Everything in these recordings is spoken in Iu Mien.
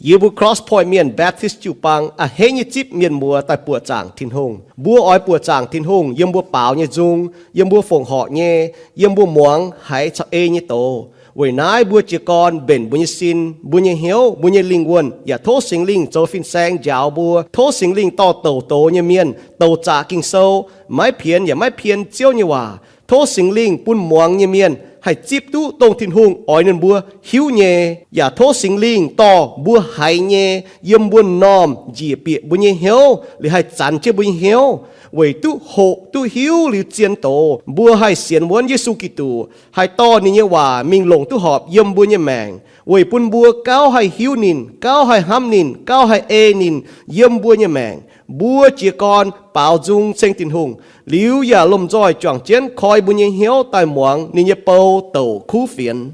Yie mbuo Cross Point Mienh Baptist jiu-baang a'hneiv nyei zipv mienh muoz daaih buoqc zaangc Tin-Hungh. Mbuo oix buoqc zaangc Tin-Hungh yiem mbuo baaux nyei nzung, yiem mbuo fongc horc nyei, yiem mbuo muangx haiz caux ei nyei doz. Weic naaiv mbuo jiez gorn mbenc mbuo nyei sin, mbuo nyei hnyouv, mbuo nyei lingh wuonh, yaac tov Singx Lingh zoux fin-saeng njaaux mbuo. Tov Singx Lingh dorh douc doz nyei mienh, douc zaqc Ging-Sou, maiv pienx yaac maiv pien Ziouv nyei waac. Tov Singx Lingh bun muangx nyei mienh haih zipv duqv dongh Tin-Hungh oix ninh mbuo hiuv nyei, yaac tov Singx Lingh dorh mbuo haiz nyei yiem mbuo m'normh njiec bieqc mbuo nyei hnyouv, liuz haih zanx jienv mbuo nyei hnyouv, weic duqv hoqc duqv hiuv liuz zien doz, mbuo haih sienx wuonv Yesu Giduc, haih dorh ninh nyei waac mingh longc duqv horpc yiem mbuo nyei maengc, weic bun mbuo gauh haih hiuv ninh, gauh haih hnamv ninh, gauh haih ei ninh yiem mbuo nyei maengc. Mbuo jiez gorn baaux nzung ceng Tin-Hungh, liuz yaac lomh nzoih juangc jienv koi mbuo nyei hnyouv daaih muangx ninh nyei bou douc kuv fienx.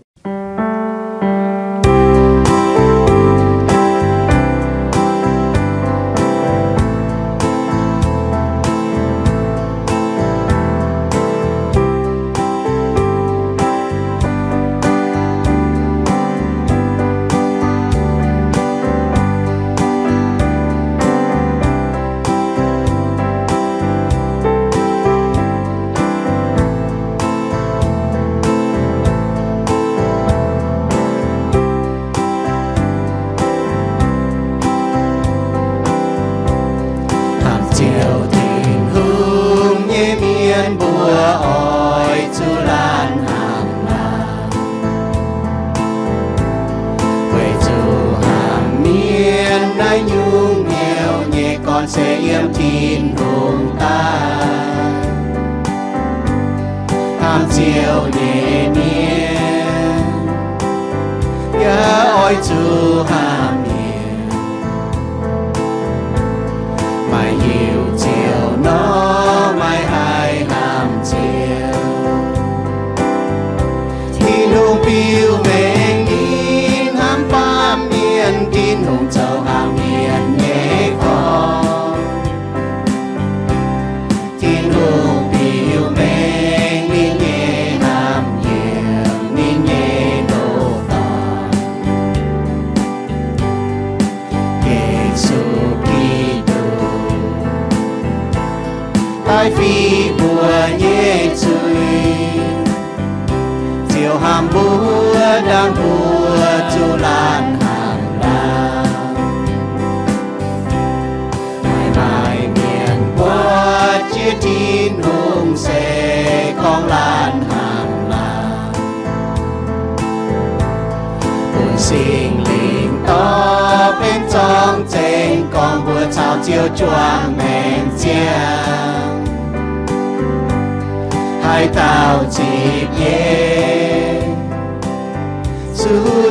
Hnamv ziouc Tin-Hungh nyei mienh mbuo oix zuqc laanh hnamv laanh, weic zuqc hnamv mienh naaiv nyungc hnyouv nyei gorn se yiem Tin-Hungh daaih. Hnamv Ziouv nyei mienh yaac oix zuqc hnamv mienh. Maaih heuc Ziouv nor, maiv haih hnamv Ziouv. Tin-Hungh biux mengh ninh hnamv baamh mienh, Tin-Hungh zoux hnamv mienh nyei gorn. Tin-Hungh biux mengh ninh nyei hnamv yiem ninh nyei ndoh dorn, Yesu Giduc, daaih fiqv mbuo nyei zuiz, ziouc hnamv mbuo dangh mbuo zuqc laanh hnamv laanh. Maaih mienh buatc jiex Tin-Hungh se gorngv laanh hnamv laanh, bun Singx Lingh dorh benx zorng zengx gorngv mbuox caux Ziouv juangc maengc ziangh. Haaix dauh zipc Yesu,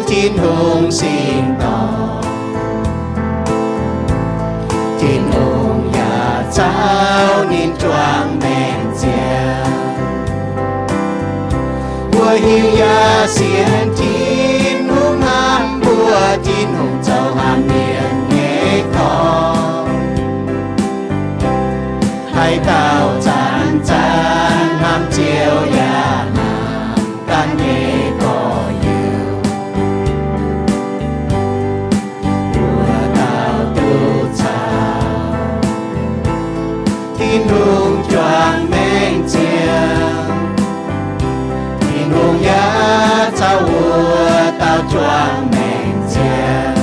Tin-Hungh singx dorngx, Tin-Hungh yaac caux ninh juangc maengc ziangh. Mbuo hiuv yaac sienx Tin-Hungh hnamv mbuo, Tin-Hungh zoux hnamv mienh nyei dorn. Haaix dauh zanc-zanc hnamv Ziouv yaac hnamv ganh nyei gorx-youz, mbuo dauh duqv caux Tin-Hungh juangc maengc ziangh. Tin-Hungh yaac caux wuov dauh juangc maengc ziangh.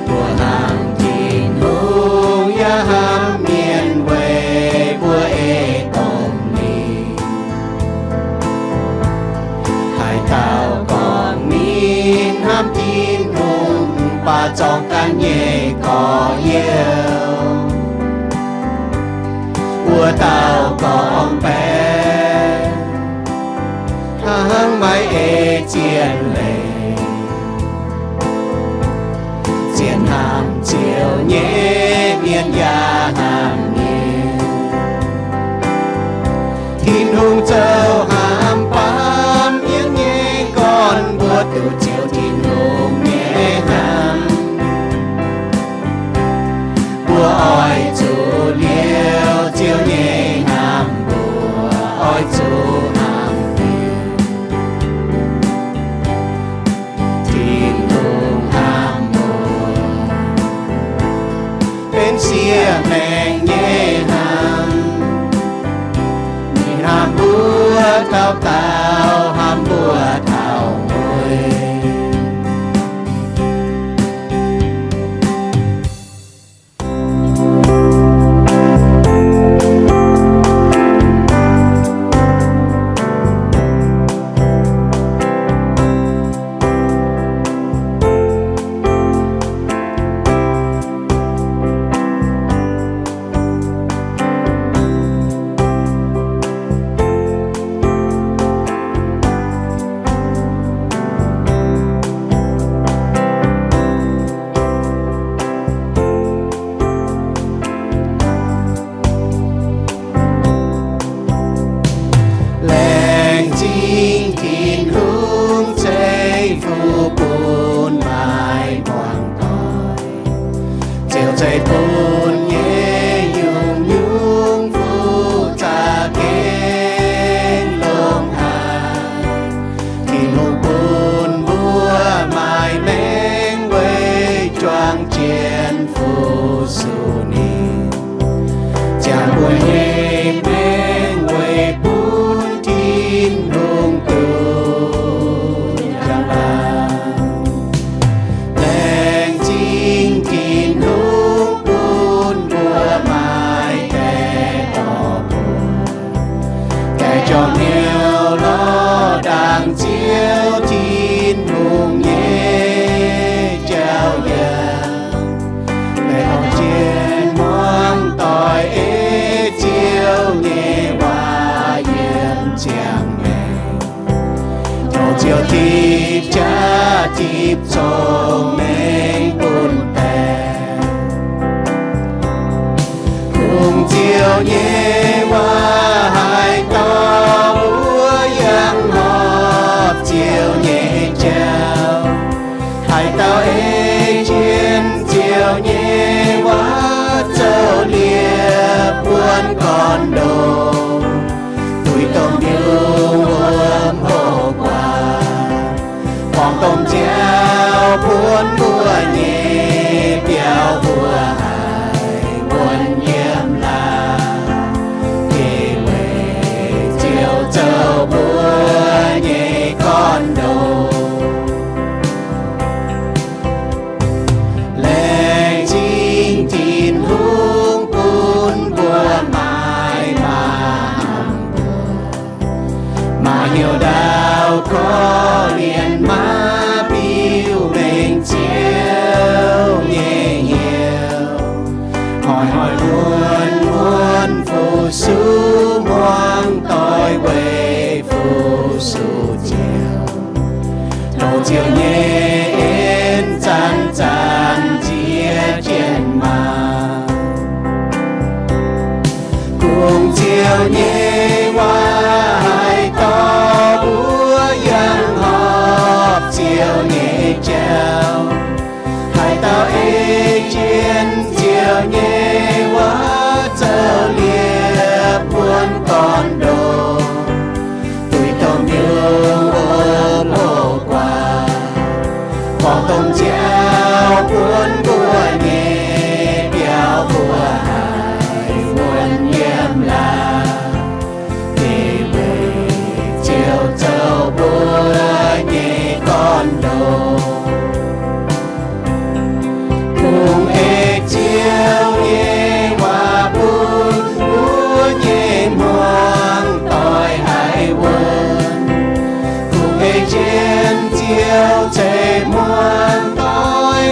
Mbuo hnamv Tin-Hungh yaac hnamv mienh weic mbuo ei domh lingh. Haaix dauh gorngv ninh hnamv Tin-Hungh, mv baac zorng ganh nyei gorx-youz, wuov dauh gorngv baeqc hnangv maiv ei zien leiz. Zien hnamv Ziouv nyei mienh yaac hnamv ninh. Tin-Hungh zoux hnamv baamh mienh nyei gorn, mbuo duqv Ziouv Tin-Hungh nyei hnamv. Mbuo oix zuqc liouh Ziouv nyei hnamv, mbuo oix zuqc hnamv Tin-Hungh. Tin-Hungh maengc nyei hnamv. Ninh hnamv mbuo taux daauh, hnamv mbuo taux mueiz. Laengz zingh Tin-Hungh ceix fuqv bun maaih muangx doic, ziouc ceix bun nyei nyungc-nyungc fuqv za'gengh longx haic. Tin-Hungh bun mbuo maaih maengc weic juang jienv fu-sux ninh, ziangh mbuo nyei maengc weic bun Tin-Hungh duqv njang-laangc. Laengz zingh Tin-Hungh bun mbuo maaih deix dorh buoz, deix jorm hnyouv lorz ndaangc Ziouv Tin-Hungh nyei jauv yiem, deix dorh jienv muangx doic ei Ziouv nyei waac yiem ziangh maengc, tov Ziouv tipv jaav tipv cong-mengh bun deix. Kungx Ziouv nyei waac haaix dauh mbuo yangh horpc Ziouv nyei jauv, haaix dauh ei jienv Ziouv nyei waac zoux liepc buonv gorn-ndoqv, duih domh yungh wuom hoqc guaax, borngz domh nziaaux buonv mbuo nyei biauv mbuo haih wuonv yiem laangz, weic Ziouv zoux mbuo nyei gorn-ndoqv. Laengz zingh Tin-Hungh bun mbuo maaih maa-hnamv mbuox, maaih hnyouv ndaauv korv-lienh, maaih biux mengh Ziouv nyei hnyouv, hnoi-hnoi muonz-muonz fu-sux muangx doic weic fu-sux Ziouv. Tov Ziouv nyei en zanc-zanc nziex jienv maah! Kungx Ziouv nyei waac haaix dauh mbuo yangh horpc Ziouv nyei jauv, haaix dauh ei jienv Ziouv nyei waac zoux liepc buonv gorn-ndoqv, duih domh yungh wuom hoqc guaax, borngz domh nziaaux buonv mbuo nyei biauv mbuo haih wuonv yiem laangz, weic Ziouv zoux mbuo nyei gorn-ndoqv. Kungx ei Ziouv nyei waac bun mbuo nyei hmuangv doic haih wuonv. Kungx ei jienv Ziouv ceix muangx doic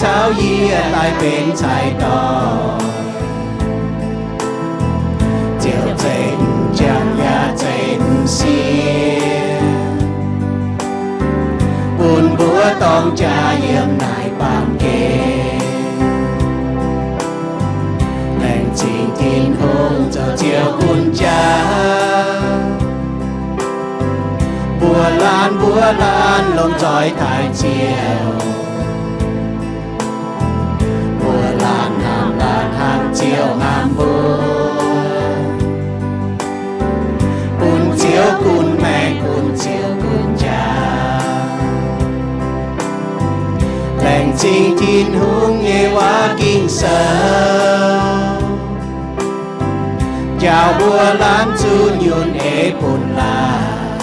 caux yie daaih benx cai-dorngh. Ziouv zeiz m'jangc yaac zeiz m'sieqv, bun mbuo dorng jaax yiem naaiv baamh gen. Laengz zingh Tin-Hungh zoux Ziouv gunv jaax, mbuo laanh mbuo laanh lomh nzoih taaih Ziouv, mbuo laanh hnamv laanh hnangv Ziouv hnamv mbuo, bun Ziouv gunv maengc, bun Ziouv gunv jaax. Laengz zingh Tin-Hungh nyei waac Ging-Sou, njaaux mbuo laanh zuqc nyunc eix bun laanh,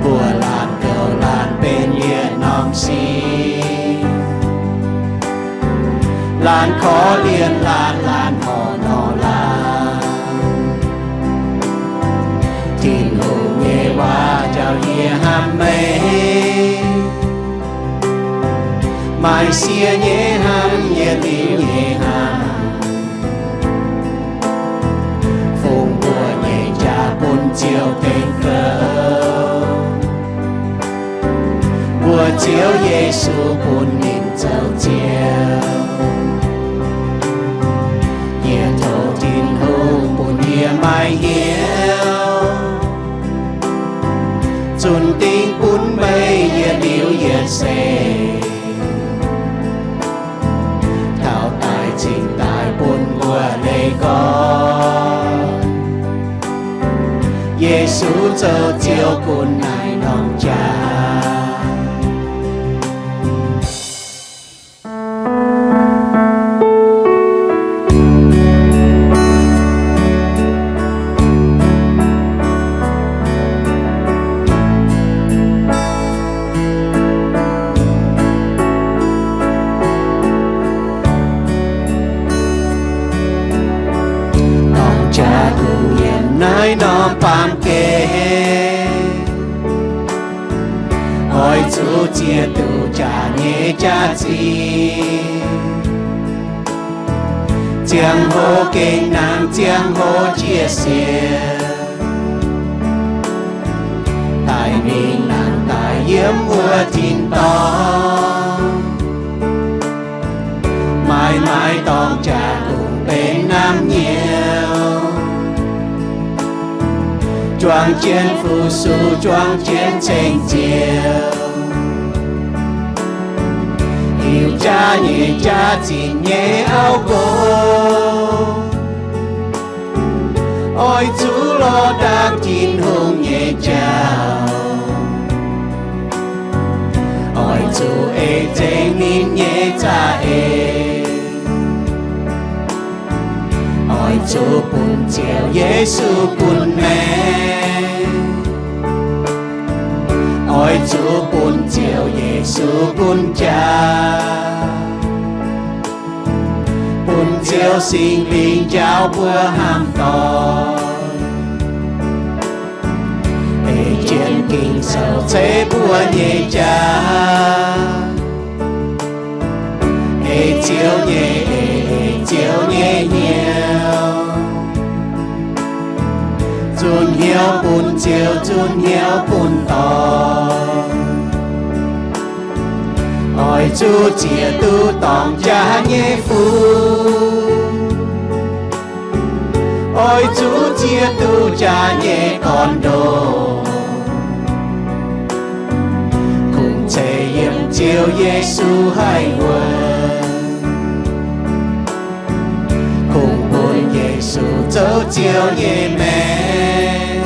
mbuo laanh gouv laanh benx yietc norm sic, laanh korv-lienh laanh, laanh horpc nor laanh. Tin-Hungh nyei waac njaaux yie hnamv meih, maaih sie nyei hnamv, yietc liuz nyei hnamv, fungx mbuo nyei jaax bun Ziouv tengx gouv. Mbuo Ziouv Yesu bun ninh zoux Ziouv. Yie tov Tin-Hungh bun yie maaih hnyouv zunh dingh bun meih yietc liuz yietc seix, taux daaih cingx daaih bun mbuo leiz gorn Yesu zoux Ziouv gunv naaiv norm jaax. Dorng jaax dungx yiem naaiv norm baamh gen, oix zuqc ziex duqv jaax nyei jaax-zinh, ziangh hoc gengh nangh, ziangh hoc jiex sienx, daaih mingh nangh daaih yiem wuov tin-dorngh. Maaih maaih dorng jaax dungx benx naamh nyouz, juang jienv fu-sux, juang jienv ceng-ziouc, hiuv jaax nyei jaax-zinh nyei auv nqox, oix zuqc lorz dangh Tin-Hungh nyei jauv, oix zuqc ei zengx ninh nyei za'eix, oix zuqc bun Ziouv Yesu gunv maengc, oix zuqc bun Ziouv Yesu gunv jaax, bun Ziouv Singx Lingh njaaux mbuo hnamv doic, ei jienv Ging-Sou ceix mbuo nyei jaax, ei Ziouv nyei, ei, ei Ziouv nyei hnyouv, zunh hnyouv bun Ziouv, zunh hnyouv bun doic, oix zuqc ziex duqv dorng jaax nyei fun, oix zuqc ziex duqv jaax nyei gorn-ndoqv, kungx ceix yiem Ziouv Yesu haih wuonv, kungx bun Yesu zoux Ziouv nyei maengc,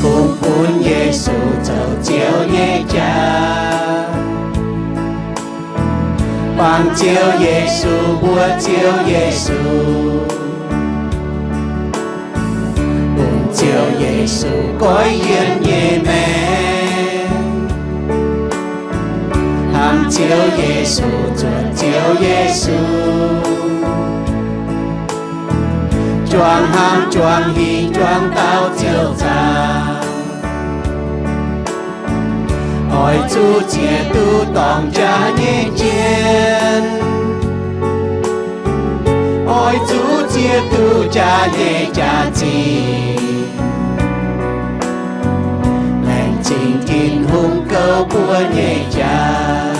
kungx bun Yesu zoux Ziouv nyei jaax. Bangc Ziouv Yesu, mbuox Ziouv Yesu, bun Ziouv Yesu goiv yienh nyei maengc. Hnamv Ziouv Yesu, zuotc Ziouv Yesu, juangc hlang juangc hingh juangc taux Ziouv zaangc. Oix zuqc ziex duqv dorngc jaax nyei jien, oix zuqc ziex duqv jaax nyei jaax-zinh, laengz zingh Tin-Hungh gouv mbuo nyei jaax.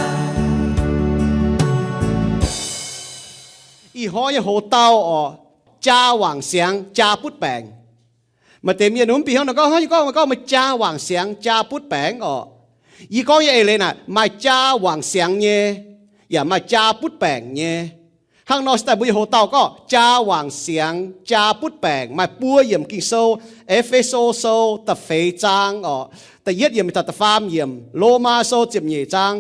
Ih hnoi nyei hoc-dauh orqc, jaa wangc siangx jaa butv baengc. Maaih deix mienh mv bieqc hnyouv nor gorngv, Haaix nyungc gorngv, gorngv meih jaa wangc siangx jaa butv baengc orqc? Yie gorngv nyei eix leiz naaic, maaih jaa wangc siangx nyei, yaac maaih jaa butv baengc nyei. Hnangv nor se daaih mbuo nyei hoc-dauh gorngv jaa wangc siangx jaa butv baengc maaih buo yiemc Ging-Sou. E^fe^so Sou da'feix zaang orqc, da'yietv yiemc mingh taux da'faam yiemc. Lomaa Sou ziepc nyeic zaang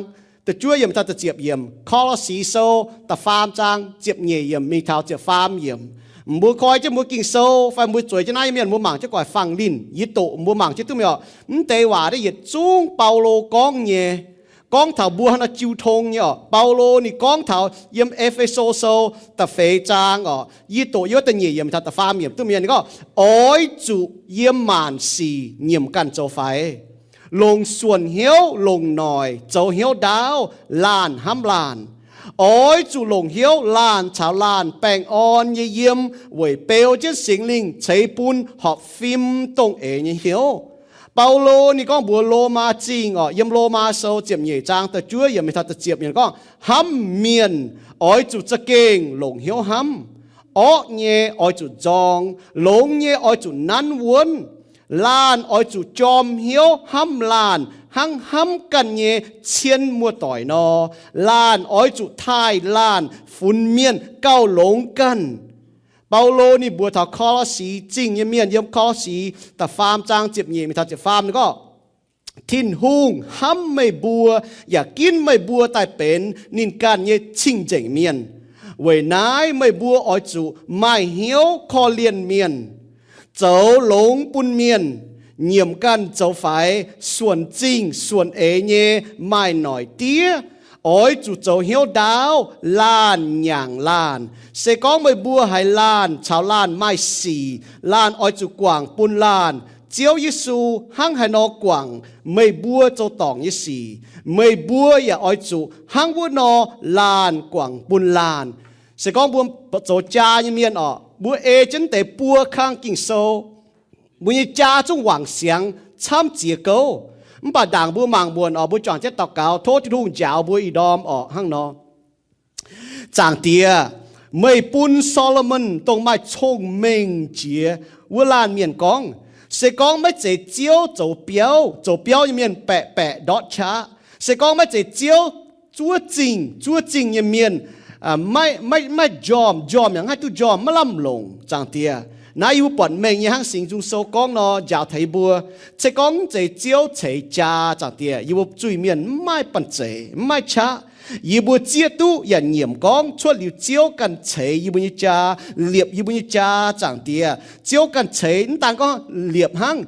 da'juov yiemc mingh taux da'ziepc yiemc. Ko^lo^si Sou da'faam zaang ziepc nyeic yiemc mingh taux ziepc faam yiemc. Mbuo koi jienv mbuo Ging-Sou fai mbuo zueiz jienv naaiv nyei mienh, mbuo mangc jienv guaix fangx linh, yie doqc mbuo mangc jienv duqv mingh orqc. Mv deix waac naaiv yietc zungv Baulo gorngv nyei, gorngv taux mbuo hnangv nor jiu tong nyei orqc. Baulo ninh gorngv taux yiem E^fe^so Sou da'feix zaang orqc, yie doqc yiem da'nyeic yiemc taux da'faam yiemc duqv mingh, ninh gorngv, Oix zuqc yiem maanc sic nyiemc ganh zoux faix, longc suonc hnyouv longc noic zoux hnyouv ndaauv laanh hnamv laanh. Oix zuqc longc hnyouv laanh caux laanh baengh orn nyei yiem weic beu jienv Singx Lingh ceix bun horpc fim dongh eix nyei hnyouv. Baulo ninh gorngv mbuox Lomaa Zingh orqc, yiem Lomaa Sou ziepc nyeic zaang da'juov yiemc mingh taux da'ziepc yiemc gorngv, Hnamv mienh oix zuqc za'gengh longc hnyouv hnamv. Orqv nyei oix zuqc nzorng, longx nyei oix zuqc nanv wuonv. Laanh oix zuqc jorm hnyouv hnamv laanh hnangv hnamv ganh nyei cien muoz-doic nor. Laanh oix zuqc taaih laanh funx mienh gauh longx ganh. Baulo ninh mbuox taux Ko^lo^si Zingh nyei mienh yiem Ko^lo^si da'faam zaang ziepc nyeic mingh taux ziepc faam ninh gorngv, Tin-Hungh hnamv meih mbuo yaac ginv meih mbuo daaih benx ninh ganh nyei cing-nzengc mienh. Weic naaiv meih mbuo oix zuqc maaih hnyouv korv-lienh mienh, zoux longx bun mienh, nyiemc ganh zoux faix, suonc zingh suonc eix nyei, maaih noic diev. Oix zuqc zoux hnyouv ndaauv laanh nyaangc laanh. Se gorngv meih mbuo haiz laanh caux laanh maaih sic, laanh oix zuqc guangc bun laanh. Ziouv Yesu hnangv haaix nor guangc meih mbuo zoux dorngc nyei sic, meih mbuo yaac oix zuqc hnangv wuov nor laanh guangc bun laanh. Se gorngv mbuo zoux jaa nyei mienh orqc, mbuo ei jienv deix buo kang Ging-Sou, mbuo nyei jaa zungv wangc siangx camv ziex gouv. Mv baac ndaangc mbuo mangc muonc orqc, mbuo juangc jienv daux gaux, tov Tin-Hungh njaaux mbuo ih ndorm orqc hnangv nor. Zaangc Diex, meih bun Solomon dongh maaih cong-mengh jiex wuov laanh mienh gorngv, se gorngv maiv zeiz Ziouv zoux biauv, zoux biauv nyei mienh baeqc baeqc ndortv qaqv. Se gorngv maiv zeiz Ziouv zuov zingh, zuov zingh nyei mienh maiv, maiv, maiv njormh, njormh yaac maiv haih duqv njormh, maiv lamh longc, Zaangc Diex. Naaiv yie mbuo buatc mengh nyei hnangv Singx Nzung Sou gorngv nor njaaux taux yie mbuo, se gorngv maiv zeiz Ziouv ceix jaa, Zaangc Diex, yie mbuo zuiz-mienh maiv maaih banh zeic, maiv maaih qaqv. Yie mbuo zieqv duqv yaac nyiemc gorngv cuotv liuz Ziouv ganh ceix yie mbuo nyei jaa, liepc yie mbuo nyei jaa, Zaangc Diex. Ziouv ganh ceix, mv daan gorngv liepc hnangv,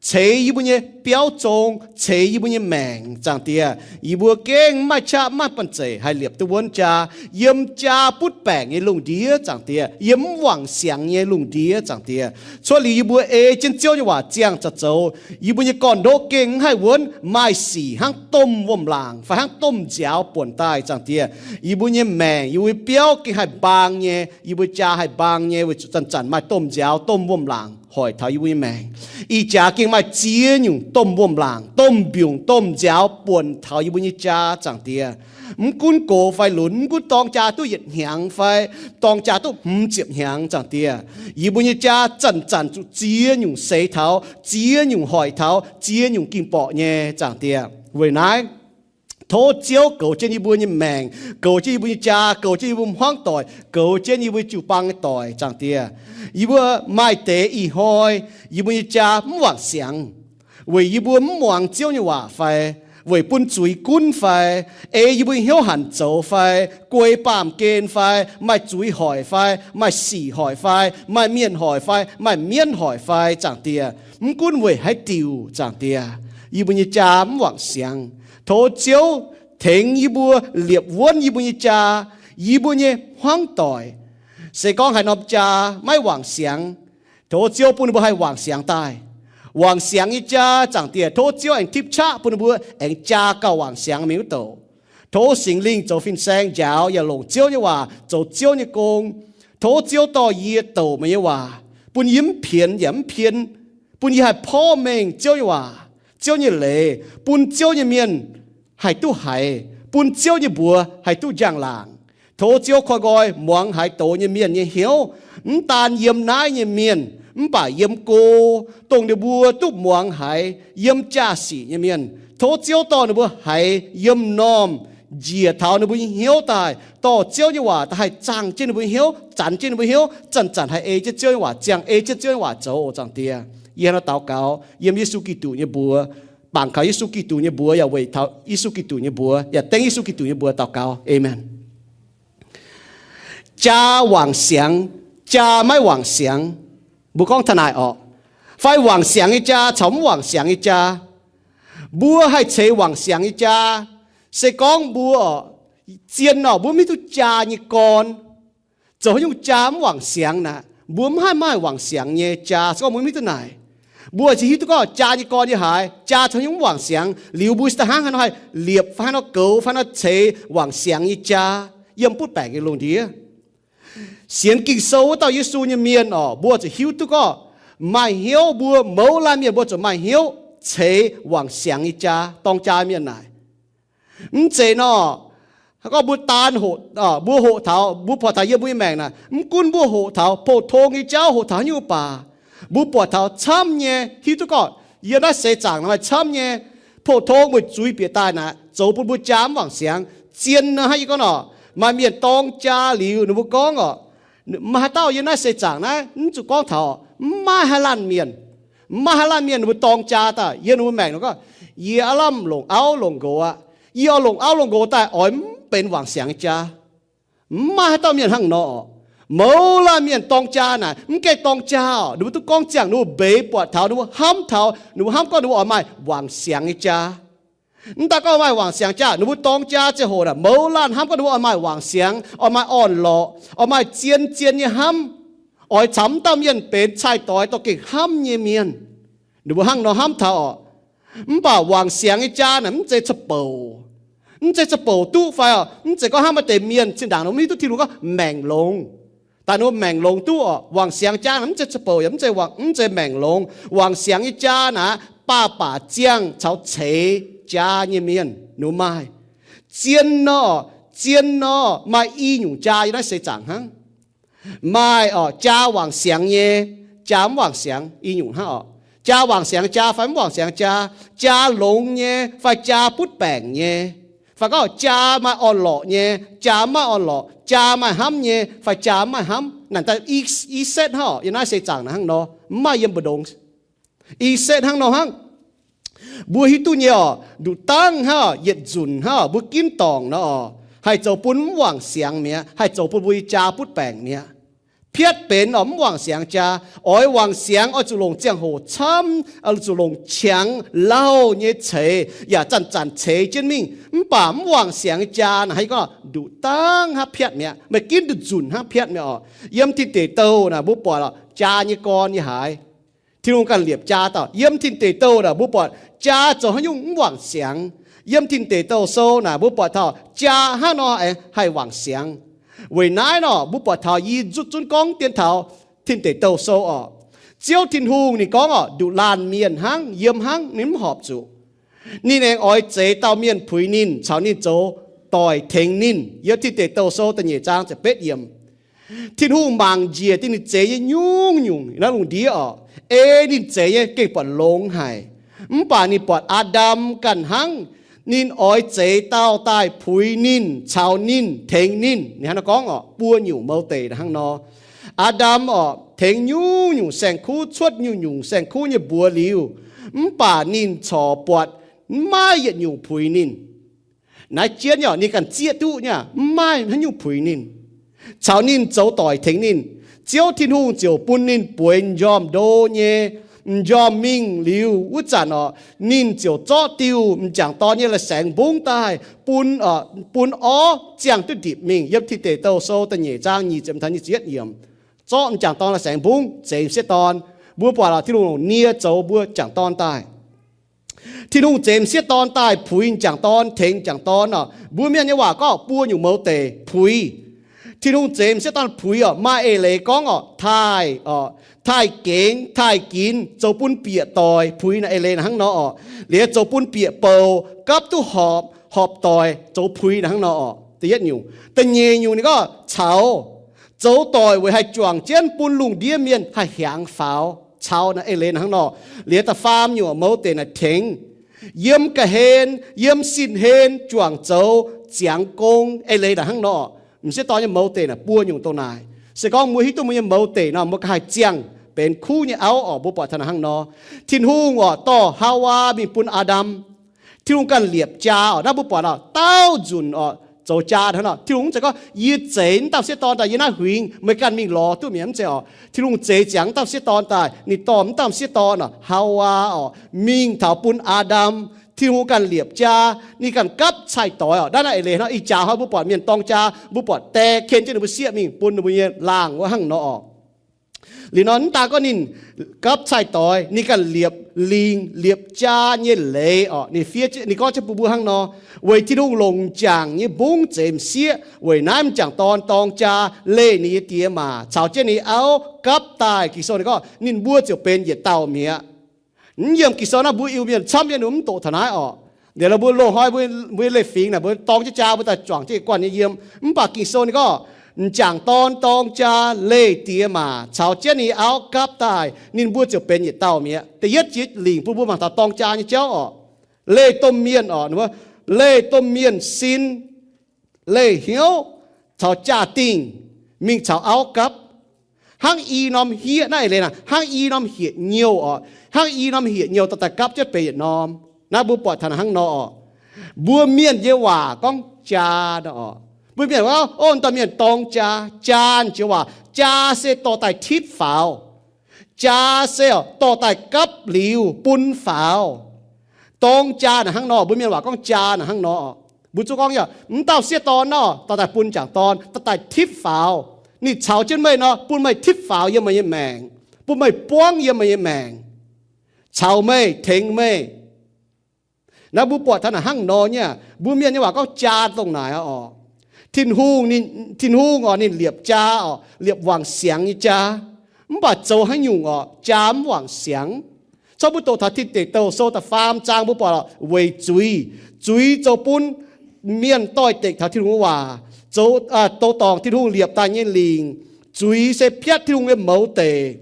ceix yie mbuo nyei biauv zong, ceix yie mbuo nyei maengc, Zaangc Diex. Yie mbuo gengh maiv maaih qaqv, maiv maaih banh zeic haih liepc duqv wuonv jaa, yiem jaa butv baengc nyei lungh ndiev, Zaangc Diex, yiem mv wangc siangx nyei lungh ndiev, Zaangc Diex. Cuotv liuz yie mbuo ei jienv Ziouv nyei waac ziangh zaqc zoux, yie mbuo nyei gorn-ndoqv gengh mv haih wuonv maaih sic hnangv domh wuom-laangc fai hnangv domh nziaaux buonc daaih, Zaangc Diex. Yie mbuo nyei maengc, yie mbuo nyei biauv gengh haih mbaang nyei, yie mbuo jaa haih mbaang nyei, weic zuqc zanc-zanc maaih domh nziaaux domh wuom-laangc hoic taux yie mbuo nyei maengc. Ih jaax gengh maaih ziex nyungc domh wuom-laangc, domh mbiungc, domh nziaaux buonc taux yie mbuo nyei jaa, Zaangc Diex. Mv gunv gox fai lunx, mv gunv dorng jaa duqv yietc hnyangx fai dorng jaa duqv hmz ziepc hnyangx, Zaangc Diex, yie mbuo nyei jaa zanc-zanc zuqc ziex nyungc seix taux, ziex nyungc hoic taux, ziex nyungc ging-borqc nyei, Zaangc Diex. Weic naaiv, tov Ziouv goux jienv yie mbuo nyei maengc, goux jienv yie mbuo nyei jaa, goux jienv yie mbuo hmuangv doic, goux jienv yie mbuo jiu-baang nyei doic, Zaangc Diex. Yie mbuo maaih deix ih hnoi yie mbuo nyei jaa mv wangc siangx, weic yie mbuo mv muangx Ziouv nyei waac fai, weic bun zuiz gunv fai, ei yie mbuo nyei hnyouv hanc zoux fai, guei baamh gen fai, maaih zuiz hoic fai, maaih sic hoic fai, maaih mienh hoic fai, maaih mienv hoic fai, Zaangc Diex. Mv gunv weic haaix diuc, Zaangc Diex, yie mbuo nyei jaa mv wangc siangx. Tov Ziouv tengx yie mbuo liepc wuonv yie mbuo nyei jaa, yie mbuo nyei hmuangv doic. Se gorngv haaix norm jaa maiv wangc siangx, tov Ziouv bun ninh mbuo haih wangc siangx daaih. Wangc siangx nyei jaa, Zaangc Diex, tov Ziouv aengx tipv qaqv bun ninh mbuo aengx jaa gauh wangc siangx mingh wuov douc. Tov Singx Lingh zoux fin-saeng njaaux yaac longc Ziouv nyei waac zoux Ziouv nyei gong. Tov Ziouv dorh yie douc meih nyei waac, bun yie mv pienx yaac mv pien, bun yie haih porv mengh Ziouv nyei waac, Ziouv nyei leiz, bun Ziouv nyei mienh haih duqv haiz, bun Ziouv nyei mbuox haih duqv njang-laangc. Tov Ziouv koi nqoi muangx haaix doz nyei mienh nyei hnyouv, mv daan yiem naaiv nyei mienh, mv baac yiem go, dongh ninh mbuo duqv muangx haiz, yiem jaa-sic nyei mienh. Tov Ziouv dorh ninh mbuo haiz yiem normh njiec taux ninh mbuo nyei hnyouv daaih, dorh Ziouv nyei waac daaih haih zaangh jienv ninh mbuo nyei hnyouv, zanc jienv ninh mbuo hnyouv, zanc-zanc haih ei jienv Ziouv nyei waac, ziangh ei jienv Ziouv nyei waac zoux oc, Zaangc Diex. Yie hnangv naaiv daux gaux yiem Yesu Giduc nyei mbuox, bangc kaux Yesu Giduc nyei mbuox yaac weic taux Yesu Giduc nyei mbuox yaac dengv Yesu Giduc nyei mbuox daux gaux. Aamen. Jaa wangc siangx, jaa maiv wangc siangx. Mbuo gorngv taux naaic orqc, fai wangc siangx nyei jaa caux mv wangc siangx nyei jaa. Mbuo haih ceix wangc siangx nyei jaa, se gorngv mbuo zien orqc, mbuo maiv hiuv duqv jaa nyei gorn. Zoux haaix nyungc jaa mv wangc siangx naaic, mbuo mv haih maaih wangc siangx nyei jaa. Se gorngv mbuo maiv hiuv duqv naaic, mbuo oix zuqc hiuv duqv gorngv jaa nyei gorn yiem haaix, jaa zoux haaix nyungc mv wangc siangx, liuz mbuo se daaih hnangv haaix nor haih liepc fai hnangv nor goux fai hnangv nor ceix wangc siangx nyei jaa yiem butv baengc nyei lungh ndiev. Sienx Ging-Sou wuov dauh Yesu nyei mienh orqc, mbuo zuqc hiuv duqv gorngv maaih hnyouv mbuo mouz laanh mienh mbuo zuqc maaih hnyouv ceix wangc siangx nyei jaa dorng jaa mienh naaic. Mv zeiz nor, gorngv mbuo daan, mbuo hoqc taux, mbuo buatc taux yiem mbuo nyei maengc naaic, mv gunv mbuo hoqc taux pou-tong nyei jauv, hoqc taux haaix nyungc baac, mbuo buatc taux camv nyei, hiuv duqv gorngv yiem naaiv seix zaangc naaic maaih camv nyei pou-tong weic zuiz bieqc daaih naaic zoux bun mbuo jaa mv wangc siangx. Zien nor hnangv yie gorngv orqc, maaih mienh dorng jaa liuz ninh mbuo gorngv orqc, maaih haaix dauh yiem naaiv seix zaangc naaiv, mv zuqc gorngv taux, mv maaih haaix laanh mienh, mv maaih haaix laanh mienh ninh mbuo dorng jaa daaih yiem ninh mbuo maengc nor gorngv, yie aav lamh longc auv longc nqox aqv. Yie oix longc auv longc nqox daaih oix mv benx wangc siangx nyei jaa. Mv maaih haaix dauh mienh hnangv nor. Mouz laanh mienh dorng jaa naaic mv gaengh dorng jaa orqc, ninh mbuo duqv gorngv ziangh ninh mbuo mbeix buatc taux, ninh mbuo hnamv taux, ninh mbuo hnamv gorngv ninh mbuo oix maaih wangc siangx nyei jaa. Mv daaih gorngv maaih wangc siangx jaa, ninh mbuo dorng jaa ziangh hoc naaic mouz laanh hnamv gorngv ninh mbuo oix maaih wangc siangx, oix maaih orn-lorqc, oix maaih zien-zien nyei hnamv, oix caux mv dauh mienh benx cai-doix dorh gengh hnamv nyei mienh. Ninh mbuo hnangv nor hnamv taux orqc. Mv baac wangc siangx nyei jaa naaic mv zeiz ca'bouc, mv zeiz ca'bouc duqv fai orqc. Mv zeiz gorngv hnangv maaih deix mienh zinh ndaangc nor mv hiuv duqv Tin-Hungh gorngv maengc longx. Daaih ninh mbuo maengc longx duqv orqc. Wangc siangx jaa naaic mv zeiz ca'bouc yaac mv zeiz wangc, mv zeiz maengc longx. Wangc siangx nyei jaa naaic baav baac ziangh caux ceix jaa nyei mienh ninh mbuo maaih. Zien nor, zien nor maaih i nyungc jaa yiem naaiv seix zaangc hnangv. Maaih orqc, jaa wangc siangx nyei, jaa mv wangc siangx i nyungc hnangv orqc. Jaa wangc siangx jaa fai mv wangc siangx jaa, jaa longx nyei fai jaa butv baengc nyei, fai gorngv jaa maaih orn-lorqc nyei, jaa mv maaih orn-lorqc, jaa maaih hnamv nyei fai jaa mv maaih hnamv. Naaic daaih i setv hnangv orqc, yiem naaiv seix zaangc naaic hnangv nor, mv maaih yiem mbu'ndongx. I setv hnangv nor hnangv. Mbuo hiuv duqv nyei orqc, nduqc dangv hnangv orqc, yietc nzunc hnangv orqc, mbuo ginv dorngc nor orqc, haih zoux bun mv wangc siangx mi'aqv, haih zoux bun mbuo nyei jaa butv baengc mi'aqv. Piatv benx orqc, mv wangc siangx jaa. Oix wangc siangx oix zuqc longc ziangh hoc camv, oix zuqc longc qangx lauh nyei ceix yaac zanc-zanc ceix jienv mingh. Mv baac mv wangc siangx nyei jaa naaic, haaix gorngv nduqc dangv hnangv piatv mi'aqv, meih ginv nduqc nzunc hnangv piatv mi'aqv orqc. Yiem Tin Deic Douh naaic mbuo buatc orqc, jaa nyei gorn yiem haaix. Tin-Hungh ganh liepc jaa dauh. Yiem Tin Deic Douh naaic mbuo buatc jaa zoux haaix nyungc mv wangc siangx. Yiem Tin Deic Douh Sou naaic mbuo buatc taux jaa hnangv nor aengx haih wangc siangx. Weic naaiv nor mbuo buatc taux yie zutv zunv gorngv dien taux Tin Deic Douh Sou orqc. Ziouv Tin-Hungh ninh gorngv orqc, nduqc laanh mienh hnangv, yiem hnangv, ninh mv horpc zuqc. Ninh aengx oix zeix dauh mienh puix ninh, caux ninh zoux doic tengx ninh. Yiem Tin Deic Douh Sou da'nyeic zaang ziepc betv yiemc. Tin-Hungh mangc njiec dingh ninh zeix nyei nyungc-nyungc naaiv lungh ndiev orqc, ei ninh zeix nyei gengh buatc longx haic. Mv baac ninh buatc Aa^ndam ganh hnangv, ninh oix zeix dauh daaih puix ninh, caux ninh, tengx ninh. Ninh hnangv nor gorngv orqc, buo nyungc mouz deic hnangv nor. Aa^ndam orqc, tengx nyungc-nyungc saeng-kuv, cuotv nyungc-nyungc saeng-kuv nyei mbuox liuz, mv baac ninh corc buatc mv maaih yietc nyungc puix ninh. Naaiv jienv nyei orqc, ninh ganh zieqv duqv nyei, mv maaih haaix nyungc puix ninh, caux ninh zoux doic tengx ninh. Ziouv Tin-Hungh ziouc bun ninh bueix m'njormh ndo nyei m'njormh mingh liuz wuov zanc orqc, ninh ziouc zorqv diuh m'jangc dorn nyei la'saengx mbungv daaih bun, bun orv ziangh duqv ndipc mingh. Yiem Tin Deic Douh Sou da'nyeic zaang nyic ziepc taux nyic ziepc yietv yiemc. Zorqv m'jangc dorn la'saengx mbungv zeix m'sieqv dorn, Mbuo buatc lorqc, Tin-Hungh nie zoux mbuo m'jangc dorn daaih. Tin-Hungh zeix m'sieqv dorn daaih puix m'jangc dorn, tengx m'jangc dorn oc. Mbuo mienh nyei waac gorngv buo nyungc mouz deic puix. Tin-Hungh zeix m'sieqv dorn puix oc, maaih eix leiz gorngv oc, taaih oc, taaih gengx, taaih ginx, zoux bun bieqc doic, puix naaiv eix leiz naaic hnangv nor oc. Liuz zoux bun bieqc bouc, gapv duqv horpc, horpc doic, zoux puix naaic hnangv nor oc. Da'yietv nyungc. Da'nyeic nyungc ninh gorngv caux, zoux doic weic haih juangc jienv bun lungh ndiev mienh haih hiaangx faaux, caux naaiv eix leiz naaic hnangv nor. Liuz da'faam nyungc mouz deic naaic tengx, yiem ga'hlen, yiem sin-hlen juangc zoux ziangx gong, eix leiz naaic hnangv nor. M'sieqv dorn nyei mouz deic naaic buo nyungc dongh naaic. Se gorngv mbuo hiuv duqv mbuo nyei mouz deic nor, mbuo ganh haih ziangh benx kuv nyei auv oc. Mbuo buatc taux naaic hnangv nor, Tin-Hungh oc dorh Haawaa mingh bun Aa^ndam. Tin-Hungh ganh liepc jaa oc. Naaiv mbuo buatc oc, daauh nzunc oc, zoux jaa hnangv nor. Tin-Hungh mv zeiz gorngv, yie zeix wuov dauh m'sieqv dorn daaih yie naaiv huingx meih ganh mingh lorz duqv mi'aqv, mv zeiz oc. Tin-Hungh zeix ziangx wuov dauh m'sieqv dorn daaih, ninh dorh wuov dauh m'sieqv dorn oc, Haawaa oc, mingh taux bun Aa^ndam. Tin-Hungh ganh liepc jaa, ninh ganh gapv cai-doix oc. Naaiv naaiv eix leiz hnangv. Ih jaax hnoi mbuo buatc mienh dorng jaa, mbuo buatc die ken jienv ninh mbuo sieqv mingh bun ninh mbuo nyei laangh wuov hnangv nor oc. Liuz nor mv daan gorngv ninh gapv cai-doix, ninh ganh liepc lingc, liepc jaa nyei leiz oc. Ninh fiev, ninh gorngv jienv bun mbuo hnangv nor, weic Tin-Hungh longc m'jangc nyei mbungv zeix m'sieqv, weic naaiv m'jangc dorn dorng jaa leih ninh nyei die maac caux jienv ninh nyei auv gapv daaih. Ging-Sou ninh gorngv ninh mbuo ziouc benx yietc dauh mi'aqv. Mv yiem Ging-Sou naaiv mbuo Iu-Mienh camv nyei mv doqc taux naaiv oc. Liuz nor mbuo loz-hnoi mbuo, mbuo leiz-fingx naaic mbuo dorng jienv jaa mbuo daaih juangc jienv guanh nyei yiem. Mv baac Ging-Sou ninh gorngv, m'jangc dorn dorng jaa leih die maac caux jienv ninh nyei auv gapv daaih, ninh mbuo ziouc benx yietc dauh mi'aqv. Da'yietv jiex lingc bun mbuo mangc taux dorng jaa nyei jauv oc. Leih domh mienh oc, leih domh mienh sin, leih hnyouv caux jaa-dingh mingh caux auv gapv. Hnangv i norm hieqv, naaiv eix leiz naaic, hnangv i norm hieqv nyouh oc, hnangv i norm hieqv nyouh dorh daaih gapv jienv benx yietc norm. Naaiv mbuo buatc taux naaic hnangv nor oc. Mbuo mienh nyei waac gorngv jaa nor oc. Mbuo mienh gorngv, o, dauh mienh dorng jaa. Jaa jiex waac, jaa se dorh daaih tipv faaux. Jaa se oc dorh daaih gapv liuz bun faaux. Dorng jaa naaic hnangv nor, mbuo mienh waac gorngv jaa naaic hnangv nor. Mbuo zuqc gorngv yaac mv dauh sieqv dorn nor, dorh daaih bun m'jangc dorn, dorh daaih tipv faaux. Ninh caux jienv meih nor, bun meih tipv faaux yiem meih nyei maengc, bun meih buangv yiem meih nyei maengc, caux meih, tengx meih. Naaiv mbuo buatc taux naaic hnangv nor nyei aqv. Mbuo mienh nyei waac gorngv jaa dongh naaic oc. Tin-Hungh, Tin-Hungh oc, ninh liepc jaa oc, liepc wangc siangx nyei jaa. Mv baac zoux haaix nyungc oc, jaa mv wangc siangx. Corc mbuo doqc taux Tin Deic Douh sou da'faam zaang mbuo buatc oc, weic zuiz. Zuiz zoux bun mienh doix-dekc taux Tin-Hungh nyei waac, zoux, douz-dorngc Tin-Hungh liepc daaih nyei lingc. Zuiz se piatv Tin-Hungh nyei mouz deic.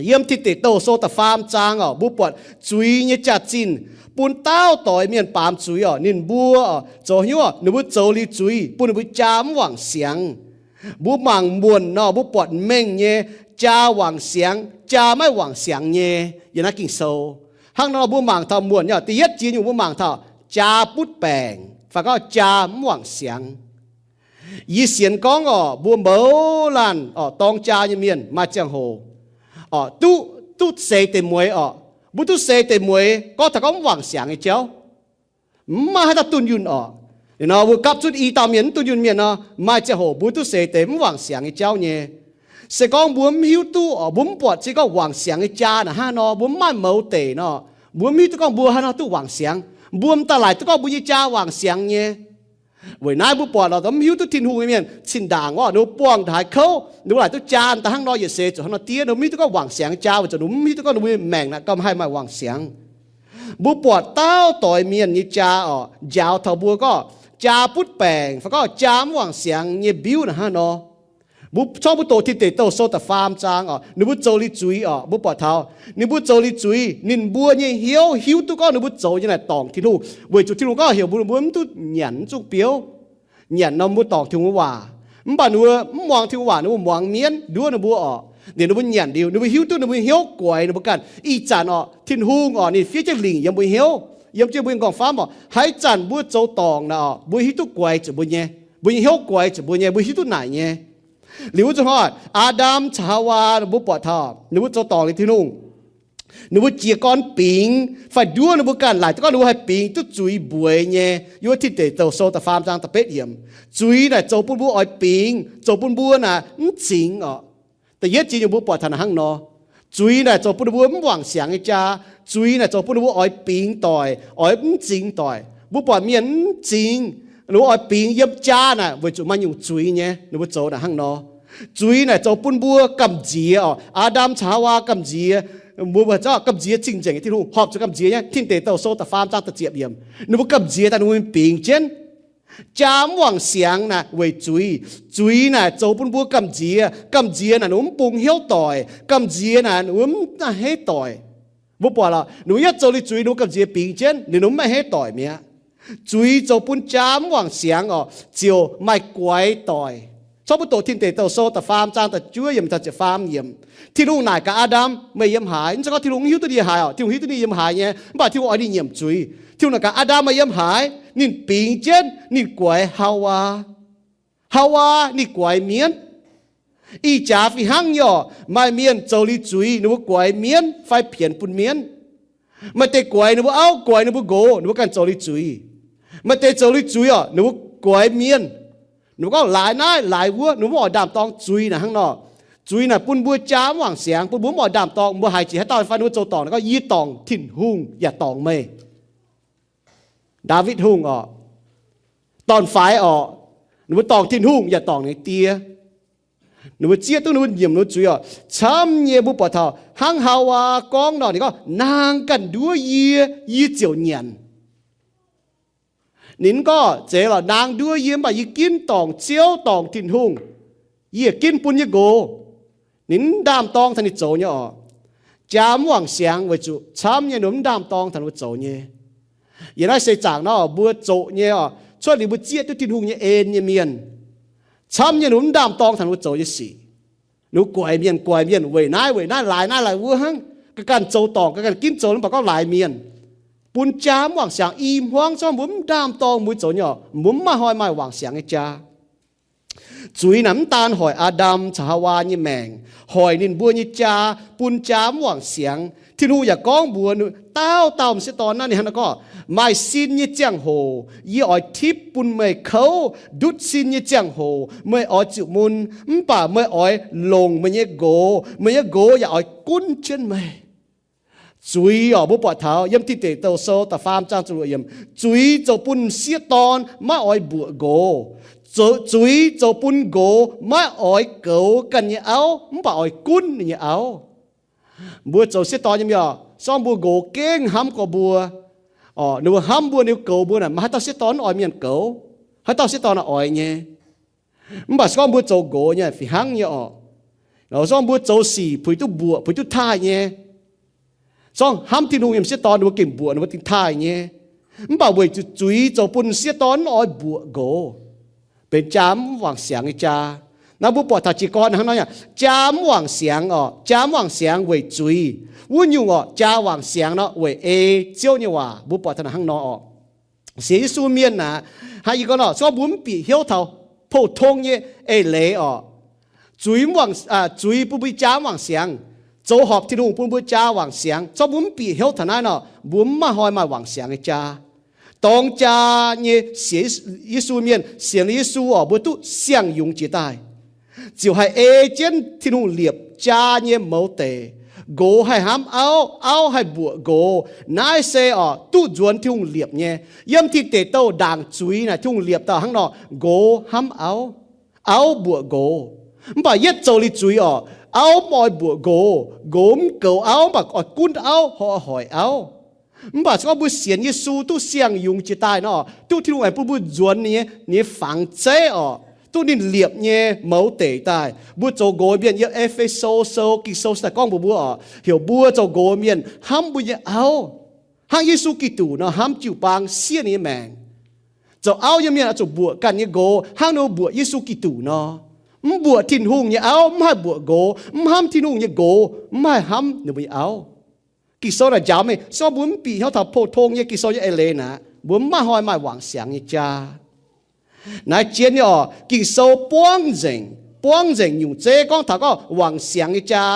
Yiem Tin Deic Douh sou da'faam zaang oc, mbuo buatc zuiz nyei jaax-zinh bun dauh doix mienh baamz zuiz oc. Ninh mbuo oc, zoux hnyouv, ninh mbuo zoux liuz zuiz bun ninh mbuo jaa mv wangc siangx. Mbuo mangc muonc nor, mbuo buatc mengh nyei jaa wangc siangx, jaa maiv wangc siangx nyei yiem naaiv Ging-Sou. Hnangv nor mbuo mangc taux muonc nyei, da'yietv jiex nyungc mbuo mangc taux jaa butv baengc fai gorngv jaa mv wangc siangx. Yie sienx gorngv oc, mbuo mouz laanh oc, dorng jaa nyei mienh maaih ziangh hoc oc, duqv, duqv seix deix mueiz oc. Mbuo duqv seix deix mueiz gorngv taux gorngv mv wangc siangx nyei jauv, mv maaih haaix dauh dunh yunh oc. Liuz nor mbuo gapv zunv i dauh mienh mv dunh yunh mienh nor, maaih ziangh hoc mbuo duqv seix deix mv wangc siangx nyei jauv nyei. Se gorngv mbuo mv hiuv duqv oc, mbuo mv buatc zinh gorngv wangc siangx nyei jaa naaic hnangv nor, mbuo mv maaih mouz deic nor, mbuo mv hiuv duqv gorngv mbuo haaix nor duqv wangc siangx. Mbuo m'daaih laaic duqv gorngv mbuo nyei jaa wangc siangx nyei. Weic naaiv mbuo buatc lorqc, mv hiuv duqv Tin-Hungh nyei mienh cin-ndaangc oc, ninh mbuo buangh ndaaih haaix kouv, ninh mbuo laaic duqv jaa daaih hnangv nor, yietc seix zuqc hnangv nor diev, ninh mbuo mv hiuv duqv gorngv wangc siangx nyei jaa weic zuqc ninh mbuo mv hiuv duqv gorngv ninh mbuo nyei maengc naaic gauh haih maaih wangc siangx. Mbuo buatc dauh doix mienh nyei jaa oc, njaaux taux mbuo gorngv jaa butv baengc fai gorngv jaa mv wangc siangx nyei mbiuv naaic hnangv nor. Mbuo corc mbuo doqc Tin Deic Douh sou da'faam zaang oc, ninh mbuo zoux liuz zuiz oc, mbuo buatc taux ninh mbuo zoux liuz zuiz, ninh mbuo nyei hnyouv hiuv duqv gorngv ninh mbuo zoux nyei naaic dorngc Tin-Hungh, weic zuqc Tin-Hungh gorngv heuc mbuo, mbuo mv duqv nyanc mv zungv biouv. Nyanc nor mbuo dorngc Tin-Hungh waac, mv baac ninh mbuo mv muangx Tin-Hungh waac, ninh mbuo muangx mienv nduov ninh mbuo oc. Ninh mbuo nyanc liuz, ninh mbuo hiuv duqv ninh mbuo hnyouv guaix ninh mbuo ganh. Ih zanc oc, Tin-Hungh oc, ninh fiev jienv lingc yiem mbuo hnyouv, yiem jienv mbuo nyei nqorngv-famv oc. Haaix zanc mbuo zoux dorngc naaic oc, mbuo hiuv duqv guaix zuqc mbuo nyei, mbuo nyei hnyouv guaix zuqc mbuo nyei, mbuo hiuv duqv naaic nyei. Liuz wuov zanc hnoi, Aa^ndam caux Haawaa mbuo buatc taux ninh mbuo zoux dorngc liuz Tin-Hungh, ninh mbuo jiez gorn bingx fai nduov ninh mbuo ganh laaic duqv gorngv ninh mbuo haih bingx duqv zuiz mbueiz nyei. Yiem Tin Deic Douh sou da'faam zaang da'betv yiemc, zuiz naaic zoux bun mbuo oix bingx, zoux bun mbuo naaic mv zingx oc. Da'yietv jiex nyungc mbuo buatc taux naaic hnangv nor, Zuiz naaic zoux bun ninh mbuo mv wangc siangx nyei jaa. Zuiz naaic zoux bun ninh mbuo oix bingx doic, oix mv zingx doic. Mbuo buatc mienh mv zingx, ninh mbuo oix bingx yiem jaa naaic weic zuqc maaih nyungc zuiz nyei, ninh mbuo zoux naaic hnangv nor. Zuiz naaic zoux bun mbuo gamh nziex oc. Aa^ndam caux Haawaa gamh nziex, mbuo, mbuo zorqv gamh nziex cing-nzengc nyei Tin-Hungh horpc zuqc gamh nziex nyei. Tin Deic Douh Sou da'faam zaang da'ziepc yiemc, ninh mbuo gamh nziex daaih ninh mbuo mingh bingx jienv. Jaa mv wangc siangx naaic weic zuiz. Zuiz naaic zoux bun mbuo gamh nziex. Gamh nziex naaic ninh mbuo mv bungx hnyouv doic. Gamh nziex naaic ninh mbuo mv maaih hnyouv doic. Mbuo buatc lorqc, ninh mbuo yietv zoux liuz zuiz, ninh mbuo gamh nziex bingx jienv, ninh mbuo mv maaih hnyouv doic mi'aqv. Zuiz zoux bun jaa mv wangc siangx oc, ziouc maaih guaix doic. Corc mbuo doqc Tin Deic Douh Sou da'faam zaang da'juov yiemc taux ziepc faam yiemc. Tin-Hungh naaic gaax Aa^ndam, meih yiem haaix? Mv zeiz gorngv Tin-Hungh mv hiuv duqv ninh yiem haaix oc. Tin-Hungh hiuv duqv ninh yiem haaix nyei, mv baac Tin-Hungh oix ninh nyiemc zuiz. Tin-Hungh naaic gaax Aa^ndam, meih yiem haaix? Ninh bingx jienv, ninh guaix Haawaa. Haawaa ninh guaix mienv. Ih jaax fih hnangv nyei oc. Maaih mienh zoux liuz zuiz, ninh mbuo guaix mienv fai pienx bun mienv. Maaih deix guaix ninh mbuo auv, guaix ninh mbuo nqox, ninh mbuo ganh zoux liuz zuiz. Maaih deix zoux liuz zuiz oc, ninh mbuo guaix mienh. Ninh mbuo gorngv laaix naaiv laaix wuov, ninh mbuo mv oix ndaam-dorng. Zuiz naaic hnangv nor. Zuiz naaic bun mbuo jaa mv wangc siangx, bun mbuo mv oix ndaam-dorng. Mbuo haiz jiex haaix dauh fai ninh mbuo zoux dorngc, ninh gorngv, yie dorngc Tin-Hungh yaac dorngc meih. Ndaawitv Hungh oc, dorn-faix oc, ninh mbuo dorngc Tin-Hungh yaac dorngc ninh die. Ninh mbuo zieqv duqv ninh mbuo nyiemc ninh mbuo zuiz oc. Camv nyei mbuo buatc taux hnangv Haawaa gorngv nor, ninh gorngv, naang ganh nduov yie, yie ziouc nyanc. Ninh mv gorngv, zeiz lorqc, naang nduov yie, mv baac yie ginv dorngc Ziouv, dorngc Tin-Hungh. Yie ginv bun yie nqox. Ninh mv ndaam-dorng taux ninh zoux nyei oc. Jaa mv wangc siangx weic zuqc camv nyei ninh mv ndaam-dorng taux ninh mbuo zoux nyei. Yiem naaiv seix zaangc nor mbuo zoqc nyei oc, cuotv liuz mbuo zieqv duqv Tin-Hungh nyei en nyei mienh, camv nyei ninh mv ndaam-dorng taux ninh mbuo zoux nyei sic. Ninh guaix mienh, guaix mienh, weic naaiv weic naaiv, laaix naaiv laaix wuov hnangv. Ga'ganh zoux dorngc, ga'ganh ginv zoux, mv baac gorngv laaix mienh. Bun jaa mv wangc siangx. I hmuangv zorqv mbuo mv ndaam-dorng mbuo zoux nyei oc, mbuo mv maaih hnoi maaih wangc siangx nyei jaa. Zuiz naaic mv daan hoic Aa^ndam caux Haawaa nyei maengc, hoic ninh mbuo nyei jaa, bun jaa mv wangc siangx. Tin-Hungh yaac gorngv mbuox dauh dauh m'sieqv dorn naaiv, ninh hnangv naaiv gorngv, maaih sin nyei ziangh hoc yie oix tipv bun meih kouv. Ndutv sin nyei ziangh hoc meih oix zuqc mun, mv baac meih oix longc meih nyei nqox. Meih nyei nqox yaac oix gunv jienv meih. Zuiz oc, mbuo buatc taux yiem Tin Deic Douh Sou da'faam zaang ziepc luoqc yiemc, zuiz zoux bun m'sieqv dorn maiv oix mbuoqc nqox. Zuiz zoux bun nqox maiv oix goux ganh nyei auv, mv baac oix gunv ninh nyei auv. Mbuo zoux sieqv dorn nyei mienh oc, se gorngv mbuo nqox gengh hnamv gorx mbuo, ninh mbuo hnamv mbuo, ninh goux mbuo naaic, maaih haaix dauh sieqv dorn mv oix mienh goux? Haaix dauh sieqv dorn oix nyei? Mv baac se gorngv mbuo zoux nqox nyei fih hnangv nyei oc. Se gorngv mbuo zoux sic puix duqv mbuoqc, puix duqv taaih nyei, se gorngv hnamv Tin-Hungh nyei m'sieqv dorn ninh mbuo gengh mbuoqc, ninh mbuo gengh taaih nyei. Mv baac weic zuqc zuiz zoux bun m'sieqv dorn mv oix mbuoqc nqox, benx jaa mv wangc siangx nyei jaa. Naaiv mbuo buatc taux jiez gorn hnangv nor, jaa mv wangc siangx oc, jaa mv wangc siangx weic zuiz. Wuov nyungc oc, jaa wangc siangx nor weic ei Ziouv nyei waac. Mbuo buatc taux hnangv nor oc. Sienx Yesu mienh aac, hnangv yie gorngv nor, se gorngv mbuo mv bieqc hnyouv taux pou-tong nyei eix leiz oc, zuiz, zuiz bun mbuo jaa mv wangc siangx, zoux horpc Tin-Hungh bun mbuo jaa wangc siangx. Se gorngv mbuo mv bieqc hnyouv taux naaiv nor, mbuo mv maaih hnoi maaih wangc siangx nyei jaa. Dorng jaa nyei sienx Yesu mienh, sienx Yesu oc, mbuo duqv siang-yungz jiex daaih, ziouc haih ei jienv Tin-Hungh liepc jaa nyei mouz deic. Nqox haih hnamv auv, auv haih mbuoqc nqox. Naaiv se oc duqv nzuonx Tin-Hungh liepc nyei. Yiem Tin Deic Douh ndaangc zuiz naaic Tin-Hungh liepc dauh hnangv nor, nqox hnamv auv, auv mbuoqc nqox. Mv baac yietv zoux liuz zuiz oc, auv mv oix mbuoqc nqox, nqox mv goux auv, mv baac oix gunv auv, hoic auv. Mv baac se gorngv mbuo sienx Yesu duqv siang-yungz jiex daaih nor, duqv Tin-Hungh aengx bun mbuo nzuonx ninh nyei, ninh nyei fangx zeiv oc, duqv ninh liepc nyei mouz deic daaih. Mbuo zoux nqox mienh, yiem E^fe^so Sou, Ging-Sou se daaih gorngv mbuox mbuo oc, heuc mbuo zoux nqox mienh hnamv mbuo nyei auv hnangv Yesu Giduc nor hnamv jiu-baang, siev ninh nyei maengc. Zoux auv nyei mienh oix zuqc mbuoqc ganh nyei nqox hnangv ninh mbuoqc Yesu Giduc nor. Mv mbuoqc Tin-Hungh nyei auv mv haih mbuoqc nqox, mv hnamv Tin-Hungh nyei nqox mv haih hnamv ninh mbuo nyei auv. Ging-Sou naaic njaaux mingh, se gorngv mbuo mv bieqc hnyouv taux pou-tong nyei Ging-Sou nyei eix leiz naaic, mbuo mv maaih hnoi maaih wangc siangx nyei jaa. Naaiv jien nyei oc, Ging-Sou buangv nzengc, buangv nzengc nyungc zeiv gorngv taux gorngv wangc siangx nyei jaa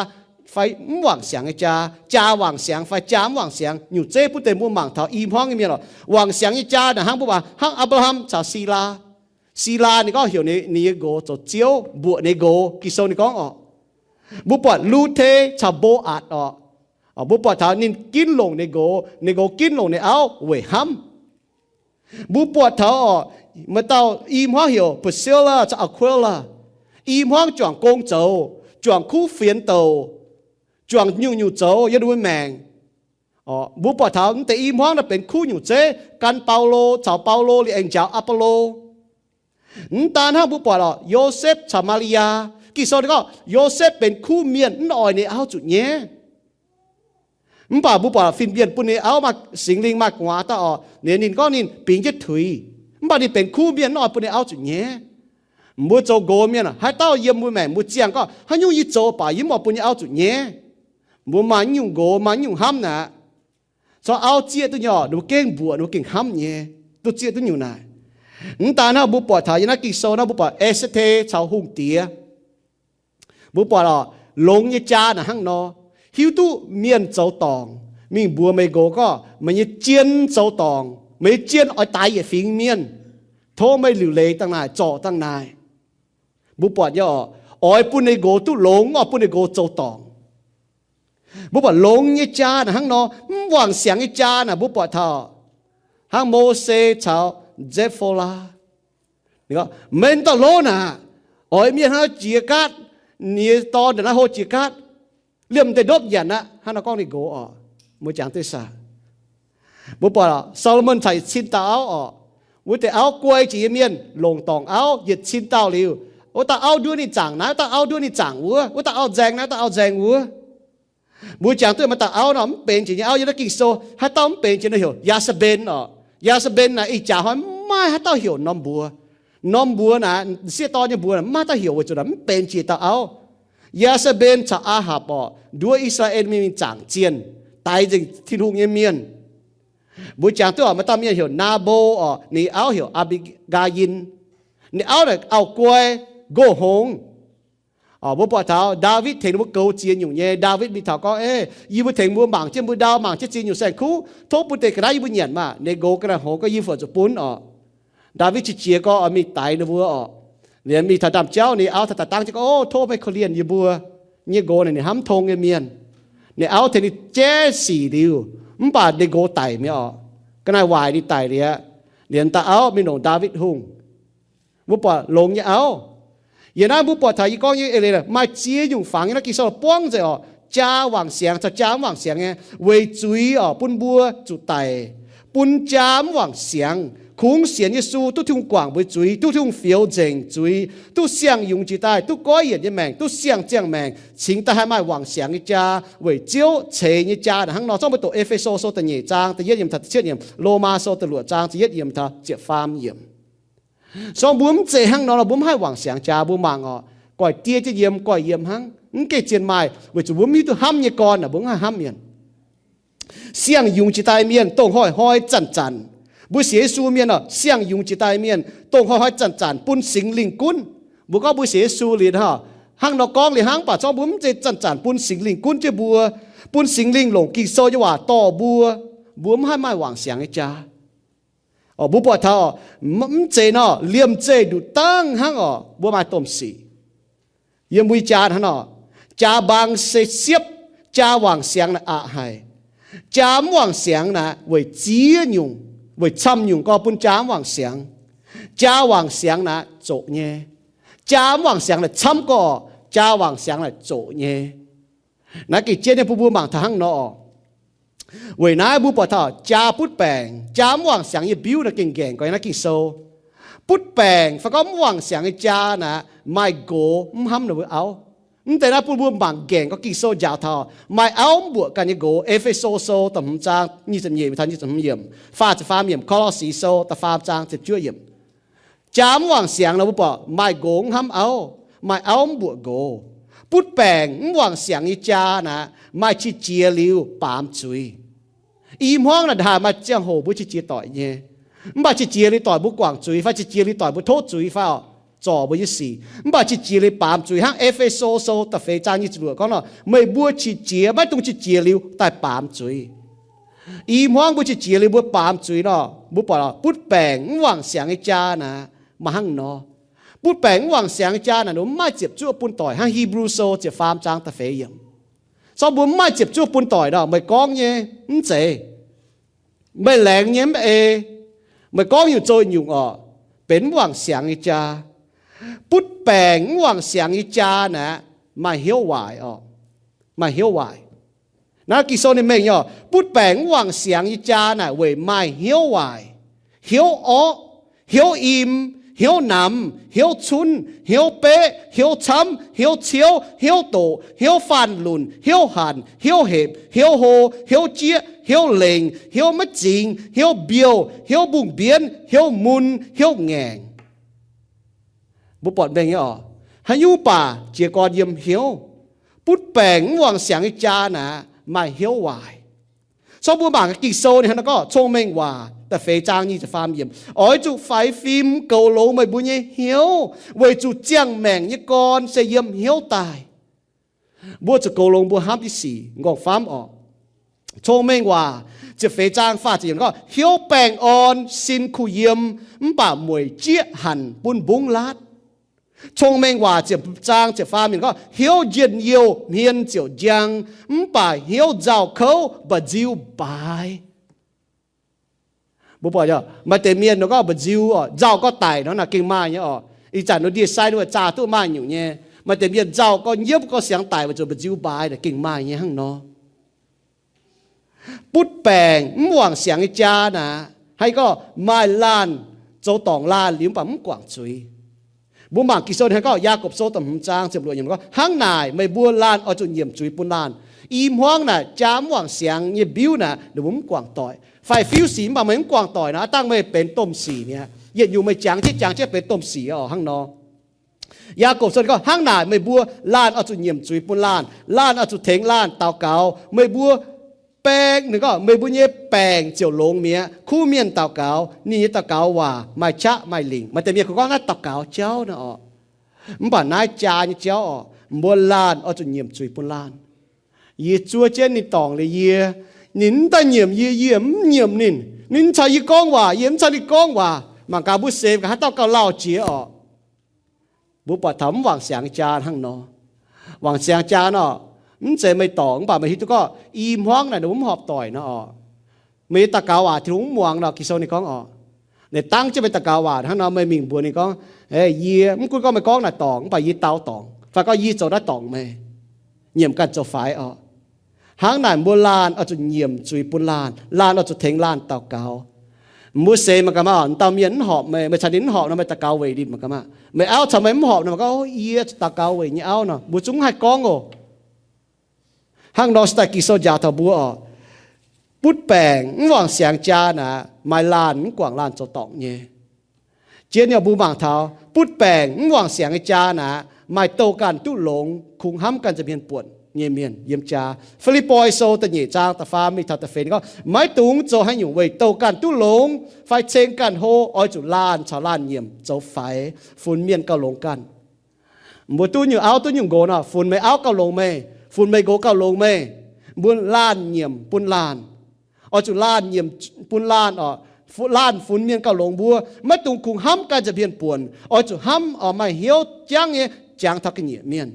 fai mv wangc siangx nyei jaa, jaa wangc siangx fai jaa mv wangc siangx. Nyungc zeiv bun deix mbuo mangc taux i hmuangv nyei mienh oc. Wangc siangx nyei jaa naaic hnangv mbuo mangc hnangv Apc^laa^ham caux Silaa. Silaa ninh gorngv heuc ninh nyei nqox zoux ziouv, mbuoqc ninh nqox. Ging-Sou ninh gorngv oc, Mbuo buatc Lu^te caux Mbo^atc orqc. Mbuo buatc taux ninh ginv longc ninh nqox, ninh nqox ginv longc ninh auv weic hnamv. Mbuo buatc taux orqc, maaih dauh i hmuangv heuc Priscilla caux Aquila. I hmuangv juangc gong zoux, juangc kuv fienx douc, juangc nyungc-nyungc zoux yiem ninh mbuo maengc. Mbuo buatc taux mv deix i hmuangv naaiv benx kuv nyungc zeiv gan Baulo caux Baulo liuz aengx njaaux Apollo. Mv daan hnangv, mbuo buatc orqc, Yosepv caux Maa^li^yaa. Ging-Sou ninh gorngv Yosepv benx kuv mienh, mv oix ninh auv zuqc nyaiv. Mv baac mbuo buatc fin-mienh bun ninh auv maaih Singx Lingh maaih gu'nguaaz daaih orqc, ninh, ninh gorngv ninh bingx jienv tuix. Mv baac ninh benx kuv mienh, mv oix bun ninh auv zuqc nyaiv. Mbuo zoux nqox mienh, haaix dauh yiem mbuo maengc mbuo ziangh gorngv, haaix nyungc yie zoux baac yie mv oix bun yie auv zuqc nyaiv. Mbuo maaih nyungc nqox, maaih nyungc hnamv naaic. Corc auv zieqv duqv nyei orqc, ninh mbuo gengh mbuoqc, ninh mbuo gengh hnamv nyei, duqv zieqv duqv nyungc naaic. Mv daan hnangv, mbuo buatc taux yiem naaiv Ging-Sou naaiv, mbuo buatc Aa^saa^te caux hungh diex. Mbuo buatc orqc, longx nyei jaa naaic hnangv nor, hiuv duqv mienh zoux dorngc, mingh mbuox meih nqox gorngv, meih nyei jien zoux dorngc, meih nyei jien oix daix yietc fingx mienh. Tov meih liuc leiz dangh naaic, zorc dangh naaic. Mbuo buatc nyei orqc, oix bun ninh nqox duqv longx, oix bun ninh nqox zoux dorngc. Mbuo buatc longx nyei jaa naaic hnangv nor, mv wangc siangx nyei jaa naaic mbuo buatc taux hnangv Mose caux Nzepv^fo^laa. Meih dauh lov naaic, oix mienh hnangv naaiv jiex gaatv, ninh nyei dorn ndongc naaiv hlo jiex gaatv, liemh deix ndopv nyanc aqv. Hnangv nor gorngv ninh nqox orqc. Mbuo jangx duqv saah? Mbuo buatc Saa^lo^morn caux yietc cin dauh auv orqc. Wuov deix auv guai jiex nyei mienh longc dorngc auv yietc cin dauh liuz, wuov dauh auv nduov ninh zaangc naaiv, wuov dauh auv nduov ninh zaangc wuov, wuov dauh auv nzaeng naaiv, wuov dauh auv nzaeng wuov. Mbuo jangx duqv maaih dauh auv nor, mv benx jiex nyei auv yiem naaiv Ging-Sou. Haaix dauh mv benx jiex nor heuc Yaa^saa^mben orqc. Yaa^saa^mben naaic ih jaax hnoi mv maaih haaix dauh heuc norm mbuox. Norm mbuox naaic, sieqv dorn nyei mbuox naaic, mv maaih dauh heuc weic zuqc naaic mv benx jiex dauh auv. Yaa^saa^mben caux Aa^hapc orqc, nduov I^saa^laa^en mienh mingh zaangc zienh, daix nzengc Tin-Hungh nyei mienh. Mbuo jangx duqv orqc, maaih dauh mienh heuc Naa^mbo orqc, ninh auv heuc Aa^mbi^gaa^yin. Ninh auv naaic auv-guai, nqox hngongx. Mbuo buatc taux Ndaawitv tengx ninh mbuo goux ziex nyungc nyei. Ndaawitv mingh taux gorngv, Eix, yie mbuo tengx mbuo mangc jienv mbuo ndau, mangc jienv ziex nyungc saeng kuv. Tov bun deix ga'naaiv yie mbuo nyanc maah! Ninh nqox ga'naaiv hngongx gorngv, Yie fungc zuqc bun orqc. Ndaawitv qiex jiez gorngv oix mingh daix ninh mbuo orqc. Liuz mingh taux ndaamv-jauv, ninh auv taux daaih dangv jienv gorngv, O, tov meih korv-lienh yie mbuo nyei nqox naaic, ninh hnamv tong nyei mienh. Ninh auv tengx ninh jaiv sic liuz, mv baac ninh nqox daic mi'aqv orqc. Ga'naaiv waaic ninh daic liuz aqv. Liuz dauh auv mingh longc Ndaawitv Hungh. Mbuo buatc longx nyei auv. Yiem naaiv mbuo buatc taux yie gorngv nyei eix leiz maaih ziex nyungc fangx yiem naaiv Ging-Sou buangv nzengc orqc. Jaa wangc siangx caux jaa mv wangc siangx nyei. Weic zuiz orqc bun mbuo zuqc daic, bun jaa mv wangc siangx. Kungx sienx Yesu duqv Tin-Hungh guangc mbuo zuiz, duqv Tin-Hungh fioux nzengc zuiz, duqv siang-yungz jiex daaih, duqv goiv yienc nyei maengc, duqv siang-ziangh maengc, cingx daaih haih maaih wangc siangx nyei jaa weic Ziouv ceix nyei jaa naaic hnangv nor. Zorqv mbuo doqc E^fe^so Sou da'nyeic zaang da'yietv yiemc taux da'cietv yiemc, Lomaa Sou da'luoqc zaang ziepc yietv yiemc taux ziepc faam yiemc. Song mbuo mv zeiz hnangv nor, mbuo mv haih wangc siangx jaa. Mbuo mangc orqc, goiv-diev jienv yiem, goiv yiem hnangv, mv gaengh zien maaih, weic zuqc mbuo mv hiuv duqv hnamv nyei gorn naaic, mbuo mv haih hnamv mienh. Siang-yungz jiex daaih mienh dongh hnoi-hnoi zanc-zanc. Mbuo sienx Yesu mienh orqc, siang-yungz jiex daaih mienh dongh hnoi-hnoi zanc-zanc bun Singx Lingh gunv. Mbuo gorngv mbuo sienx Yesu liuz, hnangv nor gorngv liuz hnangv, mv baac zorqv mbuo mv zeiz zanc-zanc bun Singx Lingh gunv jienv mbuo, bun Singx Lingh longc Ging-Sou nyei waac dorh mbuo, mbuo mv haih maaih wangc siangx nyei jaa. Mbuo buatc taux mv zeiz nor, liemh zeih nduqc dangv hnangv orqc, mbuo maaih domh sic. Yiem mbuo nyei jaa hnangv nor, jaa-mbaang se siepv, jaa wangc siangx naaic aqc haic. Jaa mv wangc siangx naaic weic ziex nyungc, weic camv nyungc gorx bun jaa mv wangc siangx. Jaa wangc siangx naaic zoqc nyei. Jaa mv wangc siangx naaic camv gorx, jaa wangc siangx naaic zoqc nyei. Naaiv gengh jienv nyei bun mbuo mangc taux hnangv nor orqc. Weic naaiv mbuo buatc taux jaa butv baengc, jaa mv wangc siangx nyei mbiuv naaiv gengh nqaengc gorx yiem naaiv Ging-Sou. Butv baengc fai gorngv mv wangc siangx nyei jaa naaic maaih nqox mv hnamv ninh mbuo auv. Mv deix naaiv bun mbuo mangc nqaengc gorx Ging-Sou njaaux taux maaih auv mv mbuoqc ganh nyei nqox. E^fe^so Sou da'hmz zaang nyic ziepc nyeic taux nyic ziepc hmz yiemc, faah ziepc faam yiemc, Ko^lo^si Sou da'faam zaang ziepc juov yiemc. Jaa mv wangc siangx nor, mbuo buatc maaih nqox mv hnamv auv, maaih auv mv mbuoqc nqox. Butv baengc mv wangc siangx nyei jaa naaic maaih qiex jiez liuz baamz zuiz. I hmuangv naaic ndaaih maaih ziangh hoc mbuo qiex jiez doic nyei. Mv baac qiex jiez liuz doic mbuo guangc zuiz fai qiex jiez liuz doic mbuo tov zuiz fai orqc, zorc mbuo nyei sic. Mv baac qiex jiez liuz baamz zuiz hnangv E^fe^so Sou da'feix zaang nyic ziepc luoqc gorngv nor, meih mbuo qiex jiez maiv dungx qiex jiez liuz daaih baamz zuiz. I hmuangv mbuo qiex jiez liuz mbuo baamz zuiz nor, mbuo buatc butv baengc mv wangc siangx nyei jaa naaic maaih hnangv nor. Butv baengc mv wangc siangx nyei jaa naaic, ninh mbuo mv maaih ziepc zuoqv bun doic hnangv. Hipv^lu Sou ziepc faam zaang da'feix yiemc. Se gorngv mbuo mv maaih ziepc zuoqv bun doic nor, meih gorngv nyei mv zeiz. Meih laengz nyei mv ei. Meih gorngv nyungc zoux nyungc orqc, benx mv wangc siangx nyei jaa. Butv baengc mv wangc siangx nyei jaa naaic, maaih hnyouv waaic orqc. Maaih hnyouv waaic. Naaiv Ging-Sou ninh mengh nyei orqc, butv baengc mv wangc siangx nyei jaa naaic weic maaih hnyouv waaic, hnyouv orqv, hnyouv im, hnyouv namx, hnyouv cunv, hnyouv beqv, hnyouv camv, hnyouv ciouv, hnyouv doqc, hnyouv faanv lunc, hnyouv hanc, hnyouv hepc, hnyouv hlo, hnyouv jieqv, hnyouv lengc, hnyouv maiv zingx, hnyouv mbiouh, hnyouv mbungh mbienv, hnyouv mun, hnyouv ngaengc. Mbuo buatc mengh nyei orqc, haaix nyungc baac jiez gorn yiem hnyouv. Butv baengc mv wangc siangx nyei jaa naaic maaih hnyouv waaic. Se gorngv mbuo mangc Ging-Sou ninh hnangv naaiv gorngv, Cong-Mengh Waac da'feix zaang nyic ziepc faam yiemc, oix zuqc faix fim goux longx meih mbuo nyei hnyouv, weic zuqc ziangh maengc nyei gorn se yiem hnyouv daaih. Mbuo zuqc goux longx mbuo hnamv nyei sic, m'nqorngv-famv orqc. Cong-Mengh Waac ziepc feix zaang faah ziepc yiemc gorngv, hnyouv baengh orn sin kuh yiem, mv baac mueic jieqv hanc bun mbungv laatv. Cong-Mengh Waac ziepc zaang ziepc faam yiemc gorngv, hnyouv njien-youh hmien ziouc njang, mv baac hnyouv nzauh kouv mba'nziu mbaaix. Mbuo buatc maaih deix mienh nor gorngv mba'nziu orqc, nzauh gorngv daic nor naaic gengh maaih nyei orqc. Ih zanc nor ndie-sai nor zaah duqv maaih nyungc nyei. Maaih deix mienh nzauh gorngv nyiemv gorngv siangx daic weic zuqc mba'nziu mbaaix naaic gengh maaih nyei hnangv nor. Butv baengc mv wangc siangx nyei jaa naaic, haaix gorngv maaih laanh zoux dorngc laanh liuz mv baac mv guangc zuiz. Mbuo mangc Ging-Sou hnangv gorngv Yaagorpc Sou da'hmz zaang ziepc luoqc yiemc gorngv, hnangv naaic meih mbuo laanh oix zuqc nyiemc zuiz bun laanh. I hmuangv naaic jaa mv wangc siangx nyei mbiuv naaic ninh mbuo mv guangc doic. Faix-fiuv sic mv baac meih mv guangc doic nor, aav dangh meih benx domh sic mi'aqv. Yietc nyungc meih jangx jienv jangx jienv benx domh sic orqc hnangv nor. Yaagorpc Sou gorngv, hnangv naaic meih mbuo laanh oix zuqc nyiemc zuiz bun laanh. Laanh oix zuqc tengx laanh daux gaux. Meih mbuo baeng, ninh gorngv, meih mbuo nyei baengc ziouc longx mi'aqv. Kuv mienh daux gaux, ninh nyei daux gaux waac maaih qaqv maaih lingc. Maaih deix mienh kungx gorngv naaiv daux gaux jauv nor orqc. Mv baac naaiv jaa nyei jauv orqc, mbuo laanh oix zuqc nyiemc zuiz bun laanh. Yie zuov jienv ninh dorngc liuz yie, ninh mv daaih nyiemc yie, yie mv nyiemc ninh. Ninh mv caux yie gorngv waac, yie mv caux ninh gorngv waac. Mangc gaax mbuo seix gaax haaix dauh gauh lauh jiex orqc. Mbuo buatc taux mv wangc siangx jaa hnangv nor. Wangc siangx jaa nor, mv zeiz meih dorngc mv baac meih hiuv duqv gorngv i hmuangv naaic ninh mbuo mv horpc doic nor orqc. Meih nyei daux gaux waac Tin-Hungh mv muangx nor, Ging-Sou ninh gorngv orqc, ninh dangv jienv meih daux gaux waac hnangv nor, meih mingh mbuox ninh gorngv, Eix, yie, mv gunv gorngv meih gorngv naaic dorngc, mv baac yie dau dorngc, fai gorngv yie zoux naaiv dorngc meih, nyiemc ganh zoux faix orqc. Hnangv naaic mbuo laanh oix zuqc nyiemc zuiz bun laanh, laanh oix zuqc tengx laanh daux gaux. Mbuo seix mangc gaax maah, dauh mienh mv horpc meih, meih caux ninh mv horpc nor, meih daux gaux weic ninh mangc gaax maah. Meih auv caux meih mv horpc nor, mangc gaax, O, yie zuqc daux gaux weic nyei auv nor, mbuo zungv mv haih gorngv oc. Hnangv nor se daaih Ging-Sou njaaux taux mbuo orqc, butv baengc mv wangc siangx jaa naaic maaih laanh mv guangc laanh zoux dorngc nyei. Jien yaac mbuo mangc taux butv baengc mv wangc siangx nyei jaa naaic maaih douh ganh duqv longx, kungx hnamv ganh nza'hmien buonc nyei mienh yiem jaa. Fi^lipv^poi Sou da'nyeic zaang da'faam mingh taux da'feix gorngv, maiv dungx zoux haaix nyungc weic douh ganh duqv longx fai ceng ganh hlo. Oix zuqc laanh caux laanh nyiemc zoux faix, funx mienh gauh longx ganh. Mbuo duqv nyungc auv duqv nyungc nqox nor, funx meih auv gauh longx meih, funx meih nqox gauh longx meih. Mbuo laanh nyiemc bun laanh. Oix zuqc laanh nyiemc bun laanh oc. Laanh funx mienh gauh longx mbuo. Maiv dungx kungx hnamv ganh nza'hmien buonc. Oix zuqc hnamv oc, maaih hnyouv jangv nyei jangx taux ga'nyiec mienh.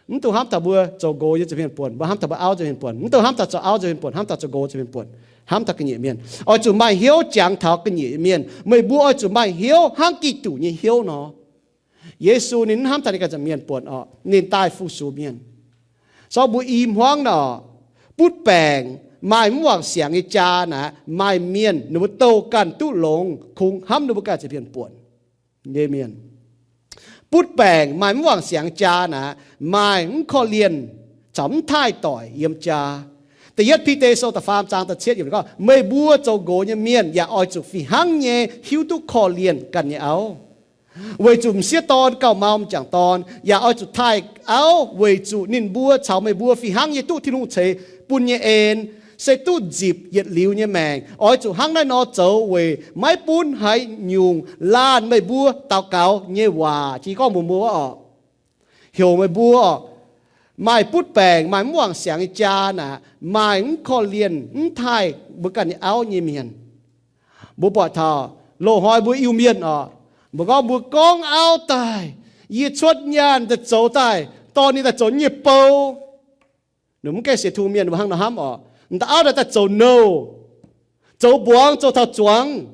Mv dungx hnamv taux mbuo zoux nqox nyei nza'hmien buonc, mbuo hnamv taux mbuo auv nza'hmien buonc. Mv dungx hnamv taux zoux auv nza'hmien buonc, hnamv taux zoux nqox nza'hmien buonc. Hnamv taux ga'nyiec mienh. Oix zuqc maaih hnyouv jangx taux ga'nyiec mienh. Meih mbuo oix zuqc maaih hnyouv hnangv Giduc nyei hnyouv nor. Yesu ninh mv hnamv taux ninh ganh nza'hmien buonc oc, ninh daaih fu-sux mienh. Se gorngv mbuo i hmuangv nor, butv baengc maaih mv wangc siangx nyei jaa naaic, maaih mienh ninh mbuo douh ganh duqv longx, kungx hnamv ninh mbuo ganh nza'hmien buonc nyei mienh. Butv baengc maaih mv wangc siangx jaa naaic, maaih mv korv-lienh caux mv taaih doic yiem jaa. Da'yietv Bide Sou da'faam zaang da'cietv yiemc gorngv, meih mbuo zoux nqox nyei mienh yaac oix zuqc fih hnangv nyei hiuv duqv korv-lienh ganh nyei auv. Weic zuqc m'sieqv dorn gauh mau m'jangc dorn, yaac oix zuqc taaih auv weic zuqc ninh mbuo caux meih mbuo fih hnangv nyei duqv Tin-Hungh ceix bun nyei en, se duqv nzipc yietc liuz nyei maengc. Oix zuqc hnangv naaiv nor zoux weic maiv bun haaix nyungc laanh meih mbuo daux gaux nyei waac, jiex gorngv mbuox mbuo oc, heuc meih mbuo oc, maaih butv baengc, maaih mv wangc siangx nyei jaa naaic, maaih mv korv-lienh, mv taaih mbuo ganh nyei auv nyei mienh. Mbuo buatc taux loz-hnoi mbuo Iu-Mienh oc, Mbuo gorngv mbuo gorngv auv daaih, yie cuotv nyaanh daaih zoux daaih, dorh ninh daaih zoux nyei bou. Ninh mv gaengh sienx Tin-Hungh mienh mbuo hnangv nor hnamv oc. M'daaih auv daaih daaih zoux nouh, zoux mbuangz, zoux taux zuangx,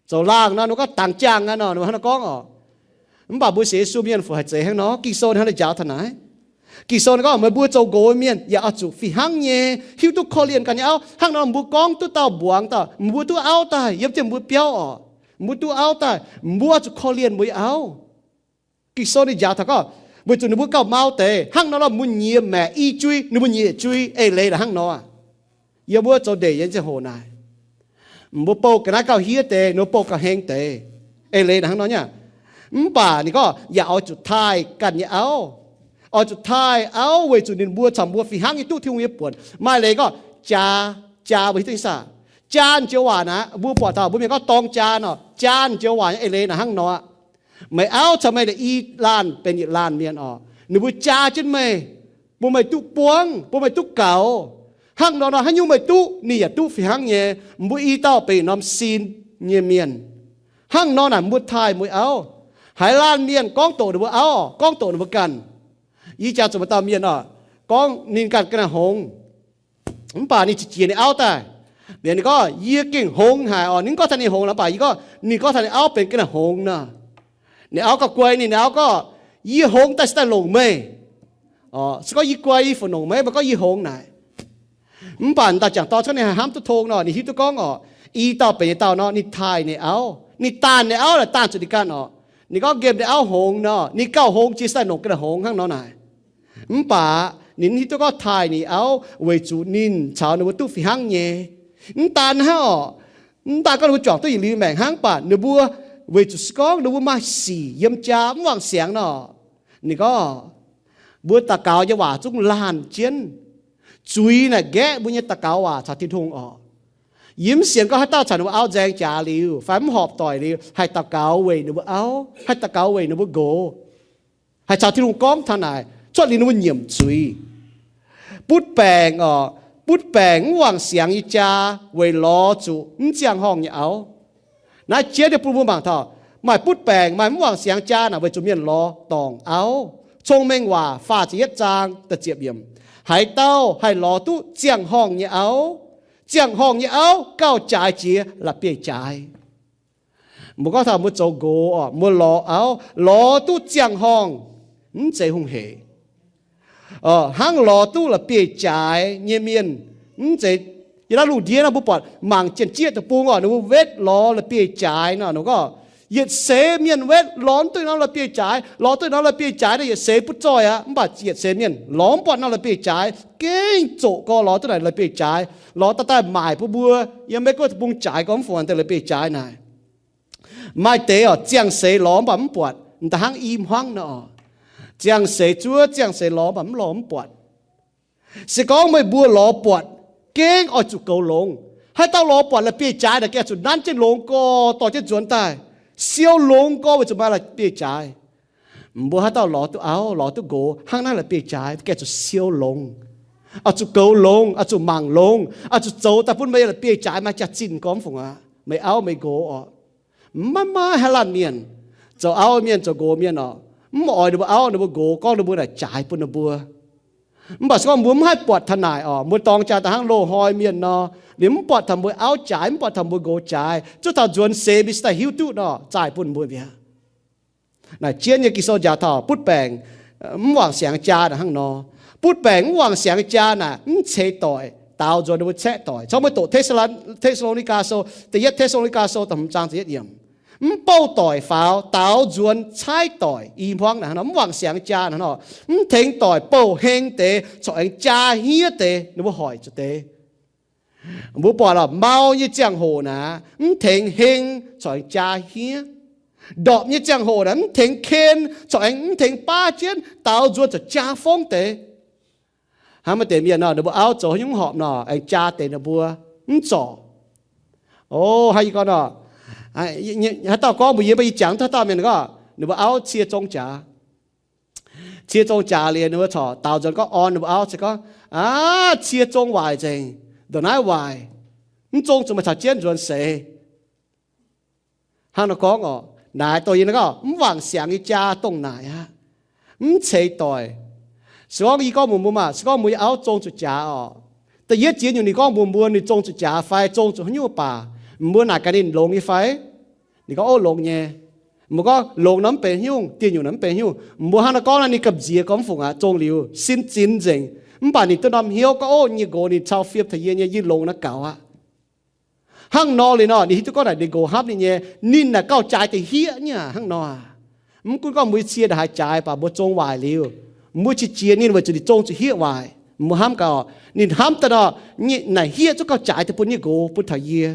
zoux laangh nor, ninh gorngv dangx jaangh aqv nor, ninh hnangv nor gorngv oc. Mv baac mbuo sienx Yesu mienh fu haiz zeiz hnangv nor, Ging-Sou hnangv nor njaaux taux naaiv. Ging-Sou gorngv meih mbuo zoux nqox mienh yaac oix zuqc fih hnangv nyei hiuv duqv korv-lienh ganh nyei auv. Hnangv nor mbuo gorngv duqv dauh mbuangz dauh, mbuo duqv auv daaih yiem jienv mbuo biauv oc, mbuo duqv auv daaih, mbuo oix zuqc korv-lienh mbuo nyei auv. Ging-Sou ninh njaaux taux gorngv, weic zuqc ninh mbuo gauh mau deix. Hnangv nor nor mbuo nyiex maeqc i jui, ninh mbuo nyiex jui eix leiz naaic hnangv nor. Yiem mbuo zoux ndeic nyei ziangh hoc naaic, mbuo bouh ga'naaiv gauh hiev deix, ninh mbuo bouh gauh heng deix, eix leiz naaic hnangv nor nyei. Mv baac ninh gorngv yaac oix zuqc taaih ganh nyei auv, oix zuqc taaih auv weic zuqc ninh mbuo caux mbuo fih hnangv nyei duqv Tin-Hungh nyei buonc. Maaih leiz gorngv jaa, jaa mbuo hiuv duqv nyei saah? Jaa joux waac naaic, mbuo buatc taux mbuo mienh gorngv dorng jaa nor, jaa joux waac nyei eix leiz naaic hnangv nor aqv. Meih auv caux meih i laanh benx yietc laanh mienh oc, ninh mbuo jaa jienv meih, bun meih duqv buangv, bun meih duqv gaux. Hnangv nor nor haaix nyungc meih duqv, ninh yaac duqv fih hnangv nyei. Mbuo i dauh benx norm sin nyei mienh. Hnangv nor naaic mbuo taaih mbuo auv. Haaix laanh mienh gorngv doqc ninh mbuo auv, gorngv doqc ninh mbuo ganh. Yie jangx zuqc maaih dauh mienh oc, gorngv ninh ganh ga'naaiv hngongx, mv baac ninh qiex jiez ninh auv daaih. Mienh ninh gorngv, yie gengh hngongx haic oc. Ninh gorngv taux ninh hngongx, mv baac yie gorngv, ninh gorngv taux ninh auv benx ga'naaiv hngongx nor. Ninh auv gauh guai ninh, ninh auv gorngv, yie hngongx daaih se daaih longc meih. Se gorngv yie guai yie fungc longc meih, mv baac gorngv yie hngongx naaic. Mv baac dauh jangc dorn cuotv ninh haih hnamv duqv tong nor, ninh hiuv duqv gorngv oc, i dauh benx yietc dauh nor, ninh taaih ninh auv, ninh daanh ninh auv laaix daanh zuqc ninh ganh oc. Ninh gorngv nqemh ninh auv hngongx nor, ninh gauh hngongx jiex se daaih longc ga'naaiv hngongx hnangv nor naaic. Mv baac ninh hiuv duqv gorngv taaih ninh auv weic zuqc ninh caux ninh mbuo duqv fih hnangv nyei. Mv daan hnangv oc, mv daan gorngv ninh mbuo juangc duqv yietc liuz maengc hnangv, mv baac ninh mbuo weic zuqc se gorngv ninh mbuo maaih sic yiem jaa mv wangc siangx nor, ninh gorngv mbuo daux gaux nyei waac zungv laanh jienv. Zuiz naaic nqaeqv mbuo nyei daux gaux waac caux Tin-Hungh oc. Yie mv sienx gorngv haaix dauh caux ninh mbuo auv nzaeng jaax liuz fai mv horpc doic liuz haih daux gaux weic ninh mbuo auv, haih daux gaux weic ninh mbuo nqox, haih caux Tin-Hungh gorngv taux naaic cuotv liuz ninh mbuo nyiemc zuiz. Butv baengc oc, butv baengc mv wangc siangx nyei jaa weic lorz zuqc mv ziangh horngh nyei auv. Naaiv jiex deix bun mbuo mangc taux maaih butv baengc, maaih mv wangc siangx jaa naaic weic zuqc mienh lorz dorngc auv. Cong-Mengh Waac faah ziepc yietv zaang da'ziepc yiemc, haaix dauh haih lorz duqv ziangh horngh nyei auv, ziangh horngh nyei auv gauh jaaix jiex la'bieiv-jaaix. Mbuo gorngv taux mbuo zoux nqox oc, mbuo lorz auv lorz duqv ziangh horngh, mv zeiz hungh hec. Hnangv lorz duqv la'bieiv-jaaix nyei mienh, mv zeiz yiem naaiv lungh ndiev nor mbuo buatc mangc jien-jieqv deic-bung oc, ninh mbuo wetv lorz la'bieiv-jaaix nor, ninh gorngv yietc seix mienh wetv lorz mv duqv norm la'bieiv-jaaix, lorz duqv norm la'bieiv-jaaix naaic yietc seix butv zoih aqv. Mv baac yietc seix mienh lorz mv buatc norm la'bieiv-jaaix, gengh zoqc gorx lorz duqv naaic la'bieiv-jaaix, lorz daaih daaih maaic bun mbuo yiem Meiv Guoqv deic-bung jaaix gorx mv fungx deix la'bieiv-jaaix naaic. Maaih deix oc, ziangh seix lorz mv baac mv buatc, m'daaih hnangv i hmuangv nor oc. Ziangh seix zuov, ziangh seix lorz mv baac mv lorz mv buatc. Se gorngv meih mbuo lorz buatc, gengh oix zuqc goux longx. Haaix dauh lorz buatc la'bieiv-jaaix naaic gengh oix zuqc nanv jienv longx gorx dorh jienv nzuonx daaih, siou longx gorx weic zuqc maaih la'bieiv-jaaix. Mbuo haaix dauh lorz duqv auv, lorz duqv nqox hnangv naaiv la'bieiv-jaaix, gengh zuqc siou longx, oix zuqc goux longx, oix zuqc mangc longx, oix zuqc zoux daaih bun meih la'bieiv-jaaix maaih jaax-zinh gorx mv fungx aqv, meih auv meih nqox oc. Maiv maaih haaix laanh mienh, zoux auv mienh zoux nqox mienh oc, mv oix ninh mbuo auv ninh mbuo nqox gorngv ninh mbuo naaic jaaix bun ninh mbuo. Mv baac se gorngv mbuo mv haih buatc taux naaic oc, mbuo dorng jaa daaih hnangv loz-hnoi mienh nor, liuz mv buatc taux mbuo auv jaaix, mv buatc taux mbuo nqox jaaix, zuov taux nzuonx seix mbuo se daaih hiuv duqv nor, zaaih bun mbuo mi'aqv. Naaic jienv nyei Ging-Sou njaaux taux butv baengc mv wangc siangx jaa naaic hnangv nor. Butv baengc mv wangc siangx jaa naaic mv ceix doic, daaux nzuonx ninh mbuo caeqv doic. Cong meih doqc Te^saa^lo^ni^gaa Sou, da'yietv Te^saa^lo^ni^gaa Sou da'hmz zaang ziepc yietv yiemc. Mv bouh doic faaux, daaux nzuonx caaiv doic. I hmuangv naaic hnangv nor, mv wangc siangx jaa hnangv nor, mv tengx doic bouh heng deix corc aengx jaa hniev deix, ninh mbuo hoic zuqc deix. Mbuo buatc oc, mau nyei ziangh hoc naaic mv tengx heng corc aengx jaa hniev. Ndorpc nyei ziangh hoc naaic mv tengx ken corc aengx mv tengx baav jienv, daaux nzuonx corc jaa fongv deix. Hnangv maaih deix mienh nor, ninh mbuo auv zoux haaix nyungc horpc nor, aengx jaa deix ninh mbuo mv zorc. O, haaix yie gorngv nor, haaix dauh gorngv mbuox yie, mv baac yie jangx duqv haaix dauh mienh gorngv ninh mbuo auv cie zong jaax. Cie zong jaax liuz, ninh mbuo corc daaux nzuonx gorngv orn ninh mbuo auv, se gorngv, aav, cie zong waaic nzengc, ndongc naaiv waaic, mv zong zuqc meih caux jienv nzuonx seix. Hnangv nor gorngv oc, Naaic dongh yie gorngv mv wangc siangx nyei jaa dongh naaic aqv. Mv ceix doic. Se gorngv yie gorngv mbuox mbuo maah, se gorngv mbuo nyei auv zong zuqc jaax oc, da'yietv ziex nyungc ninh gorngv mbuox mbuo ninh zong zuqc jaax fai zong zuqc haaix nyungc baac, mbuo naaic gaax ninh longx nyei fai? Ninh gorngv, ov, longx nyei. Mbuo gorngv, longx nor mv benx haaix nyungc, dieh nyungc nor mv benx haaix nyungc. Mbuo hnangv nor gorngv naaic ninh gamh nziex gorngv mv fungc aqv, zong liuz sin zinx nzengc. Mv baac ninh duqv norm hnyouv gorngv, ov, nyei nqox ninh cau fiem taux yie nyei, yie longx naaiv gaux aqv. Hnangv nor liuz nor, ninh hiuv duqv gorngv naaic ninh nqox hnamv ninh nyei, ninh naaic gauh jaaix deix hieqv nyei aqv. Hnangv nor aqv. Mv gunv gorngv mbuo cie ndongc haaix jaaix baac mbuo zong waaic liuz, mbuo qiex jiez ninh weic zuqc ninh zong zuqc hieqv waaic. Mbuo hnamv gaax, ninh hnamv daaih nor, naaic hieqv zuqc gauh jaaix deix bun nyei nqox, bun taux yie.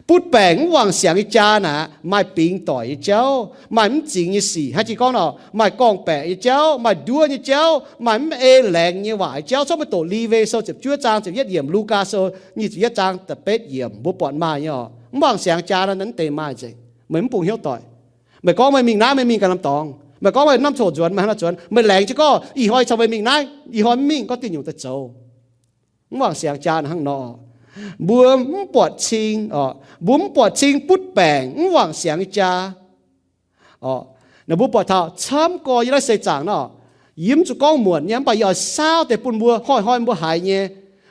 Butv baengc mv wangc siangx nyei jaa naaic, maaih bingx doic nyei jauv, maaih mv zingx nyei sic, hnangv jiex gorngv nor, maaih gorngv-baeqc nyei jauv, maaih nduov nyei jauv, maaih mv ei laengz nyei waac nyei jauv. Corc maiv doqc Liwe Sou ziepc juov zaang ziepc yietv yiemc, Lugaa Sou nyic ziepc yietv zaang da'betv yiemc, mbuo buatc maaih nyei oc. Mv wangc siangx jaa naaiv mv deix maaih nzengc. Meih mv bungx hnyouv doic. Meih gorngv meih mingh naaiv, meih mingh ganh norm dorngx. Meih gorngv meih norm coc nzuonx, meih hnangv nor nzuonx. Meih laengz jienv gorngv ih hnoi caux meih mingh naaiv, ih hnoi mv mingh, gorngv dieh nyungc daaih zoux. Mv wangc siangx jaa naaic hnangv nor. Mbuo mv buatc cing oc, mbuo mv buatc cing butv baengc mv wangc siangx nyei jaa oc. Naaic mbuo buatc taux camv gorx yiem naaiv seix zaangc nor, yie mv zuqc gorngv muonc nyei, mv baac yie oix saauv deix bun mbuo hnoi-hnoi mbuo haiz nyei.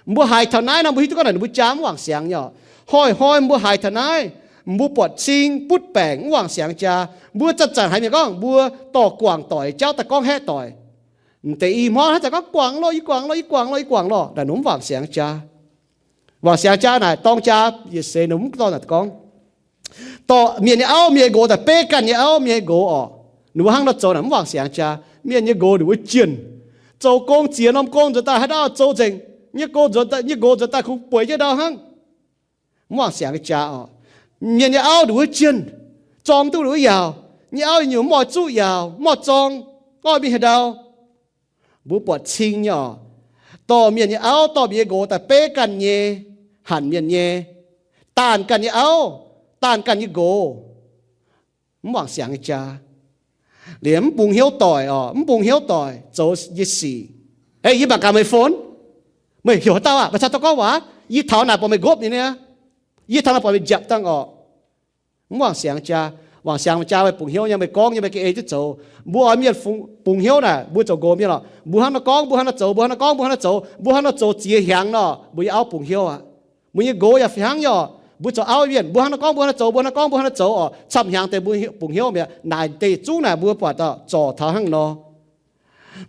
Mbuo haiz taux naaiv nor, mbuo hiuv duqv gorngv naaic mbuo jaa mv wangc siangx nyei oc. Hnoi-hnoi mbuo haiz taux naaiv, mbuo buatc cing butv baengc mv wangc siangx jaa. Mbuo zanc-zanc haiz mienh gorngv mbuo dorh guangc doic jauv daaih gorngv haeqv doic. M'deix i hmuangv hnangv zanc gorngv, guangc loh, yie guangc loh, yie guangc loh, yie guangc loh, naaic nor mv wangc siangx jaa. Wangc siangx jaa naaic dorng jaa yietc seix ninh mv dorh naaic gorngv, dorh mienh nyei auv, mienh nyei nqox daaih beiv ganh nyei auv, mienh nyei nqox oc. Ninh mbuo hnangv nor zoux naaic mv wangc siangx jaa. Mienh nyei nqox ninh mbuo jienh, zoux gong ziex norm gong nzuonx daaih haaix ndau zoux nzengc. Nyei nqox nzuonx daaih, nyei nqox nzuonx daaih kungx bueix jienv ndau hnangv. Mv wangc siangx nyei jaa oc. Mienh nyei auv ninh mbuo jienh, zorng duqv ninh mbuo yaauc. Nyei auv nyungc mv oix zuqv yaauc, mv oix zorng, gorngv mingh haaix ndau. Mbuo buatc cing nyei oc. Dorh mienh nyei auv, dorh mienh nyei nqox daaih beiv ganh nyei, hanc mienh nyei, daanh ganh nyei auv, daanh ganh nyei nqox. Mv wangc siangx nyei jaa. Liemh mv bungx hnyouv doic oc, mv bungx hnyouv doic zoux nyei sic. Ei, yie mangc gaax meih fon. Meih heuc haaix dauh aqv? Meih caux dauh gorngv waac. Yie taux naaic buatc meih nqopv nyei niaa. Yie taux naaic buatc meih njapc dangh orqc. Mv wangc siangx jaa. Wangc siangx jaa meih bungx hnyouv nyei, meih gorngv nyei, meih ga'ei jienv zoux. Mbuo oix mienh bungx hnyouv naaic, mbuo zoux nqox mienh lorqc, mbuo hnangv nor gorngv, mbuo hnangv nor zoux, mbuo hnangv nor gorngv, mbuo hnangv nor zoux, mbuo hnangv nor zoux ziex hnyangx nor, mbuo nyei auv bungx hnyouv aqv. Mbuo nyei nqox yaac fih hnangv nyei oc. Mbuo zoux auv mienh, mbuo hnangv nor gorngv, mbuo hnangv nor zoux, mbuo hnangv nor gorngv, mbuo hnangv nor zoux oc, camv hnyangx deix mbuo bungx hnyouv mi'aqv. Naaic deix zungv naaic mbuo buatc zorc taux hnangv nor.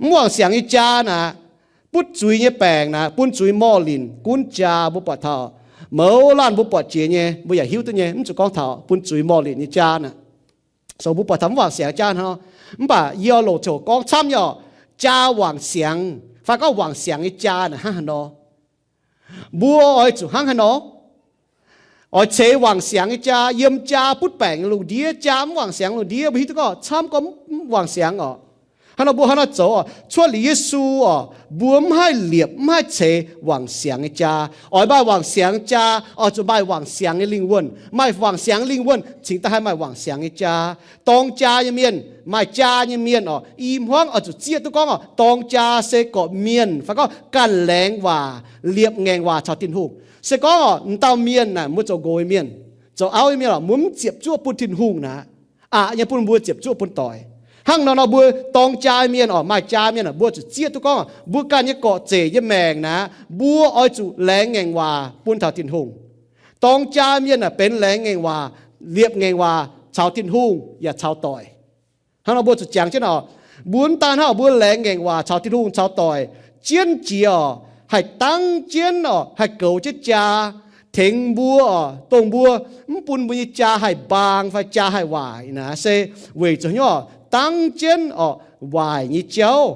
Mv wangc siangx nyei jaa naaic, butv zuiz nyei baengc naaic, bun zuiz morh linc gunv jaa mbuo buatc taux. Mouz laanh mbuo buatc jiex nyei, mbuo yaac hiuv duqv nyei, mv zuqc gorngv taux bun zuiz morh linc nyei jaa naaic. So mbuo buatc taux mv wangc siangx jaa hnangv nor. Mv baac yie oix longc ziouc gorngv camv nyei oc, jaa wangc siangx, fai gorngv wangc siangx nyei jaa naaic hnangv haaix nor. Mbuo oix zuqc hnangv haaix nor? Oix ceix wangc siangx nyei jaa, yiem jaa butv baengc lungh ndiev, jaa mv wangc siangx lungh ndiev, mbuo hiuv duqv gorngv camv gorngv mv wangc siangx oc. Hnangv nor mbuo hnangv nor zoux oc, cuotv liuz Yesu oc, mbuo mv haih liepc, mv haih ceix wangc siangx nyei jaa. Oix maaih wangc siangx jaa, oix zuqc maaih wangc siangx nyei lingh wuonh. Maaih wangc siangx lingh wuonh cingx daaih haih maaih wangc siangx nyei jaa. Dorng jaa nyei mienh, maaih jaa nyei mienh oc, i hmuangv oix zuqc zieqv duqv gorngv oc, dorng jaa se gorqv-mienh fai gorngv ganh laengz waac, liepc ngaengc waac caux Tin-Hungh. Se gorngv oc, m'dauh mienh naaic, mbuo zoux nqox nyei mienh, zoux auv nyei mienh oc, mbuo mv ziepc zuoqv bun Tin-Hungh naaic, aqc nyei bun mbuo ziepc zuoqv bun doic. Hnangv nor nor mbuo dorng jaa mienh oc, maaih jaa mienh oc, mbuo zuqc zieqv duqv gorngv oc, mbuo ganh nyei gorqv-zeic nyei maengc naaic, mbuo oix zuqc laengz ngaengc waac bun taux Tin-Hungh. Dorng jaa mienh naaic benx laengz ngaengc waac, liepc ngaengc waac caux Tin-Hungh yaac caux doic. Hnangv nor mbuo zuqc jangx jienv oc, mbuo mv daan hnangv oc, mbuo laengz ngaengc waac caux Tin-Hungh caux doic, jienv jiex oc, haih dangv jienv oc, haih goux jienv jaa, tengx mbuo oc, dongh mbuo mv bun mbuo nyei jaa haih mbaang fai jaa haih waaic naaic se weic zuqc hnyouv oc, dangv jienv oc waaic nyei jauv,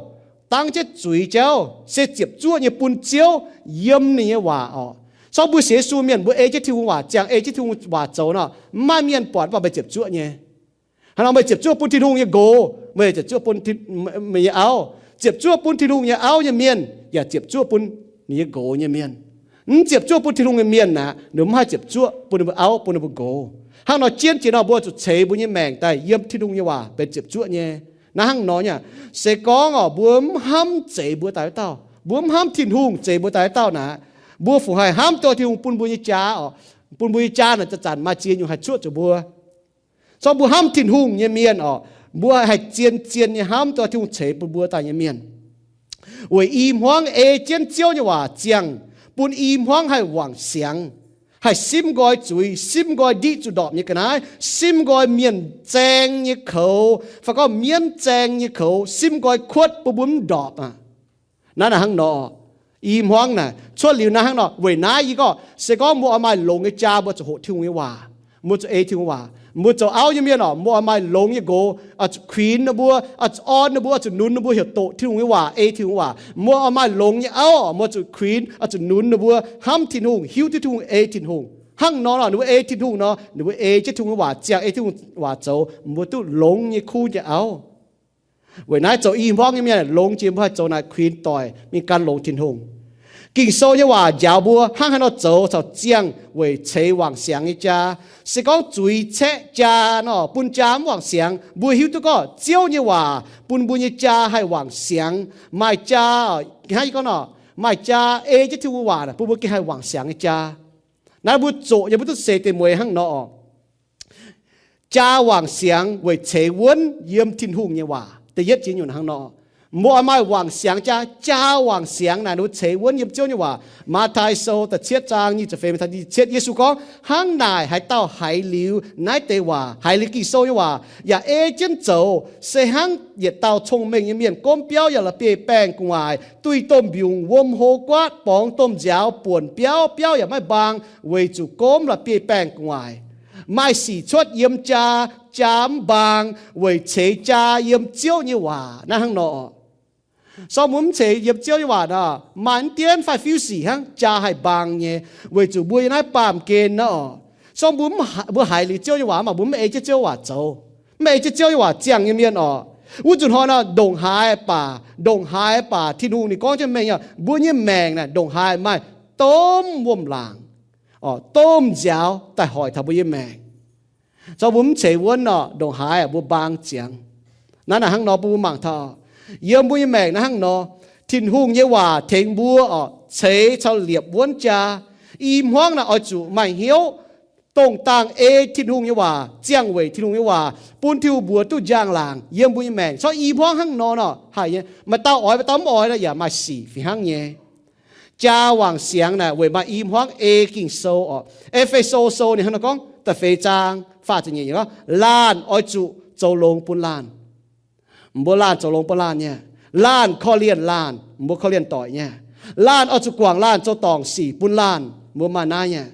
dangv jienv zuiz jauv, se ziepc zuoqv nyei bun Ziouv yiem ninh nyei waac oc. Corc mbuo sienx Yesu mienh, mbuo ei jienv Tin-Hungh waac ziangh, ei jienv Tin-Hungh waac zoux nor, mv maaih mienh buatc mv baac meih ziepc zuoqv nyei. Hnangv nor meih ziepc zuoqv bun Tin-Hungh nyei nqox, meih ziepc zuoqv bun Tin, meih nyei auv. Ziepc zuoqv bun Tin-Hungh nyei auv nyei mienh yaac ziepc zuoqv bun ninh nyei nqox nyei mienh. Mv ziepc zuoqv bun Tin-Hungh nyei mienh aqv, ninh mv haih ziepc zuoqv bun ninh mbuo auv, bun ninh mbuo nqox. Hnangv nor jienv jiex nor mbuo zuqc ceix mbuo nyei maengc daaih yiem Tin-Hungh nyei waac benx ziepc zuoqv nyei. Naaiv hnangv nor nyei, se gorngv oc, mbuo mv hnamv zeix mbuo daaih wuov dauh, mbuo mv hnamv Tin-Hungh zeix mbuo daaih wuov dauh naaic, mbuo fungc haih hnamv duqv Tin-Hungh bun mbuo nyei jaa oc, bun mbuo nyei jaa naaic zanc-zanc maaih ziex nyungc haih cuoqv zuqc mbuo. Zorqv mbuo hnamv Tin-Hungh nyei mienh orqc, mbuo haih zien-zien nyei hnamv duqv Tin-Hungh ceix bun mbuo daaih nyei mienh. Weic i hmuangv ei jienv Ziouv nyei waac ziangh, bun i hmuangv haih wangc siangx, haih simv nqoi zuiz, simv nqoi ndiqv zuqc ndorpc nyei ga'naaiv, simv nqoi mienh zaeng nyei koux, fai gorngv mienv zaeng nyei koux, simv nqoi kuotv bun mbuo mv ndorpc aqv. Naaiv naaic hnangv nor, i hmuangv naaic cuotv liuz naaiv hnangv nor. Weic naaiv yie gorngv, se gorngv mbuo oix maaih longx nyei jaa, mbuo zuqc hoqc Tin-Hungh nyei waac, mbuo zuqc ei Tin-Hungh waac. Mbuo zoux auv nyei mienh orqc, mbuo oix maaih longx nyei nqox, oix zuqc kuinx ninh mbuo, oix zuqc orn ninh mbuo, oix zuqc nunz ninh mbuo heuc doqc Tin-Hungh nyei waac, ei Tin-Hungh waac. Mbuo oix maaih longx nyei auv orqc, mbuo zuqc kuinx, oix zuqc nunz ninh mbuo hnamv Tin-Hungh, hiuv duqv Tin-Hungh, ei Tin-Hungh. Hnangv nor nor, ninh mbuo ei Tin-Hungh nor, ninh mbuo ei jienv Tin-Hungh nyei waac ziangh, ei Tin-Hungh waac zoux, mbuo duqv longx nyei kuv nyei auv. Weic naaiv zoux i hmuangv nyei mienh longx jiex mbuo haih zoux naaic kuinx doic mingh gan longx Tin-Hungh. Ging-Sou nyei waac njaaux mbuo hnangv haaix nor zoux caux ziangh weic ceix wangc siangx nyei jaa. Se gorngv zuiz caeqv jaa nor, bun jaa mv wangc siangx, mbuo hiuv duqv gorngv Ziouv nyei waac bun mbuo nyei jaa haih wangc siangx. Maaih jaa, hnangv yie gorngv nor, maaih jaa ei jienv Tin-Hungh waac bun mbuo gengh haih wangc siangx nyei jaa. Naaiv mbuo zoqc nyei mbuo duqv seix deix mueiz hnangv nor. Jaa wangc siangx weic ceix wuonv yiem Tin-Hungh nyei waac. Da'yietv jiex nyungc hnangv nor. Mbuo oix maaih wangc siangx jaa, jaa wangc siangx naaic ninh mbuo ceix wuonv yiem Ziouv nyei waac. Matv^taai Sou da'cietv zaang nyic ziepc feix, Matv^taai nyic ziepc cietv, Yesu gorngv, hnangv naaic haaix dauh haiz liuz naaiv deix waac, haiz liuz Ging-Sou nyei waac, yaac ei jienv zoux, se hnangv yietc dauh cong-mengh nyei mienh gomv biauv yaac la'bieiv-baengh gu'nguaaic, duih domh mbiungc, wuom hlo guaatv, borngz domh nziaaux, buonc biauv, biauv yaac maiv mbaang, weic zuqc gomv la'bieiv-baengh gu'nguaaic. Maaih sic cuotv yiem jaa, jaa mv mbaang, weic ceix jaa yiem Ziouv nyei waac. Naaiv hnangv nor. Sorng mbuo mv ceix yiem Ziouv nyei waac nor, maaih mv dienv fai fiuv sic hnangv, jaa haih mbaang nyei, weic zuqc mbuo yiem naaiv baamh gen nor. Sorng mbuo mv, mbuo haiz liuz Ziouv nyei waac, mv baac mbuo mv ei jienv Ziouv waac zoux, mv ei jienv Ziouv nyei waac ziangh nyei mienh orqc, wuov nzunc hnoi nor, ndongc haaix baac, ndongc haaix baac Tin-Hungh ninh gorngv jienv mengh, mbuo nyei maengc naaic ndongc haaix maaih domh wuom-laangc, domh nziaaux daaih hoic taux mbuo nyei maengc. Zorng mbuo mv ceix wuonv nor, ndongc haaix mbuo mbaang ziangx. Naaiv naaic hnangv nor bun mbuo mangc taux, yiem mbuo nyei maengc naaiv hnangv nor, Tin-Hungh nyei waac tengx mbuo orqc, ceix caux liepc wuonv jaa. I hmuangv naaic oix zuqc maaih hnyouv dongh dangh ei Tin-Hungh nyei waac, ziangh weic Tin-Hungh nyei waac, bun Tin-Hungh mbuox duqv njang-laangc yiem mbuo nyei maengc. Corc i hmuangv hnangv nor nor, haiz nyei, maaih dauh oix, maaih dauh mv oix nor, yaac maaih sic fih hnangv nyei. Jaa wangc siangx naaic weic maaih i hmuangv ei Ging-Sou orqc. E^fe^so Sou ninh hnangv nor gorngv, da'feix zaang faah ziepc nyeic gorngv, laanh oix zuqc zoux longx bun laanh. Mbuo laanh zoux longx bun laanh nyei. Laanh korv-lienh laanh, mbuo korv-lienh doic nyei. Laanh oix zuqc guangc laanh zoux dorngc sic bun laanh, mbuo maaih naaiv nyei.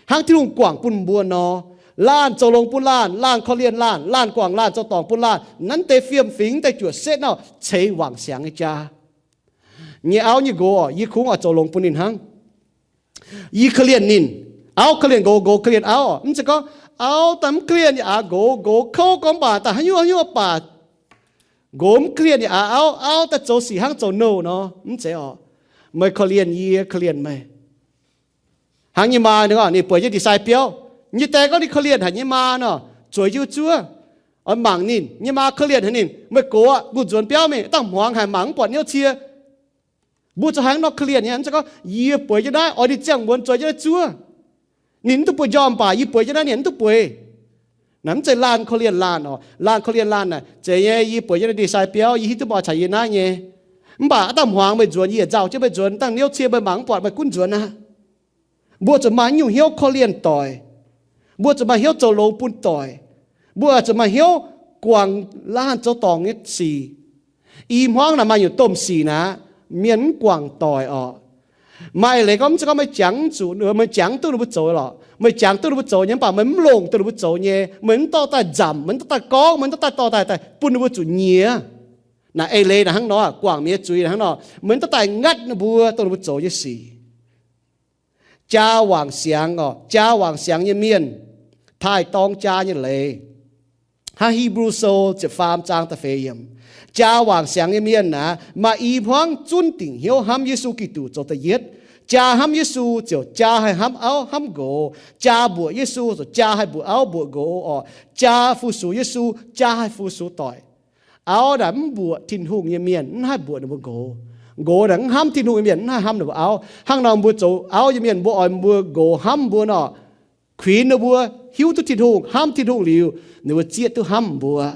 Hnangv Tin-Hungh guangc bun mbuo nor, laanh zoux longx bun laanh, laanh korv-lienh laanh, laanh guangc laanh zoux dorngc bun laanh. Naaiv deix fiem-fingx daaih juoqc setv nor ceix wangc siangx nyei jaa. Nyei auv nyei nqox, yie kungx oix zoux longx bun ninh hnangv. Yie korv-lienh ninh, auv korv-lienh nqox, nqox korv-lienh auv. Mv zeiz gorngv auv daaih mv korv-lienh yie aqv, nqox, nqox kouv gorngv mv baac daaih haaix nyungc haaix nyungc baac nqox mv korv-lienh yie aqv, auv, auv daaih zoux sic hnangv zoux nouh nor. Mv zeiz orqc. Meih korv-lienh yie, korv-lienh meih. Hnangv nyei maa ninh, ninh bueix jienv ndie-sai biauv, nyei die gorngv ninh korv-lienh haic nyei maa nor, zueiz jienv zuov, oix mangc ninh. Nyei maa korv-lienh haic ninh, meih gox aqv, mbuo nzuonx biauv mingh, dangh hmuangx haic, mangc mv buatc hnyouv cie. Mbuo zoux haaix nor korv-lienh nyei? Mv zeiz gorngv yie bueix jienv naaiv, oix ninh ziangh muonz zueiz jienv naaiv zuov. Ninh mv duqv bueix njormh baac yie bueix jienv naaiv ninh mv duqv bueix. Naaiv mv zeiz laanh korv-lienh laanh orqc. Laanh korv-lienh laanh naaic zeiz nyei, yie bueix jienv naaiv ndie-sai biauv, yie hiuv duqv meih oix caux yie naaiv nyei. Mv baac dangh hmuangx meih nzuonx, yie yietc nzauh jienv meih nzuonx, dangh hnyouv cie meih mangc mv buatc, meih gunv nzuonx aqv. Mbuo zuqc maaih nyungc hnyouv korv-lienh doic. Mbuo zuqc maaih hnyouv zoux longx bun doic. Mbuo zuqc maaih hnyouv guangc laanh zoux dorngc nyei sic. I hmuangv naaic maaih nyungc domh sic naaic, mienh mv guangc doic orqc. Maaih leiz gorngv, mv zeiz gorngv meih jangx mv zuqc, meih jangx duqv ninh mbuo zoux lorqc. Meih jangx duqv ninh mbuo zoux nyei, mv baac meih mv longc duqv ninh mbuo zoux nyei. Meih mv dorh daaih nzamc, meih mv dorh daaih gorngv, meih mv dorh daaih dorh daaih daaih bun ninh mbuo zuqc nyiex. Naaic eix leiz naaic hnangv nor, guangc mienh nyei zuiz naaic hnangv nor, meih mv dorh daaih ngatv ninh mbuo dongh ninh mbuo zoux nyei sic. Jaa wangc siangx orqc, jaa wangc siangx nyei mienh taaih dorng jaa nyei leiz. Hnangv Hipv^lu Sou ziepc faam zaang da'feix yiemc, jaa wangc siangx nyei mienh naaic maaih i hmuangv zunv dingc hnyouv hnamv Yesu Giduc zoux da'yietv. Jaa hnamv Yesu ziouc jaa haih hnamv auv hnamv nqox. Jaa mbuoqc Yesu ziouc jaa haih mbuoqc auv mbuoqc nqox orqc. Jaa fu-sux Yesu, jaa haih fu-sux doic. Auv naaic mv mbuoqc Tin-Hungh nyei mienh, mv haih mbuoqc ninh mbuo nqox. Nqox naaic mv hnamv Tin-Hungh nyei mienh, mv haih hnamv ninh mbuo auv. Hnangv nor mbuo zoux auv nyei mienh, mbuo oix mbuo nqox hnamv mbuo nor, Kuinx ninh mbuo hiuv duqv Tin-Hungh, hnamv Tin-Hungh liuz, ninh mbuo zieqv duqv hnamv mbuo.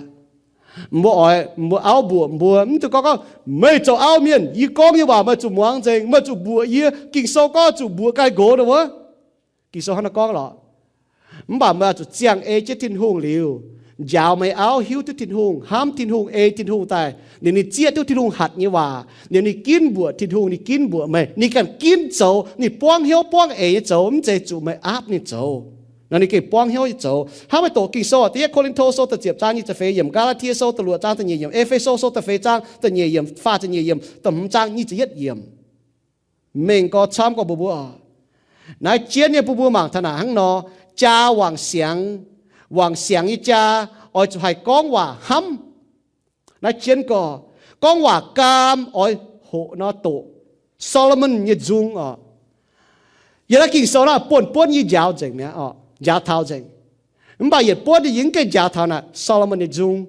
Mbuo oix mbuo auv mbuoqc mbuo, mv dungx gorngv gorngv, meih zoux auv mienh, yie gorngv nyei waac meih zuqc muangx nzengc, meih zuqc mbuoqc yie. Ging-Sou gorngv zuqc mbuoqc ganh nqox nor wuov. Ging-Sou hnangv naaiv gorngv lorqc. Mv baac meih oix zuqc ziangh ei jienv Tin-Hungh liuz, njaaux meih auv hiuv duqv Tin-Hungh, hnamv Tin-Hungh, ei Tin-Hungh daaih, liuz ninh zieqv duqv Tin-Hungh hatc nyei waac, liuz ninh ginv mbuoqc Tin-Hungh, ninh ginv mbuoqc meih, ninh ganh ginv zoux, ninh buangv hnyouv buangv eix nyei zoux, mv zeiz zuqc meih aapv ninh zoux. Nor ninh gengh buangv hnyouv nyei zoux. Hnangv meih doqc Ging-Sou, da'yietv Ko^lin^to Sou da'ziepc zaang nyic ziepc feix yiemc, Gaa^laa^tie Sou da'luoqc zaang da'nyeic yiemc, E^fe^so Sou da'feix zaang da'nyeic yiemc, faah ziepc nyeic yiemc, da'hmz zaang nyic ziepc yietv yiemc. Mengh gorx camv gorx mbuox mbuo oc. Naaiv jienv nyei bun mbuo mangc taux naaic hnangv nor, jaa wangc siangx, wangc siangx nyei jaa oix zuqc haih gorngv waac hnamv. Naaiv jienv gorx, gorngv waac gaam oix hoqc nor doqc Solomon nyei nzung oc. Yiem naaiv Ging-Sou naaiv buonv-buonv yie njaaux nzengc mi'aqv oc, njaaux taux nzengc. Mv baac yietc buonv yie mv gaengh njaaux taux naaic Solomon nyei nzung.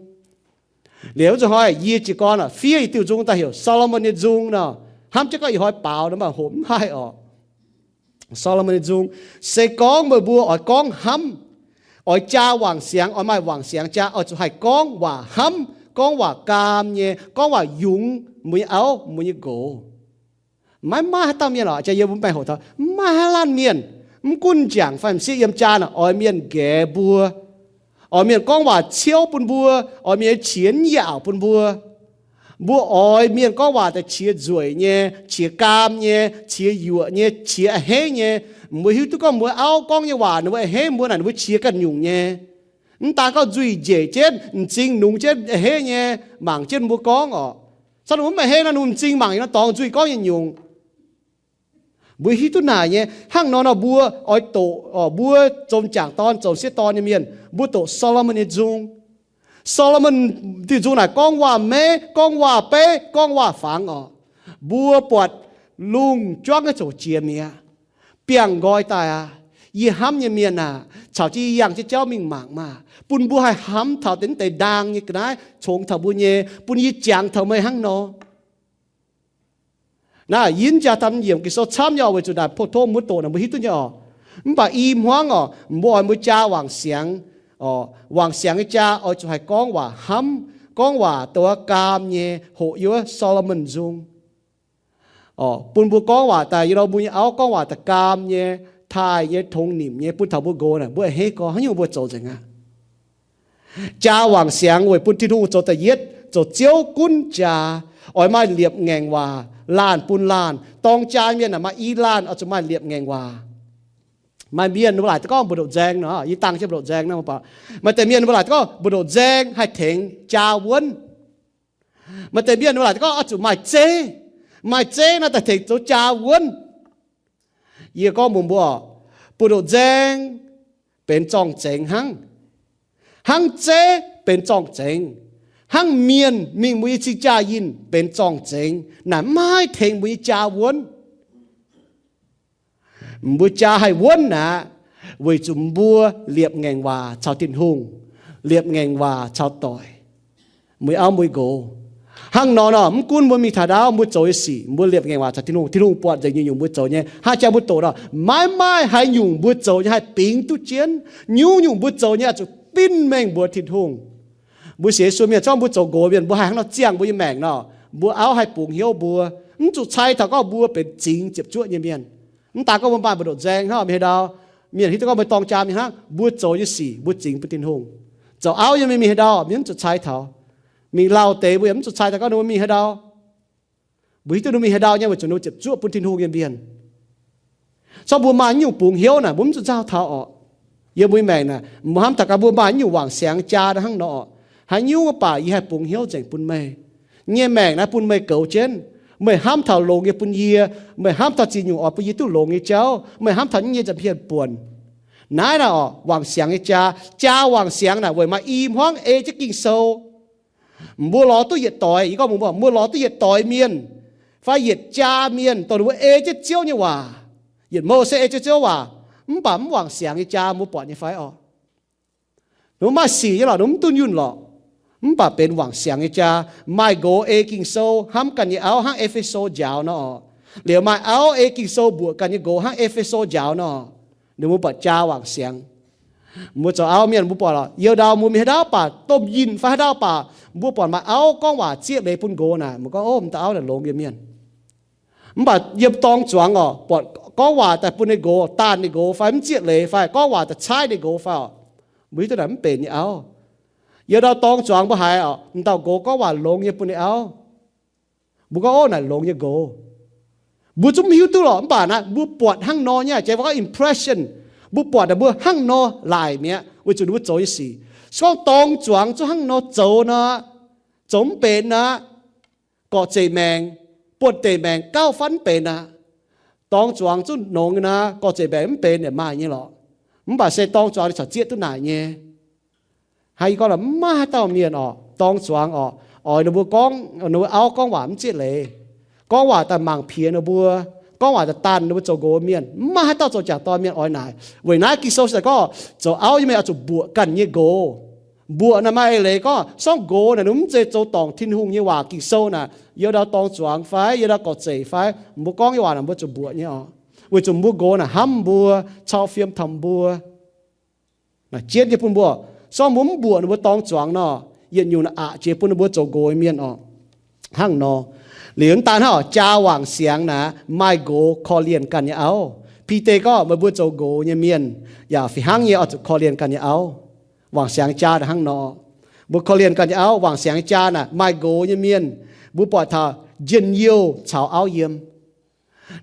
Liuz wuov zanc hnoi yie jiez gorn fiev yietc diuh nzung daaih heuc Solomon nyei nzung nor, hnamv jienv gorngv ih hnoi baaux nor mv baac hoqc mv haih oc. Solomon nyei nzung, se gorngv meih mbuo oix gorngv hnamv, oix jaa wangc siangx, oix maaih wangc siangx jaa, oix zuqc haih gorngv waac hnamv, gorngv waac gaam nyei, gorngv waac yungz mbuo nyei auv, mbuo nyei nqox. Maiv maaih haaix dauh mienh oc, jaa yie mbuo mv baengh hoqc taux, mv maaih haaix laanh mienh, mv gunv m'jangc fai m'sieqv yiem jaa naaic, oix mienh nqaeqv mbuo, oix mienh gorngv waac ciouv bun mbuo, oix mienh qiex nyaauc bun mbuo. Mbuo oix mienh gorngv waac daaih qiex nzueic nyei, qiex gaam nyei, qiex yuoqc nyei, qiex a'hneiv nyei. Mbuo hiuv duqv gorngv mbuo auv gorngv nyei waac ninh mbuo a'hneiv mbuo naaic, ninh mbuo qiex ganh nyungc nyei. Mv daan gorngv nzuih njiec jienv, m'zing nungx jienv a'hneiv nyei, mangc jienv mbuo gorngv oc. Caux ninh mbuo mv a'hneiv nor, ninh mbuo m'zing mangc yaac nor dorngx nzuih gorngv nyei nyungc. Mbuo hiuv duqv naaic nyei. Hnangv nor nor mbuo oix doqc, mbuo zoux m'jangc dorn, zoux m'sieqv dorn nyei mienh, mbuo doqc Solomon nyei nzung. Solomon diuh nzung naaic gorngv waac-meiv, gorngv waac-beiv, gorngv waac-fangx oc. Mbuo buatc lungh juangv nyei zoqc jiex mi'aqv. Biangh nqoi daaih aqv. Yie hnamv nyei mienh aah, caux jienv yie yangh jienv jauv mingh mangc maah, bun mbuo haih hnamv taux deix mv deix ndaang nyei ga'naaiv congx taux mbuo nyei, bun yie jangx taux meih hnangv nor. Naaiv yie mv jaa daan yiemc Ging-Sou camv nyei oc, weic zuqc naaic pou-tong mbuo doqc naaic mbuo hiuv duqv nyei oc. Mv baac i hmuangv oc, mbuo oix mbuo jaa wangc siangx, wangc siangx nyei jaa oix zuqc haih gorngv waac hnamv, gorngv waac douc gaam nyei, hoqc yiem wuov Solomon nzung. Bun mbuo gorngv waac daaih, yie nor mbuo nyei auv gorngv waac daaih gaam nyei, taaih nyei, tongx nimc nyei, bun taux mbuo nqox naaic mbuo a'hneiv gorx, haaix nyungc mbuo zoux nzengc aqv. Jaa wangc siangx weic bun Tin-Hungh zoux da'yietv, zoux Ziouv gunv jaa, oix maaih liepc ngaengc waac laanh bun laanh. Dorng jaa mienh aah, maaih i laanh oix zuqc maaih liepc ngaengc waac. Maaih mienh mbuo laaic gorngv mbu'ndoqc nzaeng nor, yie dangh jienv mbu'ndoqc nzaeng nor, maaih deix mienh mbuo laaic gorngv mbu'ndoqc nzaeng haih tengx jaa wuonv. Maaih deix mienh mbuo laaic gorngv oix zuqc maaih zeiv, maaih zeiv nor daaih tengx zoux jaa wuonv. Yie gorngv mbuox mbuo, mbu'ndoqc nzaeng benx zorng-zengx hnangv, hnangv zeiv benx zorng-zengx, hnangv mienh mingh mbuo nyei cing-jaa yinh benx zorng-zengx, naaic maiv haih tengx mbuo nyei jaa wuonv. Mbuo jaa haih wuonv aqv, weic zuqc mbuo liepc ngaengc waac caux Tin-Hungh, liepc ngaengc waac caux doic, mbuo auv mbuo nqox. Hnangv nor nor, mv gunv mbuo mingh taux ndaauv, mbuo zoux nyei sic, mbuo liepc ngaengc waac caux Tin-Hungh, Tin-Hungh buatc nzengc nyungc-nyungc mbuo zoux nyei. Hnangv jaa mbuo doqc nor, maiv maaih haaix nyungc mbuo zoux nyei haih bingx duqv jienv. Nyungc-nyungc mbuo zoux nyei oix zuqc binv mengh mbuox Tin-Hungh. Mbuo sienx Yesu mienh, zorngv mbuo zoux nqox mienh, mbuo haih hnangv nor ziangh mbuo nyei maengc nor, mbuo auv haih bungx hnyouv mbuo, mv zuqc cai taux gorngv mbuo benx zingx ziepc zuoqv nyei mienh. Mv daan gorngv mbuo maaih mbu'ndoqc nzaeng hnangv, mienh haaix dauh, mienh hiuv duqv gorngv mbuo dorng jaa mingh hnangv, mbuo zoux nyei sic mbuo zingx bun Tin-Hungh. Zoux auv nyei mienh mingh haaix ndau, mienh mv zuqc cai taux. Mingh lauh deix mbuo yaac mv zuqc cai taux gorngv ninh mbuo mingh haaix ndau. Mbuo hiuv duqv ninh mbuo mingh haaix ndau nyei, weic zuqc ninh mbuo ziepc zuoqv bun Tin-Hungh nyei mienh. Zorngv mbuo maaih nyungc bungx hnyouv naaic, mbuo mv zuqc nzauh taux orqc. Yiem mbuo nyei maengc naaic, mbuo hnamv taux gaax mbuo maaih nyungc wangc siangx jaa hnangv nor orqc. Haaix nyungc mv baac yie haih bungx hnyouv nzengc bun meih. Nyei maengc naaiv bun meih goux jienv. Meih hnamv taux longx nyei bun yie. Meih hnamv taux ziex nyungc oix bun yie duqv longx nyei jauv. Meih hnamv taux nyei nza'hmien buonc. Naaiv naaic orqc, wangc siangx nyei jaa. Jaa wangc siangx naaic weic maaih i hmuangv ei jienv Ging-Sou. Mbuo lorz duqv yietc doix, yie gorngv mbuo, mbuo lorz duqv yietc doix mienh fai yietc jaa mienh, dongh ninh mbuo ei jienv Ziouv nyei waac. Yietc mouh se ei jienv Ziouv waac, mv baac mv wangc siangx nyei jaa mbuo buatc nyei fai orqc? Ninh mbuo maaih sic nyei lorqc, ninh mbuo mv dunh yunh lorqc, mv baac benx wangc siangx nyei jaa. Maaih nqox ei Ging-Sou hnamv ganh nyei auv hnangv E^fe^so njaaux nor orqc. Liuz maaih auv ei Ging-Sou mbuoqc ganh nyei nqox hnangv E^fe^so njaaux nor orqc. Ninh mbuo buatc jaa wangc siangx. Mbuo zoux auv mienh mbuo buatc lorqc, youz ndau mbuo mingh haaix ndau baac, domh yinh fai haaix ndau baac, mbuo buatc maaih auv gorngv waac zieqv leiz bun nqox naaic, mbuo gorngv, Ov, m'daaih auv naaic longx nyei mienh. Mv baac yiem dorng zuangx orqc, buatc gorngv waac daaih bun ninh nqox, daanh ninh nqox fai mv zieqv leiz fai gorngv waac daaih caaiv ninh nqox fai orqc, mbuo hiuv duqv naaic mv benx nyei auv. Youz ndau dorng zuangx mbuo haiz orqc, m'daaih nqox gorngv waac longx nyei bun ninh auv, mbuo gorngv, Ov, naaic longx nyei nqox. Mbuo zungv mv hiuv duqv lorqc, mv baac naaiv mbuo buatc hnangv nor nyei, jiex mbuo gorngv impression. Mbuo buatc naaic mbuo hnangv nor laaic mi'aqv, weic zuqc ninh mbuo zoux nyei sic. Se gorngv dorng zuangx zungv hnangv nor zoux nor, zoux mv benx aqv, gorqv-zeic maengc, buonv-deic maengc gauh fatv mv benx aqv. Dorng zuangx zungv nongx nyei naaic, gorqv-zeic maengc mv benx yaac maaih nyei lorqc. Mv baac se dorng zuangx ninh caux zieqv duqv naaic nyei. Hnangv yie gorngv, mv maaih haaix dauh mienh orqc, dorng zuangx orqc, oix ninh mbuo gorngv, ninh mbuo auv gorngv waac mv zieqv leiz, gorngv waac daaih mangc piex ninh mbuo, gorngv waac daaih daanh ninh mbuo zoux nqox mienh. Mv maaih haaix dauh zoux jangc dorn mienh oix naaic. Weic naaiv Ging-Sou se gorngv zoux auv nyei mienh oix zuqc mbuoqc ganh nyei nqox. Mbuoqc naaic maaih eix leiz gorngv, se gorngv nqox naaic ninh mv zeiz zoux dorngc Tin-Hungh nyei waac. Ging-Sou naaic, youz ndau dorng zuangx fai youz ndau gorqv-zeic fai, mbuo gorngv nyei waac naaic mbuo zuqc mbuoqc nyei orqc, weic zuqc mbuo nqox naaic hnamv mbuo, cau fiem taux mbuo. Naaic jienv nyei bun mbuo, se gorngv mbuo mv mbuoqc ninh mbuo dorng zuangx nor, yietc nyungc naaic aqc jiex bun ninh mbuo zoux nqox mienh orqc. Hnangv nor, liuz mv daan hnangv orqc, jaa wangc siangx naaic maaih nqox korv-lienh ganh nyei auv. Bide gorngv meih mbuo zoux nqox nyei mienh yaac fih hnangv nyei oix zuqc korv-lienh ganh nyei auv. Wangc siangx jaa naaic hnangv nor, mbuo korv-lienh ganh nyei auv. Wangc siangx jaa naaic maaih nqox nyei mienh, mbuo buatc taux njien-youh caux auv yiem.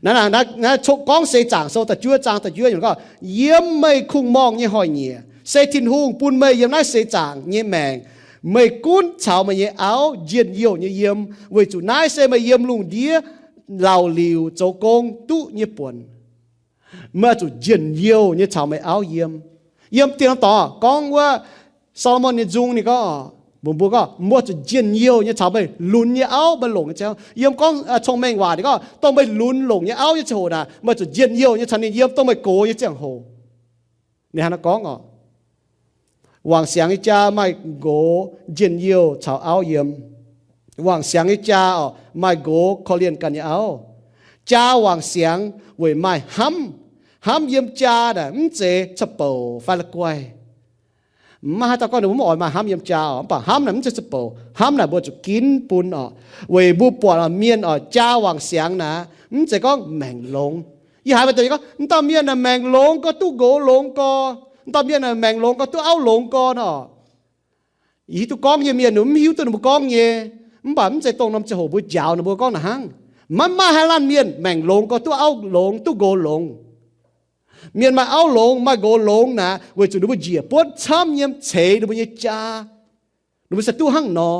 Naaiv, naaiv, naaiv Coqv Gorngv Seix Zaangc Sou da'juov zaang da'juov gorngv, Yiem meih kungx-morngh nyei hnoi-nyieqc, se Tin-Hungh bun meih yiem naaiv seix zaangc nyei maengc, meih gunv caux meih nyei auv njien-youh nyei yiem, weic zuqc naaiv se meih yiem lungh ndiev lauh liuc zoux gong duqv nyei buonc. Meih oix zuqc njien-youh nyei caux meih auv yiem. Yiem dieh norm dorngx gorngv wuov Saa^lo^morn nyei nzung ninh gorngv, mbuox mbuo gorngv, mbuo zuqc njien-youh nyei caux meih lunx nyei auv, meih longc nyei ziangh. Yiem gorngv cong-mengh waac ninh gorngv, dongh meih lunx longc nyei auv nyei ziangh hoc naaic, meih zuqc njien-youh nyei caux ninh yiem dongh meih gox nyei ziangh hoc. Ninh hnangv naaiv gorngv orqc, wangc siangx nyei jaa maaih nqox njien-youh caux auv yiem. Wangc siangx nyei jaa orqc, maaih nqox korv-lienh ganh nyei auv. Jaa wangc siangx weic maaih hnamv. Hnamv yiem jaa naaic mv zeiz ca'bouc fai la'guaih. Mv maaih haaix dauh gorngv ninh mbuo mv oix maaih hnamv yiem jaa orqc, mv baac hnamv naaic mv zeiz ca'bouc. Hnamv naaic mbuo zuqc ginv bun orqc, weic mbuo buatc orqc, mienh orqc, jaa wangc siangx naaic mv zeiz gorngv maengc longx. Yie haiz maaih deix gorngv, M'dauh mienh naaic maengc longx gorx, duqv nqox longx gorx. M'dauh mienh naaic maengc longx gorx, duqv auv longx gorx nor. Yie hiuv duqv gorngv nyei mienh ninh mv hiuv duqv ninh mbuo gorngv nyei, mv baac mv zeiz dongh norm ziangh hoc mbuo njaaux ninh mbuo gorngv naaic hnangv. Maiv maaih haaix laanh mienh maengc longx gorx, duqv auv longx, duqv nqox longx. Mienh maaih auv longx, maaih nqox longx naaic weic zuqc ninh mbuo njiec buonv camv nyei ceix ninh mbuo nyei jaa. Ninh mbuo se duqv hnangv nor.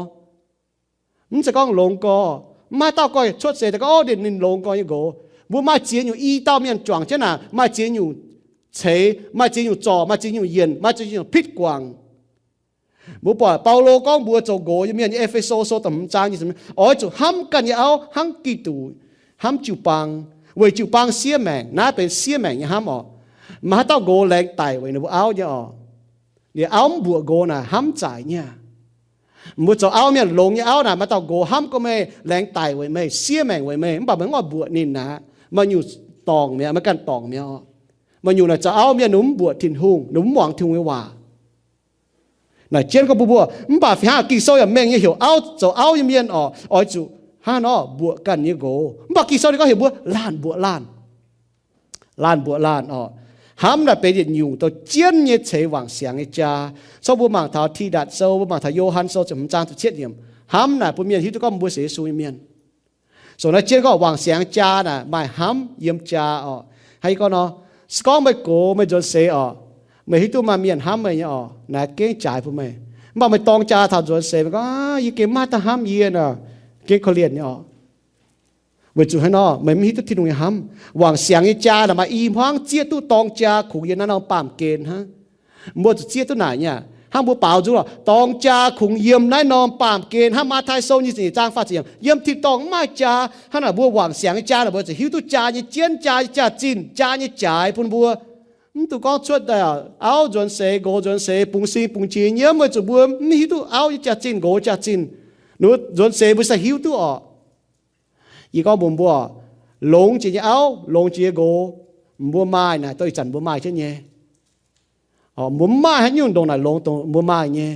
Mv zeiz gorngv longx gorx. Mv maaih dauh gorngv cuotv seix daaih gorngv, Ov, ninh, ninh longx gorx nyei nqox. Mbuo maaih ziex nyungc i dauh mienh juangc jienv naaic, maaih ziex nyungc ceix, maaih ziex nyungc zorc, maaih ziex nyungc yienc, maaih ziex nyungc pitv guangc. Mbuo buatc Baulo gorngv mbuox zoux nqox nyei mienh nyei, E^fe^so Sou da'hmz zaang, oix zuqc hnamv ganh nyei auv hnangv Giduc hnamv jiu-baang, weic jiu-baang siev maengc. Naaiv benx siev maengc nyei hnamv orqc. Maaih haaix dauh nqox laengz daic weic ninh mbuo auv nyei orqc? Ninh auv mv mbuoqc nqox naaic hnamv zaaic nyei aqv. Mbuo zoux auv mienh longx nyei auv naaic, maaih dauh nqox hnamv gorngv meih, laengz daic weic meih, siev maengc weic meih, mv baac meih mv oix mbuoqc ninh aqv. Maaih nyungc dorngc mi'aqv, meih ganh dorngc mi'aqv orqc. Maaih nyungc naaic zoux auv mienh ninh mv mbuoqc Tin-Hungh, ninh mv muangx Tin-Hungh nyei waac. Naaic jienv gorngv mbuo mbuo, mv baac fih hnangv Ging-Sou yaac mengh nyei heuc auv, zoux auv nyei mienh orqc, oix zuqc hnangv nor mbuoqc ganh nyei nqox. Mv baac Ging-Sou ninh gorngv heuc mbuo laanh mbuoqc laanh. Laanh mbuoqc laanh orqc. Hnamv naaic benx yietc nyungc douh jienv nyei ceix wangc siangx nyei jaa. Corc mbuo mangc taux Tidatc Sou, mbuo mangc taux Yo^han Sou ziepc hmz zaang ziepc cietv yiemc. Hnamv naaic bun mienh hiuv duqv gorngv mbuo sienx Yesu nyei mienh. Soc naaiv jienv gorngv wangc siangx jaa naaic maaih hnamv yiem jaa orqc. Hnangv yie gorngv nor, se gorngv meih gox meih nzuonx seix orqc, meih hiuv duqv maaih mienh hnamv meih nyei orqc, naaiv gengh jaaix bun meih. Mv baac meih dorng jaa taux nzuonx seix meih gorngv, Aav, yie gengh maiv maaih dauh hnamv yie nor, gengh korv-lienh nyei orqc. Weic zuqc haaix nor? Meih mv hiuv duqv Tin-Hungh nyei hnamv. Wangc siangx nyei jaa naaic maaih i hmuangv zieqv duqv dorng jaa kungx yiem naaiv norm baamh gen hnangv. Mbuo zuqc zieqv duqv naaic nyei aqv. Hnangv mbuo baaux nzung lorqc, dorng jaa kungx yiem naaiv norm baamh gen hnangv. Matv^taai Sou nyic ziepc nyeic zaang faah ziepc yiemc, yiem tin-dorngh mv maaih jaa. Hnangv naaic mbuo wangc siangx nyei jaa naaic mbuo zuqc hiuv duqv jaa nyei jienv, jaa nyei jaax-zinh, jaa nyei jaaix bun mbuo. Mv dungx gorngv cuotv daaih auv nzuonx seix, nqox nzuonx seix, bungx sing bungx qiex nyiemv, weic zuqc mbuo mv hiuv duqv auv nyei jaax-zinh, nqox jaax-zinh. Ninh mbuo nzuonx seix mbuo sai hiuv duqv orqc. Yie gorngv mbuox mbuo, longx jiex nyei auv, longx jiex nyei nqox, Mbuo maaih naaic, dongh ih zanc mbuo maaih jienv nyei. Mbuo mv maaih haaix nyungc ndongc naaic longx dongh mbuo maaih nyei.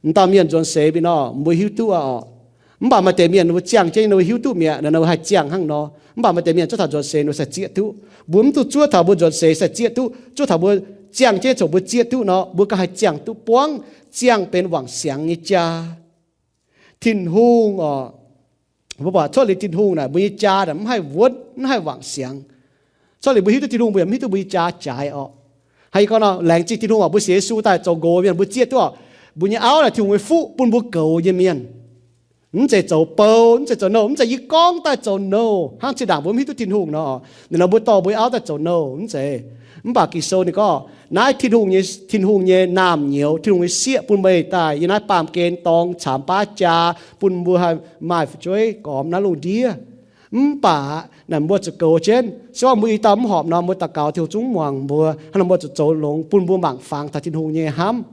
M'dauh mienh nzuonx seix mbienc nor, mbuo hiuv duqv aqv oc. Mv baac maaih deix mienh ninh mbuo ziangh jienv ninh mbuo hiuv duqv mi'aqv, ninh mbuo haih ziangh hnangv nor. Mv baac maaih deix mienh zuov taux nzuonx seix ninh mbuo sai zieqv duqv. Mbuo mv duqv zuov taux mbuo nzuonx seix sai zieqv duqv, zuov taux mbuo ziangh jienv coc mbuo zieqv duqv nor, mbuo ganh haih ziangh duqv buangv, ziangh benx wangc siangx nyei jaa. Tin-Hungh oc, mbuo buatc cuotv liuz Tin-Hungh naaic, mbuo nyei jaa naaic mv haih wuonv, mv haih wangc siangx. Cuotv liuz mbuo hiuv duqv Tin-Hungh, mbuo yaac mv hiuv duqv mbuo nyei jaa jaaix oc. Haaix, yie gorngv nor, laengz zingh Tin-Hungh oc, mbuo sienx Yesu daaih zoux nqox mienh, mbuo zieqv duqv oc. Mbuo nyei auv naaic Tin-Hungh nyei fuqv bun mbuo goux nyei mienh. Mv zeiz zoux bou, mv zeiz zoux nouh, mv zeiz yie gorngv daaih zoux nouh hnangv zinh ndaangc mbuo mv hiuv duqv Tin-Hungh nor. Ninh nor mbuo dorh mbuo nyei auv daaih zoux nouh, mv zeiz. Mv baac Ging-Sou ninh gorngv naaiv Tin-Hungh nyei, Tin-Hungh nyei naamh nyouz, Tin-Hungh nyei sieqv bun meih daaih yiem naaiv baamh gen dorngx caamx baav jaa, bun mbuo haih maaih fu'jueiv gormx naaiv lungh ndiev. Mv baac naaic mbuo zuqc goux jienv. Se gorngv mbuo i dauh mv horpc nor, mbuo daux gaux Tin-Hungh zungv muangx mbuo. Hnangv nor mbuo zuqc zoux longx bun mbuo mangc fangx taux Tin-Hungh nyei hnamv.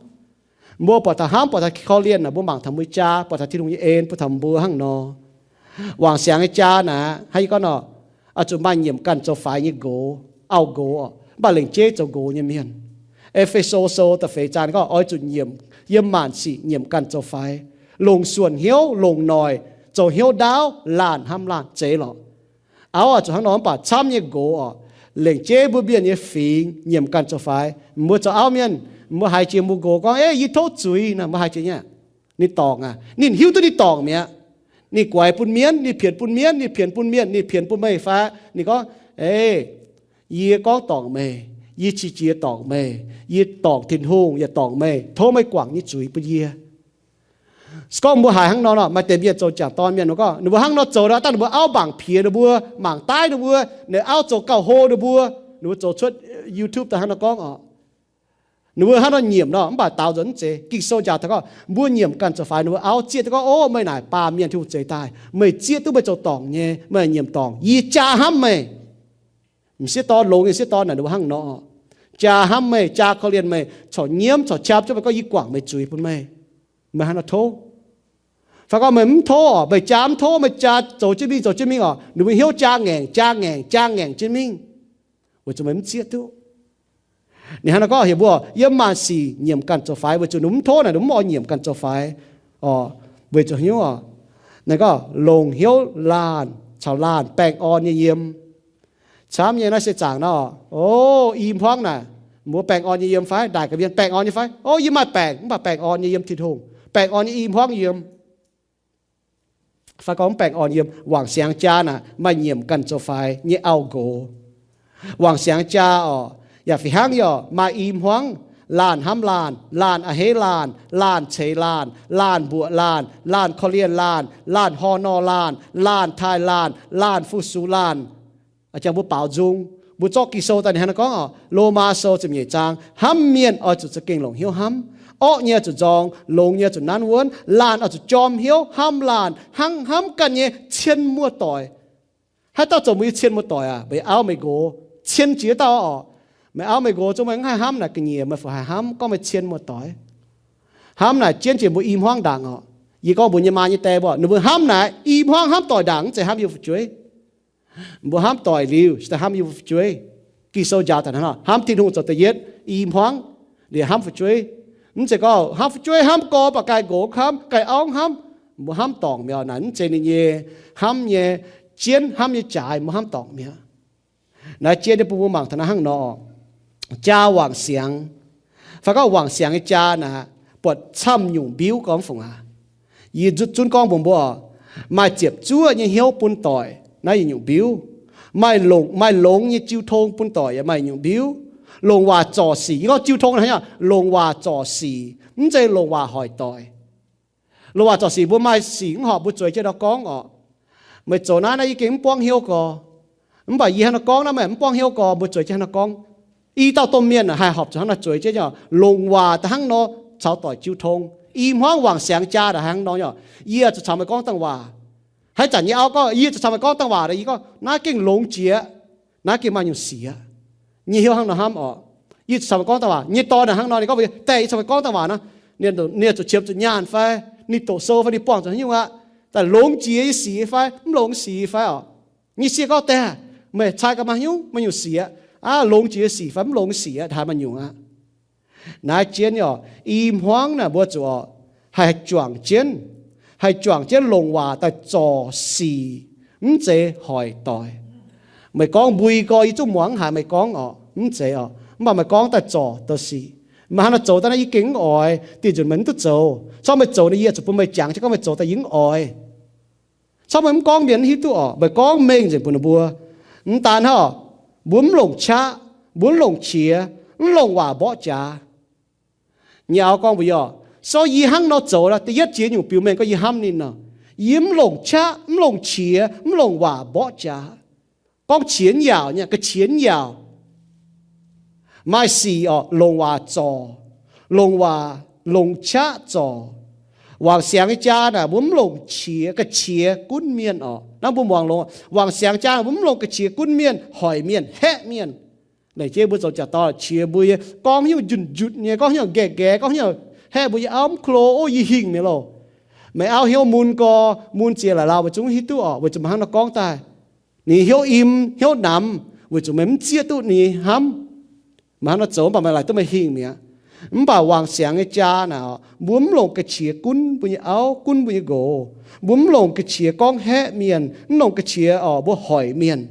Mbuo buatc taux hnamv, buatc taux korv-lienh naaic, mbuo mangc taux mbuo nyei jaa, buatc taux Tin-Hungh nyei en bun taux mbuo hnangv nor. Wangc siangx nyei jaa naaic, hnangv yie gorngv nor, oix zuqc maaih nyiemc ganh zoux faix nyei nqox, auv-nqox, mv baac lengc jeiv zoux nqox nyei mienh. E^fe^so Sou da'feix zaang gorngv oix zuqc nyiemc, yiem maanc sic nyiemc ganh zoux faix, longc suonc hnyouv, longc noic, zoux hnyouv ndaauv, laanh hnamv laanh, zeiz lorqc. Auv oix zuqc hnangv nor, mv baac camv nyei nqox oc, lengc jeiv mbuo mienh nyei fingx nyiemc ganh zoux faix. Mbuo zoux auv mienh, mbuo haiz jiex mbuo nqox gorngv, Ei, yie tov zuiz, naaic mbuo haiz jiex nyei aqv. Ninh dorngc aqv. Ninh hiuv duqv ninh dorngc mi'aqv. Ninh guaix bun mienv, ninh pienx bun mienv, ninh pienx bun mienh, ninh pienx bun meih fai? Ninh gorngv, Ei, yie gorngv dorngc meih, yie qiex jiez dorngc meih, yie dorngc Tin-Hungh yaac dorngc meih, tov meih guangc nyei zuiz bun yie. Se gorngv mbuo haiz hnangv nor nor, maaih deix mienh zoux jangc dorn mienh nor gorngv, ninh mbuo hnangv nor zoux nor, dangh ninh mbuo auv mangc piex ninh mbuo, mangc daiv ninh mbuo, ninh auv zoux gauh hlo ninh mbuo, ninh mbuo zoux cuotv YouTube daaih hnangv nor gorngv oc. Ninh mbuo hnangv nor nyiemc nor, mv baac daaux nzuonx mv zeiz. Ging-Sou njaaux taux gorngv mbuo nyiemc ganh zoux faix, ninh mbuo auv zieqv duqv gorngv, Ov, meih naaic baamh mienh Tin-Hungh zeix daaih, meih zieqv duqv meih zoux dorngc nyei, meih nyiemc dorngc, yie jaa hnamv meih. M'sieqv dorn, longx nyei m'sieqv dorn naaic ninh mbuo hnangv nor, jaa hnamv meih, jaa korv-lienh meih, corc nyiemv corc qaqv jienv meih gorngv, Yie guangc meih zuiz bun meih. Meih hnangv nor tov. Fai gorngv meih mv tov oc, meih jaa mv tov, meih jaa zoux jienv mingh, zoux jienv mingh oc, ninh mbuo hnyouv jaa ngaengc, jaa ngaengc, jaa ngaengc jienv mingh, weic zuqc meih mv zieqv duqv. Ninh hnangv nor gorngv heuc mbuo yiem maanc sic nyiemc ganh zoux faix, weic zuqc ninh mv tov naaic, ninh mv oix nyiemc ganh zoux faix oc. Weic zuqc hnyouv oc, naaiv gorngv longc hnyouv laanh caux laanh baengh orn nyei yiem. Camv nyei naaiv se zaangc nor, o, i hmuangv naaic, mbuo baengh orn nyei yiem fai? Ndaaic ga'mienh baengh orn nyei fai? O, yie maaih baengc, mv baac baengh orn nyei yiem Tin-Hungh, baengh orn nyei i hmuangv yiem. Fai gorngv mv baengh orn yiem, wangc siangx jaa naaic maaih nyiemc ganh zoux faix nyei auv-nqox. Wangc siangx jaa oc, yaac fih hnangv yaac maaih i hmuangv, laanh hnamv laanh, laanh a'hneiv laanh, laanh ceix laanh, laanh mbuoqc laanh, laanh korv-lienh laanh, laanh horh nor laanh, laanh taaih laanh, laanh fu-sux laanh. A'jangx mbuo baaux nzung, mbuo zorqv Ging-Sou daaih ninh hnangv naaiv gorngv oc, Lomaa Sou ziepc nyeic zaang, hnamv mienh oix zuqc za'gengh longc hnyouv hnamv, orqv nyei oix zuqc nzorng, longx nyei oix zuqc nanv wuonv, laanh oix zuqc jorm hnyouv, hnamv laanh hnangv hnamv ganh nyei cien muoz-doic. Haaix dauh zoux mbuo nyei cien muoz-doic aac? Meih auv meih nqox. Cien jiex dauh oc. Meih auv meih nqox zungv meih mv haih hnamv naaic ga'nyiec, meih fu haih hnamv gorngv meih cien muoz-doic? Hnamv naaic jienv jiex mbuo i hmuangv ndaangc oc. Yie gorngv mbuox nyei maa nyei die mbuo, ninh mbuo hnamv naaic i hmuangv hnamv doic ndaangc, mv zeiz hnamv yie fu'jueiv. Mbuo hnamv doic liuz, se daaih hnamv yie mbuo fu'jueiv. Ging-Sou njaaux daaih hnangv nor, hnamv Tin-Hungh zoux da'yietv, i hmuangv, liuz hnamv fu'jueiv. Mv zeiz gorngv hnamv fu'jueiv hnamv gorx, mv baac ganh nqox hnamv, ganh auv hnamv. Mbuo hnamv dorngc mi'aqv. Naaic mv zeiz ninh nyei hnamv nyei jienv, hnamv nyei jaaix, mbuo hnamv dorngc mi'aqv. Naaiv jienv nyei bun mbuo mangc taux naaiv hnangv nor, jaa wangc siangx. Fai gorngv wangc siangx nyei jaa naaic, buatc camv nyungc mbiuv gormx fungc aac. Yie zunv gorngv mbuox mbuo, maaih ziepc zuoqv nyei hnyouv bun doic, naaiv yietc nyungc mbiuv. Maaih longx, maaih longx nyei jiu tong bun doic yaac maaih yietc nyungc mbiuv. Longc waac zorc sic, yie gorngv jiu tong naaiv, longc waac zorc sic, mv zeiz longc waac hoic doic. Longc waac zorc sic, mbuo maaih sic mv horpc mbuo zueiz jienv nor gorngv oc. Meih zoux naaiv, naaiv yie gengh mv buangv hnyouv gorx. Mv baac yie hnangv nor gorngv naaiv meih mv buangv hnyouv gorx, mbuo zueiz jienv hnangv nor gorngv. I dauh domh mienh haih horpc zuqc hnangv nor zueiz jienv nyei. Longc waac daaih hnangv nor caux doic jiu tong. I hmuangv wangc siangx jaa daaih hnangv nor nyei. Yie zuqc caux meih gorngv dangh waac. Haaix zanc nyei auv gorngv, yie zuqc caux meih gorngv dangh waac, yie gorngv naaiv gengh longx jiex. Naaiv gengh maaih nyungc siec nyei hnyouv hnangv nor hnamv oc. Yie zuqc caux meih gorngv dangh waac. Nyei dorn naaic hnangv nor, ninh gorngv, daaih yie caux meih gorngv dangh waac nor, ninh zuqc qiemx zuqc nyaanh fai, ninh doqc sou fai, ninh buangh zuqc haaix nyungc aqv. Daaih longx jiex nyei sic fai mv longx sic fai oc. Nyei sieqv gorngv, daaih meih cai gaax maaih hnyouv, maaih nyungc siec. Aav, longx jiex nyei sic fai mv longx sic aqv, haaix maaih nyungc aqv. Naaiv jienv oc, i hmuangv naaic mbuo zuqc oc, haih juangc jienv, haih juangc jienv longc waac daaih zorc sic, mv zeiz hoic doic. Meih gorngv mbui gorx, yie zungv muangx haic meih gorngv oc, mv zeiz oc, mv baac meih gorngv daaih zorc douz sic. Meih hnangv naaiv zoux daaih naaiv yie gengh mv oix, dieh nzunc meih mv duqv zoux. Corc meih zoux naaiv yie zuqc bun meih jangx jienv gorngv meih zoux daaih yie mv oix. Corc meih mv gorngv mienh mv hiuv duqv oc, meih gorngv mengh nzengc bun ninh mbuo. Mv daan hnangv, mbuo mv longc qaqv, mbuo mv longc qiex, mv longc waac mborqv jaax. Nyei auv gorngv mbuox yie oc, so yie hnangv nor zoux, da'yietv jiex nyungc biux mengh gorngv yie hnamv ninh nor, yie mv longc qaqv, mv longc qiex, mv longc waac mborqv jaax. Gorngv qiex mv yaauc nyei, ga'qiex mv yaauc. Maaih sic oc, longc waac zorc, longc waac, longc qaqv zorc. Wangc siangx nyei jaa naaic mbuo mv longc qiex, ga'qiex gunv mienh oc. Hnangv mbuo muangx longx, wangc siangx jaa mbuo mv longc ga'qiex gunv mienh, hoic mienh, haeqv mienh. Naaic jienv mbuo zoux jaax dauh qiex mbuo nyei, gorngv hnyouv njunc njunc nyei, gorngv hnyouv nqaeqv nqaeqv, gorngv hnyouv haeqv mbuo nyei auv mv klo, o, yie hingh mi'aqv loh. Meih auv hnyouv mun gorx, mun ziex laic lauh, meih zungv hiuv duqv oc, weic zuqc meih hnangv nor gorngv daaih. Ninh hnyouv im, hnyouv namx, weic zuqc meih mv zieqv duqv ninh nyei hnamv. Meih hnangv nor zoux mv baac meih laaic duqv meih hingh mi'aqv. Mv baac wangc siangx nyei jaa naaic, mbuo mv longc ga'qiex gunv mbuo nyei auv, gunv mbuo nyei nqox. Mbuo mv longc ga'qiex gorngv haeqv mienh, mv longc ga'qiex oc mbuo hoic mienh.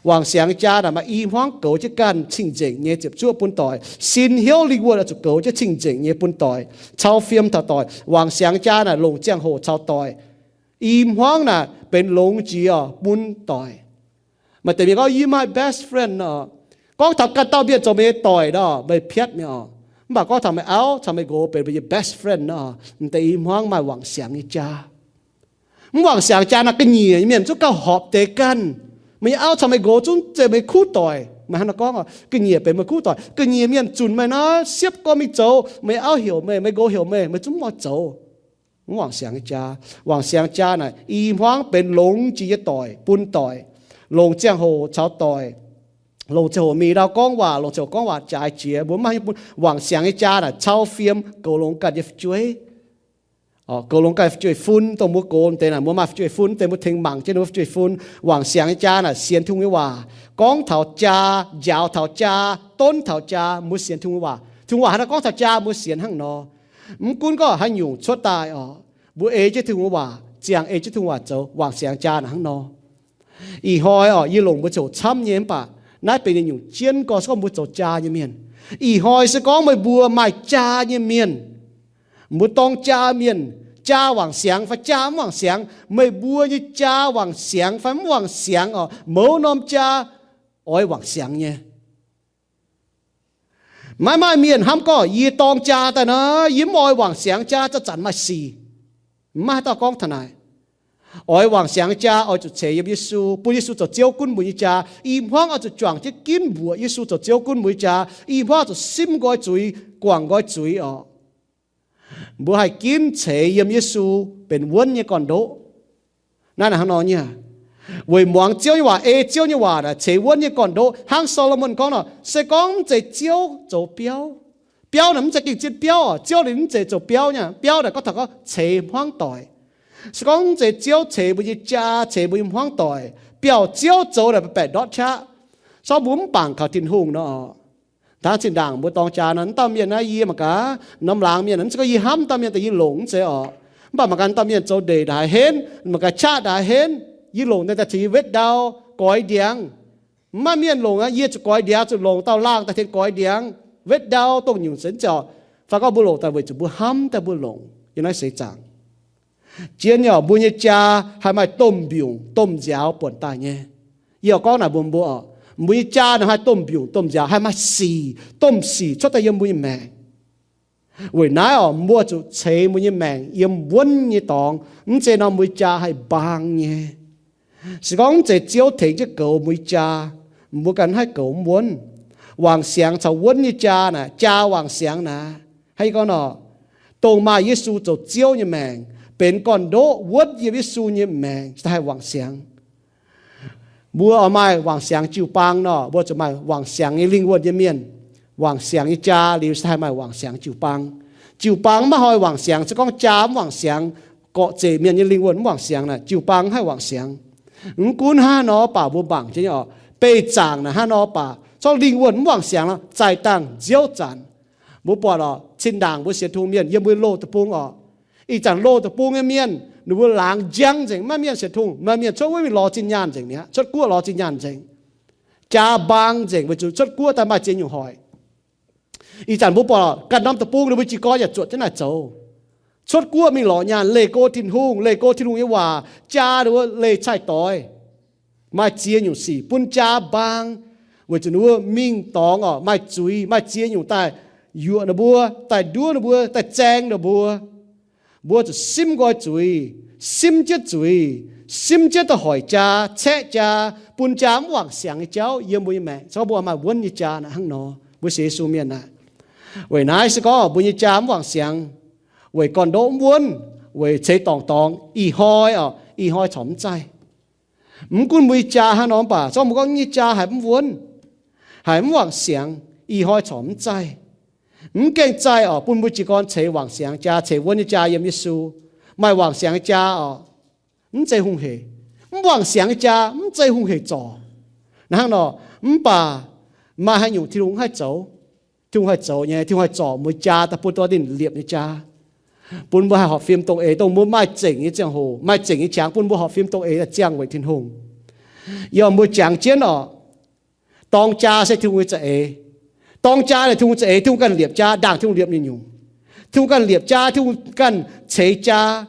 Wangc siangx nyei jaa naaic maaih i hmuangv goux jienv ganh cing-nzengc nyei ziepc zuoqv bun doic. Sin, hnyouv, lingh wuonh oix zuqc goux jienv cing-nzengc nyei bun doic, cau fiem taux doic. Wangc siangx nyei jaa naaic longc ziangh hoc caux doic. I hmuangv naaic benx longx jiex oc bun doic. Maaih deix mienh gorngv, yie maaih best friend nor, gorngv taux ganh dauh mienh zoux meih nyei doic nor, meih piatv mi'aqv oc. Mv baac gorngv taux meih auv caux meih nqox benx mbuo nyei best friend nor, m'deix i hmuangv maaih wangc siangx nyei jaa. Mv wangc siangx jaa naaic ga'nyiec nyei mienh zungv gauh horpc deix ganh. Meih nyei auv caux meih nqox zungv zeiz meih kuv doic. Meih hnangv nor gorngv, ga'nyiec benx meih kuv doic. Ga'nyiec mienh zunc meih naaic siepv gorngv mingh zoux, meih auv heuc meih, meih nqox heuc meih, meih zungv mv oix zoux. Mv wangc siangx nyei jaa. Wangc siangx jaa naaic i hmuangv benx longx jiex nyei doic bun doic, longc ziangh hoc caux doic, longc ziangh hoc mingh ndau gorngv waac, longc ziangh hoc gorngv waac jaaix jiex. Mbuo mv maaih bun wangc siangx nyei jaa naaic cau fiem goux longx ganh nyei fu'jueiv. Goux longx ganh fu'jueiv-fun, dongh mbuo gox deix naaic mbuo maaih fu'jueiv-fun deix, mbuo tengx mangc jienv ninh mbuo fu'jueiv-fun. Wangc siangx nyei jaa naaic sienx Tin-Hungh nyei waac, gorngv taux jaa, njaaux taux jaa, donv taux jaa, mbuo sienx Tin-Hungh nyei waac. Tin-Hungh waac hnangv nor gorngv taux jaa, mbuo sienx hnangv nor. Mv gunv gorngv haaix nyungc cuotv daaih oc, mbuo ei jienv Tin-Hungh nyei waac, ziangh ei jienv Tin-Hungh waac zoux, wangc siangx jaa naaic hnangv nor. Ih hnoi oc, yie longc mbuo ziouc camv nyei mv baac naaiv benx yietc nyungc jienv gorx se gorngv mbuo zoux jaa nyei mienh. Ih hnoi se gorngv meih mbuo maaih jaa nyei mienh, mbuo dorng jaa mienh, jaa wangc siangx fai jaa mv wangc siangx, meih mbuo nyei jaa wangc siangx fai mv wangc siangx oc, mouz norm jaa oix wangc siangx nyei. Maiv maaih mienh hnamv gorngv, yie dorng jaa daaih nor, yie mv oix wangc siangx jaa, zanc-zanc maaih sic. Maiv maaih haaix dauh gorngv taux naaic. Oix wangc siangx jaa oix zuqc ceix yiem Yesu, bun Yesu zoux Ziouv gunv mbuo nyei jaa. I hmuangv oix zuqc juangc jienv ginv mbuoqc Yesu zoux Ziouv gunv mbuo nyei jaa. I hmuangv oix zuqc simv nqoi zuiz, guangc nqoi zuiz oc. Mbuo haih ginv ceix yiem Yesu benx wuonv nyei gorn-ndoqv. Naaiv hnangv nor nyei. Weic muangx Ziouv nyei waac, ei Ziouv nyei waac naaic ceix wuonv nyei gorn-ndoqv. Hnangv Saa^lo^morn gorngv nor, se gorngv mv zeiz Ziouv zoux biauv, biauv naaic mv zeiz gengh zien biauv oc. Ziouv ninh mv zeiz zoux biauv nyei. Biauv naaic gorngv taux gorngv ceix hmuangv doic. Se gorngv mv zeiz Ziouv ceix mbuo nyei jaa, ceix mbuo nyei hmuangv doic, biauv Ziouv zoux naaic baeqc ndortv qaqv. Corc mbuo mv bangc kaux Tin-Hungh nor. Hnangv zinh ndaangc mbuo dorng jaa nor, dauh mienh naaiv yie mangc gaax, norm laangz mienh mv zeiz gorngv yie hnamv dauh mienh daaih yie longc, mv zeiz oc. Mv baac mangc gaax dauh mienh zoux ndeic ndaaih henv, mangc gaax qaqv ndaaih henv, yie longc naaiv daaih caux yie wetv ndau, goix ndiangx. Mv maaih mienh longc aqv, yie zuqc goix ndiangx, zuqc longc dauh laangh daaih tengx goix ndiangx, wetv ndau, dongh nyungc se mv zeiz oc. Fai gorngv mbuo longc daaih weic zuqc mbuo hnamv daaih mbuo longc. Yiem naaiv seix zaangc jienv nyei oc, mbuo nyei jaa haih maaih domh mbiungc domh nziaaux buonc daaih nyei. Yie oix gorngv naaic mbuox mbuo oc, mbuo nyei jaa naaic haih domh mbiungc domh nziaaux, haih maaih sic, domh sic cuotv daaih yiem mbuo nyei maengc. Weic naaiv oc, mbuo zuqc ceix mbuo nyei maengc yiem wuonv nyei dorngx, mv zeiz nor mbuo jaa haih mbaang nyei. Se gorngv mv zeiz Ziouv tengx jienv goux mbuo nyei jaa, mbuo ganh haih goux mv wuonv. Wangc siangx caux wuonv nyei jaa naaic, jaa wangc siangx naaic, hnangv yie gorngv nor, dongh maaih Yesu zoux Ziouv nyei maengc, benx gorn-ndoqv wuonv yiem Yesu nyei maengc se haih wangc siangx. Mbuo oix maaih wangc siangx jiu-baang nor, mbuo zuqc maaih wangc siangx nyei lingh wuonh nyei mienh. Wangc siangx nyei jaa liuz se haih maaih wangc siangx jiu-baang. Jiu-baang maiv hnoi wangc siangx, se gorngv jaa mv wangc siangx, gorqv-zeqc mienh nyei lingh wuonh mv wangc siangx naaic, jiu-baang mv haih wangc siangx. Mv gunv hnangv nor baac mbuo mangc jienv nyei oc, beih zaangc naaic hnangv nor baac, Zorqv lingh wuonh mv wangc siangx nor, zaih dangh nziouv zanc. Mbuo buatc oc, zinh ndaangc mbuo sienx Tin-Hungh mienh yiem mbuo loz deic-bung oc, ih zanc loz deic-bung nyei mienh ninh mbuo laangz njang nzengc, maaih mienh sienx Tin-Hungh, maaih mienh cuotv wuov mingh lorz zinh nyaanh nzengc mi'aqv, cuotv guoqv lorz zinh nyaanh nzengc, jaa mbaang nzengc weic zuqc cuotv guoqv daaih maaih ziex nyungc hoic. Ih zanc mbuo buatc ganh norm deic-bung ninh mbuo jiez gorn yaac zuotc jienv naaic zoux. Cuotv guoqv mingh lorz nyaanh, leih go Tin-Hungh, leih go Tin-Hungh nyei waac, jaa ninh mbuo leih cai-doix. Maaih ziex nyungc sic bun jaa mbaang, weic zuqc ninh mbuo mingh dorngx oc, maaih zuiz, maaih ziex nyungc daaih yuoqc ninh mbuo, daaih nduov ninh mbuo, daaih zaeng ninh mbuo. Mbuo zuqc simv nqoi zuiz, simv jienv zuiz, simv jienv da'hoic jaa, caeqv jaa, bun jaa mv wangc siangx nyei jauv yiem mbuo nyei maengc. Se gorngv mbuo maaih wuonv nyei jaa naaic hnangv nor, mbuo sienx Yesu mienh naaic. Weic naaiv se gorngv mbuo nyei jaa mv wangc siangx, weic gorn-ndoqv mv wuonv, weic ceix dorngc dorngx, ih hnoi oc, ih hnoi corc mv zaih. Mv gunv mbuo nyei jaa hnangv nor mv baac, se gorngv mbuo gorngv nyei jaa haiz mv wuonv, haiz mv wangc siangx, ih hnoi corc mv zaih. Mv gaengh zaih oc, bun mbuo jiez gorn ceix wangc siangx jaa, ceix wuonv nyei jaa yiem Yesu. Maaih wangc siangx nyei jaa oc, mv zeiz hungh hec. Mv wangc siangx nyei jaa mv zeiz hungh hec zorc. Naaiv hnangv nor, mv baac maaih haaix nyungc Tin-Hungh haih zoux? Tin-Hungh haih zoux nyei, Tin-Hungh haih zorc mbuo jaa daaih bun dorh ninh liepc nyei jaa, bun mbuo haih horpc fim dongh eix, dongh mbuo maaih zengc nyei ziangh hoc, maaih zengc nyei qangx, bun mbuo horpc fim dongh eix daaih ziangh weic Tin-Hungh. Yie mbuo jangx jienv oc, dorng jaa se Tin-Hungh nyei za'eix. Dorng jaa naaic Tin-Hungh za'eix, Tin-Hungh ganh liepc jaa, ndaangc Tin-Hungh liepc nyungc-nyungc. Tin-Hungh ganh liepc jaa, Tin-Hungh ganh ceix jaa.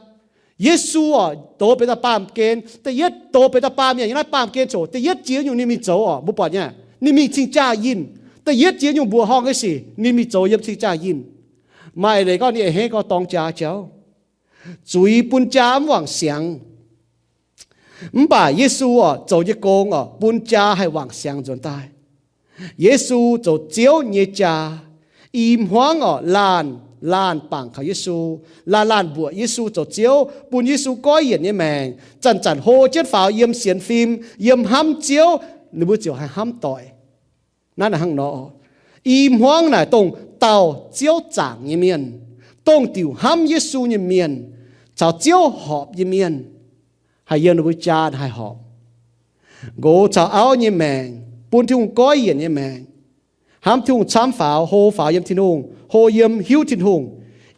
Yesu oc, doz benx daaih baamh gen. Da'yietv doz benx daaih baamh mienh yiem naaiv baamh gen coc. Da'yietv jiex nyungc ninh mingh zoux oc, mbuo buatc nyei, ninh mingh cing-jaa yinh. Da'yietv jiex nyungc mbuoqc horngh nyei sic ninh mingh zoux yiem cing-jaa yinh. Maaih leiz gorngv ninh a'hneiv gorngv dorng jaa jauv. Zuiz bun jaa mv wangc siangx. Mv baac Yesu oc, zoux nyei gong oc, bun jaa haih wangc siangx nzuonx daaih. Yesu zoux Ziouv nyei jaa. I hmuangv oc, laanh laanh bangc kaux Yesu, laanh laanh mbuoqc Yesu zoux Ziouv, bun Yesu goiv yienc nyei maengc, zanc-zanc hlo jienv faaux yiem sienx fim, yiem hnamv Ziouv, ninh mbuo ziouc haih hnamv doic. Naaiv naaic hnangv nor, i hmuangv naaic dongh dauh Ziouv zaangc nyei mienh, dongh diuc hnamv Yesu nyei mienh, caux Ziouv horpc nyei mienh, haih yiem ninh mbuo jaa haih horpc. Nqox caux auv nyei maengc, bun Tin-Hungh goiv yienc nyei maengc, hnamv Tin-Hungh camv faaux, hlo faaux yiem Tin-Hungh, hlo yiem hiuv Tin-Hungh.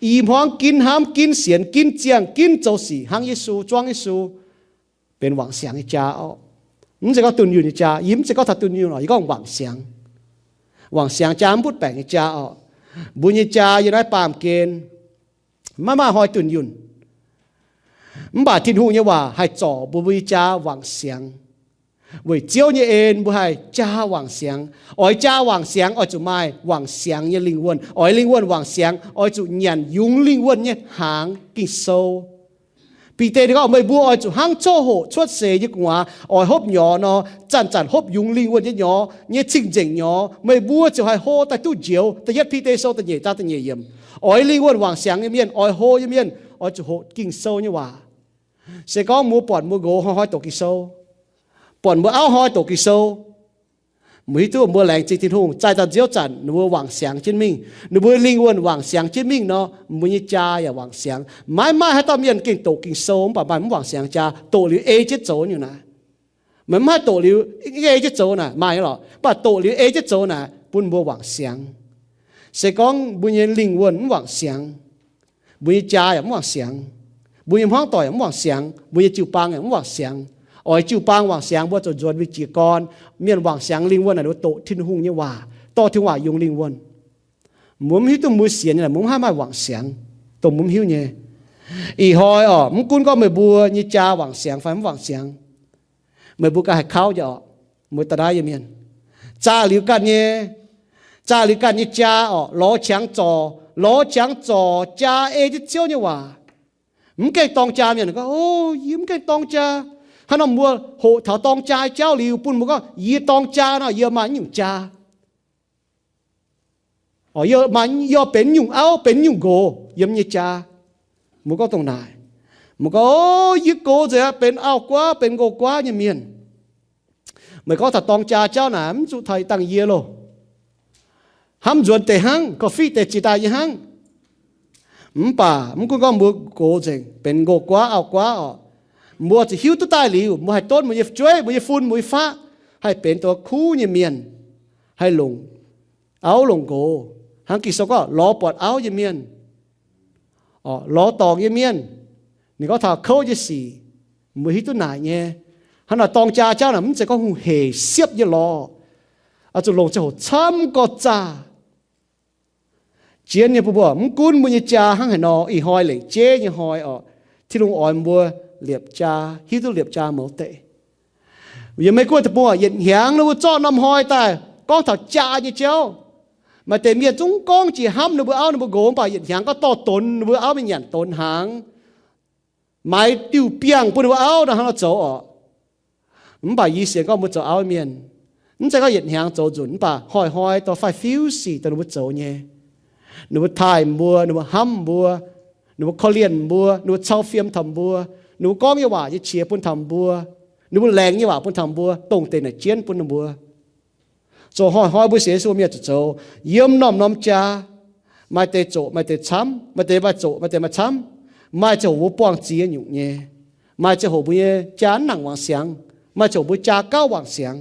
I hmuangv ginv hnamv, ginv sienx, ginv ziangh, ginv zoux sic hnangv Yesu, zuangv Yesu, benx wangc siangx nyei jaa oc. Mv zeiz gorngv dunh yunh nyei jaa. Yie mv zeiz gorngv taux dunh yunh oc, yie gorngv wangc siangx. Wangc siangx jaa mv butv baengc nyei jaa oc. Mbuo nyei jaa yiem naaiv baamh gen maiv maaih hnoi dunh yunh. Mv baac Tin-Hungh nyei waac haih zorc mbuo, mbuo nyei jaa wangc siangx. Weic Ziouv nyei en mbuo haih jaa wangc siangx. Oix jaa wangc siangx oix zuqc maaih wangc siangx nyei lingh wuonh. Oix lingh wuonh wangc siangx oix zuqc nyanc yungz lingh wuonh nyei hnaangx, Ging-Sou. Bide ninh gorngv, meih mbuo oix zuqc hnangv coqv hoqc cuotv seix nyei gu'nguaaz oix hopv nyorx nor, zanc-zanc hopv yungz lingh wuonh nyei nyorx, nyei cing-nzengc nyorx, meih mbuo ziouc haih hlo daaih duqv njoux. Da'yietv Bide Sou da'nyeic zaang da'nyeic yiemc. Oix lingh wuonh wangc siangx nyei mienh, oix hlo nyei mienh, oix zuqc hoqc Ging-Sou nyei waac. Se gorngv mbuo buatc mbuo nqox hnoi-hnoi doqc Ging-Sou, buatc mbuo auv hnoi-hnoi doqc Ging-Sou, mbuo hiuv duqv mbuo laengz zingh Tin-Hungh, zaih daaih nziouv zanc ninh mbuo wangc siangx jienv mingh, ninh mbuo lingh wuonh wangc siangx jienv mingh nor, mbuo nyei jaa yaac wangc siangx. Maiv maaih haaix dauh mienh gengh doqc Ging-Sou mv baac maaih mv wangc siangx jaa, doqc liuz ei jienv zoux nyungc naaic. Meih mv haih doqc liuz ei jienv zoux naaic, maaih nyei lorqc, mv baac doqc liuz ei jienv zoux naaic bun mbuo wangc siangx. Se gorngv mbuo nyei lingh wuonh mv wangc siangx, mbuo nyei jaa yaac mv wangc siangx, mbuo nyei hmuangv doic yaac mv wangc siangx, mbuo nyei jiu-baang yaac mv wangc siangx. Oix jiu-baang wangc siangx, mbuo zuqc nzuonx mingh jiez gorn. Mienh wangc siangx lingh wuonh naaic, ninh mbuo doqc Tin-Hungh nyei waac, dorh Tin-Hungh waac yungz lingh wuonh. Mbuo mv hiuv duqv mbuo sienx nyei naaic, mbuo mv haih maaih wangc siangx, dongh mbuo mv hiuv nyei. Ih hnoi oc, mv gunv gorngv meih mbuo nyei jaa wangc siangx fai mv wangc siangx, meih mbuo ganh haih kauv nyei oc. Mbuo da'naaiv nyei mienh, zaah liuz ganh nyei, zaah liuz ganh nyei jaa oc, lorz qangx zorc, lorz qangx zorc jaa ei jienv Ziouv nyei waac. Mv gaengh dorng jaa mienh gorngv, o, yie mv gaengh dorng jaa. Hnangv nor mbuo hoqc taux dorng jaa jauv liuz, bun mbuo gorngv, yie dorng jaa nor, yie maaih nyungc jaa. Yie maaih, yie benx nyungc auv, benx nyungc nqox yiem nyei jaa. Mbuo gorngv dongh naaic. Mbuo gorngv, o, yie gox nzengc aqv, benx auv-guaav, benx nqox-guaav nyei mienh. Meih gorngv taux dorng jaa jauv naaic, mv zuqc taux dangh yie loh. Hnamv nzuonx deix hnangv, korv-fiqv deix jiex daaih nyei hnangv. Mv baac mv gunv gorngv mbuo gox nzengc, benx nqox-guaav, auv-guaav oc, mbuo zuqc hiuv duqv daaih liuz, mbuo haih donv mbuo nyei fu'jueiv, mbuo nyei fun, mbuo nyei faqv, haih benx duqv kuv nyei mienh, haih longc auv longc nqox, hnangv Ging-Sou gorngv lorz buatc auv nyei mienh, lorz dorngc nyei mienh. Ninh gorngv taux kouv nyei sic, mbuo hiuv duqv naaic nyei. Hnangv naaic dorng jaa jauv naaic mv zeiz gorngv hungh heic siepv nyei lorz, oix zuqc longc ziangh hoc camv gorx zaah. Zien nyei bun mbuo, mv gunv mbuo nyei jaa hnangv haaix nor, ih hnoi lengc jeiv nyei hnoi oc, Tin-Hungh oix mbuo liepc jaa, hiuv duqv liepc jaa mouz deic. Yiem Meiv Guoqv deic-bung, yietc hnyangx ninh mbuo zorqv norm hnoi daaih gorngv taux jaa nyei jauv. Maaih deix mienh zungv gorngv jiex hnamv ninh mbuo auv ninh mbuo nqox, mv baac yietc hnyangx gorngv dorh donx ninh mbuo auv mingh nyanc donx hnaangx, maaiz diuh biangh bun ninh mbuo auv nor hnangv nor zoux oc. Mv baac yie sienx gorngv mbuo zoux auv mienh, mv zeiz gorngv yietc hnyangx zoux nzunc, mv baac hnoi-hnoi dorh fai fiuv sic dongh ninh mbuo zoux nyei. Ninh mbuo taaih mbuo, ninh mbuo hnamv mbuo, ninh mbuo korv-lienh mbuo, ninh mbuo cau fiem taux mbuo, ninh mbuo gorngv nyei waac nyei qiex bun taux mbuo, ninh mbuo laengz nyei waac bun taux mbuo, dongh deix naaic jienv bun ninh mbuo. Zoux hnoi-hnoi mbuo sienx Yesu mienh zuqc zoux yiem norm-norm jaa. Maaih deix zoqc maaih deix camv, maaih deix maaih zoqc maaih deix maaih camv. Maaih ziangh hoc mbuo buangh ziex nyungc nyei. Maaih ziangh hoc mbuo nyei jaa mv nangc wangc siangx, maaih ziangh hoc mbuo jaa gauh wangc siangx.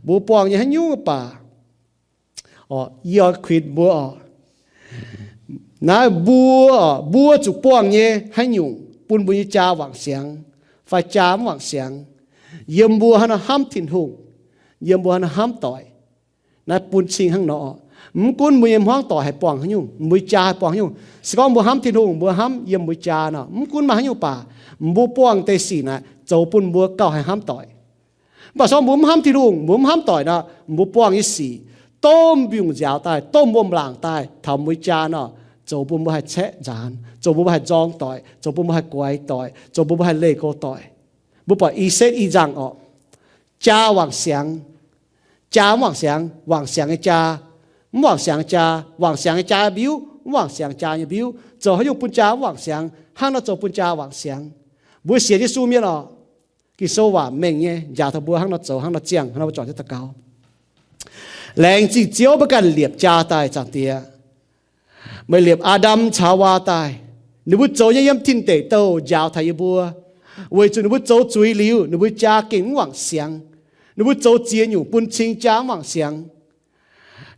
Mbuo buangh nyei haaix nyungc baac, yie oix kuinx mbuo oc, naaiv mbuo, mbuo zuqc buangh nyei haaix nyungc bun mbuo nyei jaa wangc siangx fai jaa mv wangc siangx, yiem mbuo haaix nor hnamv Tin-Hungh, yiem mbuo haaix nor hnamv doic. Naaiv bun cing hnangv nor, mv gunv mbuo nyei hmuangv doic haih buangh haaix nyungc, mbuo jaa haih buangh haaix nyungc, se gorngv mbuo hnamv Tin-Hungh, mbuo hnamv yiem mbuo jaa nor, mv gunv maaih haaix nyungc baac, mbuo buangh deix sic naaic zoux bun mbuo gauh haih hnamv doic. Mv baac se gorngv mbuo mv hnamv Tin-Hungh, mbuo mv hnamv doic nor, mbuo buangh nyei sic, domh mbiungc nziaaux daaih, domh wuom-laangc daaih taux mbuo jaa nor, zoux bun mbuo haih caeqv nzaanx, zoux bun mbuo haih nzorng doic, zoux bun mbuo haih guaix doic, zoux bun mbuo haih leih go doic. Mbuo buatc i setv i nzangc orqc, jaa wangc siangx, jaa mv wangc siangx, wangc siangx nyei jaa, mv wangc siangx jaa, wangc siangx nyei jaa mbiuv, mv wangc siangx jaa nyei mbiuv, zoux haaix nyungc bun jaa mv wangc siangx, hnangv nor zoux bun jaa wangc siangx. Mbuo sienx Yesu mienh orqc, Ging-Sou waac mengh nyei njaaux taux mbuo hnangv nor zoux, hnangv nor ziangh, hnangv nor mbuo juangc jienv daux gaux. Laengz zingh Ziouv mbuo ganh liepc jaa daaih, Zaangc Diex. Meih liepc Aa^ndam caux Haawaa daaih, ninh mbuo zoux nyei yiem tin deic douh njaaux taux yie mbuo, weic zuqc ninh mbuo zoux zuiz liuz, ninh mbuo jaa gengh mv wangc siangx. Ninh mbuo zoux ziex nyungc bun cing jaa mv wangc siangx.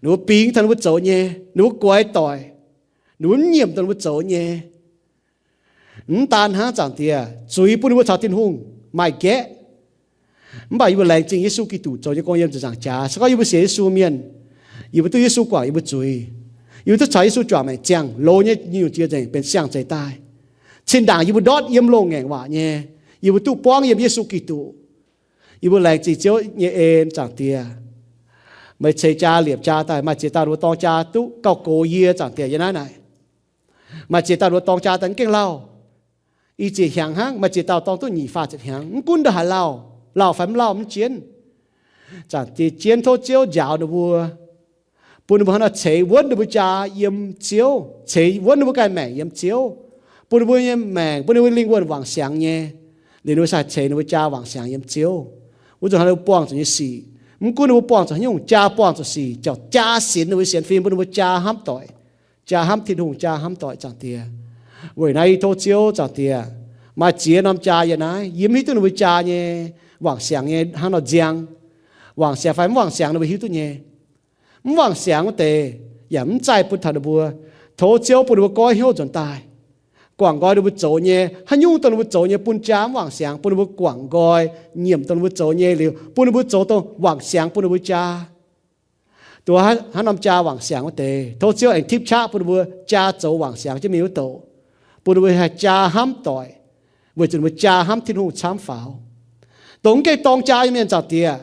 Ninh mbuo bingx taux ninh mbuo zoux nyei, ninh mbuo guaix doic, ninh mbuo mv nyiemc dongh ninh mbuo zoux nyei. Mv daan hnangv, Zaangc Diex, zuiz bun ninh mbuo caux Tin-Hungh maaih gaeqv. Mv baac yie mbuo laengz zingh Yesu Giduc zoux nyei gong yiem ziepc nzaangc jaax. Se gorngv yie mbuo sienx Yesu mienh, yie mbuo duqv Yesu guangc yie mbuo zuiz, yie mbuo duqv caux Yesu juangc maengc ziangh, loz nyei nyungc jiex nzengc benx siang-zeix daaih. Zinh ndaangc yie mbuo ndortv yiem loz-ngaengc waac nyei, yie mbuo duqv buangv yiem Yesu Giduc. Yie mbuo laengz zingh Ziouv nyei en, Zaangc Diex. Meih ceix jaa liepc jaa daaih, maaih ziex dauh ninh mbuo dorng jaa duqv gauh gox yie, Zaangc Diex, yie naaiv naaic. Maaih ziex dauh ninh mbuo dorng jaa daaih mv gengh lauh, i zieqc hnyangx hnangv. Maaih ziex dauh dorng duqv nyic faah ziepc hnyangx, mv gunv ndongc haaix lauh, lauh fai mv lauh mv jienv. Zaangc Diex, jienv tov Ziouv njaaux ninh mbuo, bun ninh mbuo hnangv nor ceix wuonv ninh mbuo jaa yiem Ziouv, ceix wuonv ninh mbuo ganh maengc yiem Ziouv, bun ninh mbuo nyei maengc, bun ninh mbuo lingh wuonh wangc siangx nyei, liuz ninh mbuo sai ceix ninh mbuo jaa wangc siangx yiem Ziouv. Wuov nzunc hnangv ninh mbuo buangh zuqc nyei sic, mv gunv ninh mbuo buangh zuqc haaix nyungc jaa, buangh zuqc sic, jauv jaa sinx ninh mbuo sienx fim, bun ninh mbuo jaa hnamv doic, jaa hnamv Tin-Hungh, jaa hnamv doic, Zaangc Diex. Weic naaiv yie tov Ziouv, Zaangc Diex, maaih ziex norm jaa yiem naaiv, yie mv hiuv duqv ninh mbuo jaa nyei wangc siangx nyei hnangv nor nziang. Wangc siangx fai mv wangc siangx ninh mbuo hiuv duqv nyei. Mv wangc siangx wuov deix yaac mv zaih bun taux ninh mbuo. Tov Ziouv bun ninh mbuo goiv hnyouv nzuonx daaih, guangc nqoi ninh mbuo zoux nyei, haaix nyungc dongh ninh mbuo zoux nyei bun jaa mv wangc siangx, bun ninh mbuo guangc nqoi, nyiemc dongh ninh mbuo zoux nyei liuz, bun ninh mbuo zoux dongh wangc siangx bun ninh mbuo jaa. Dongh hnangv norm jaa wangc siangx wuov deix, tov Ziouv aengx tipv qaqv bun ninh mbuo jaa zoux wangc siangx jienv mingh wuov douc, bun ninh mbuo haih jaa hnamv doic, weic zuqc ninh mbuo jaa hnamv Tin-Hungh camv faaux. Dongh mv gengh dorng jaa nyei mienh, Zaangc Diex,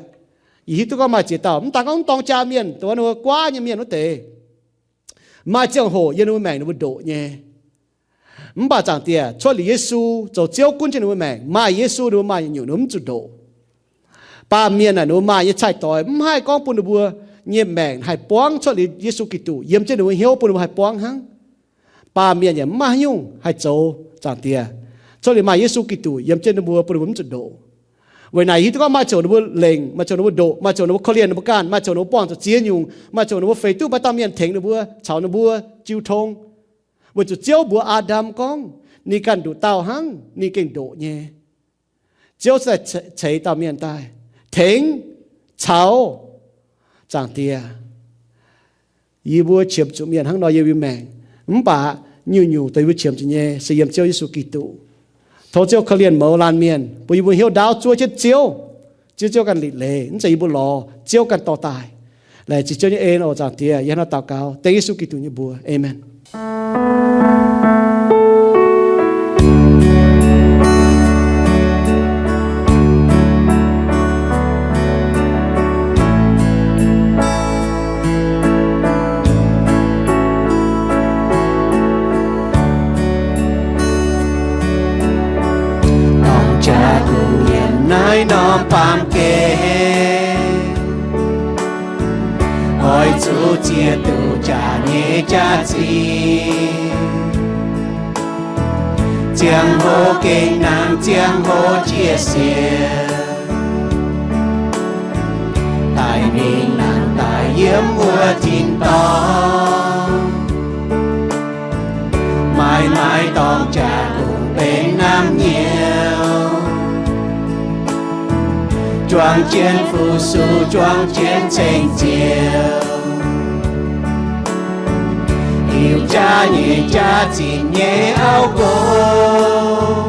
yie hiuv duqv gorngv maaih ziex dauh, mv daan gorngv mv dorng jaa mienh, dongh ninh mbuo guaav nyei mienh wuov deix, maaih ziangh hoc yiem ninh mbuo maengc ninh mbuo ndoqc nyei. Mv baac Zaangc Diex, cuotv liuz Yesu zoux Ziouv gunv jienv ninh mbuo maengc, maaih Yesu ninh mbuo maaih nyungc-nyungc ninh mbuo mv zuqc ndoqc. Baamh mienh naaic ninh mbuo maaih nyei cai-doix mv haih gorngv bun ninh mbuo nyei maengc haih buangv. Cuotv liuz Yesu Giduc yiem jienv ninh mbuo hnyouv bun ninh mbuo haih buangv hnangv. Baamh mienh yaac mv maaih haaix nyungc haih zoux, Zaangc Diex, cuotv liuz maaih Yesu Giduc yiem jienv ninh mbuo bun ninh mbuo mv zuqc ndoqc. Weic naaic hiuv duqv gorngv maaih ziouc ninh mbuo lengc, maaih ziouc ninh mbuo ndoqc, maaih ziouc ninh mbuo korv-lienh ninh mbuo ganh, maaih ziouc ninh mbuo buangh zuqc ziex nyungc, maaih ziouc ninh mbuo feix duqv maaih dauh mienh tengx ninh mbuo, caux ninh mbuo jiu tong, weic zuqc Ziouv mbuox Aa^ndam gorngv ninh ganh nduqc dauh hnangv, ninh gengh ndoqc nyei. Ziouv ceix dauh mienh daaih tengx, caux, Zaangc Diex, yie mbuo qiemx zuqc mienh hnangv nor yiem yie mbuo maengc, mv baac nyungc-nyungc dongh yie mbuo qiemx zuqc nyei se yiem Ziouv Yesu Giduc. Tov Ziouv korv-lienh mouz laanh mienh, bun yie mbuo hnyouv ndaauv zuov jienv Ziouv, Ziouv, Ziouv ganh liqc leiz, mv zeiz yie mbuo lorz, Ziouv ganh dorh daaih. Laengz zingh Ziouv nyei en oc. Zaangc Diex, yie hnangv naaiv daux gaux dengv Yesu Giduc nyei mbuox. Aamen. Dorng jaax kuh yiem naaiv norm baamh gen, oix zuqc ziex duqv jaax nyei jaax-zinh, ziangh hoc gengh nangc ziangh hoc jiex siec, daaih mingh nangc daaih yiem wuov tin-dorngh. Maaih maaih dorng jaax kungx benx naamh nyouz, juang jienv fu-sux, juang jienv ceng-ziouc, hiuv jaax nyei jaax-zinh nyei auv-gox.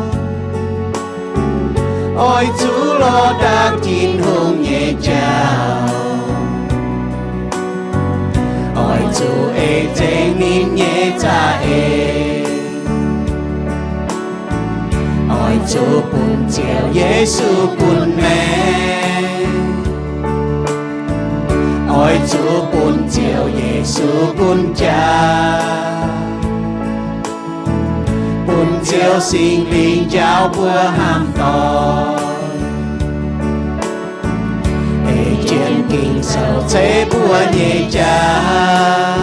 Oix zuqc lorz ndaangc Tin-Hungh nyei jauv, oix zuqc ei zengx ninh nyei za'eix. Oix zuqc bun Ziouv Yesu gunv maengc, oix zuqc bun Ziouv Yesu gunv jaax, bun Ziouv Singx Lingh njaaux mbuo hnamv doic, ei jienv Ging-Sou ceix mbuo nyei jaax,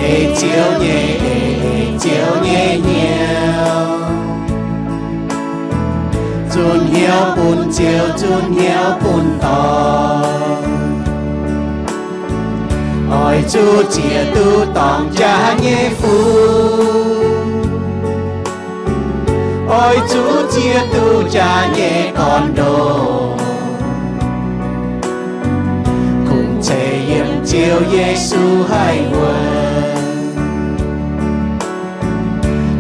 ei Ziouv nyei eix, ei Ziouv nyei hnyouv, zunh hnyouv bun Ziouv, zunh hnyouv bun doic. Oix zuqc ziex duqv dorng jaax nyei fun, oix zuqc ziex duqv jaax nyei gorn-ndoqv, kungx ceix yiem Ziouv Yesu haih wuonv,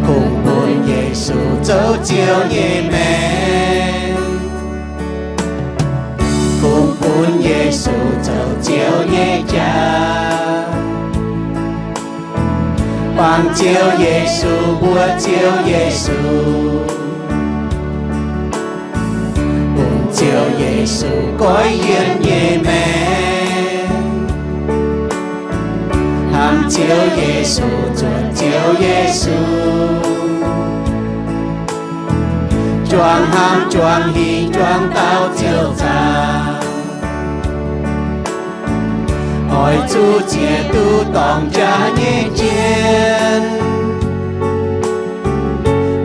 kungx bun Yesu zoux Ziouv nyei maengc, kungx bun Yesu zoux Ziouv nyei jaax, bangc Ziouv Yesu, mbuox Ziouv Yesu, bun Ziouv Yesu goiv yienh nyei maengc, hnamv Ziouv Yesu, zuotc Ziouv Yesu, juangc hlang juangc hingh juangc dauh Ziouv zaangc. Oix zuqc ziex duqv dorng jaax nyei jien,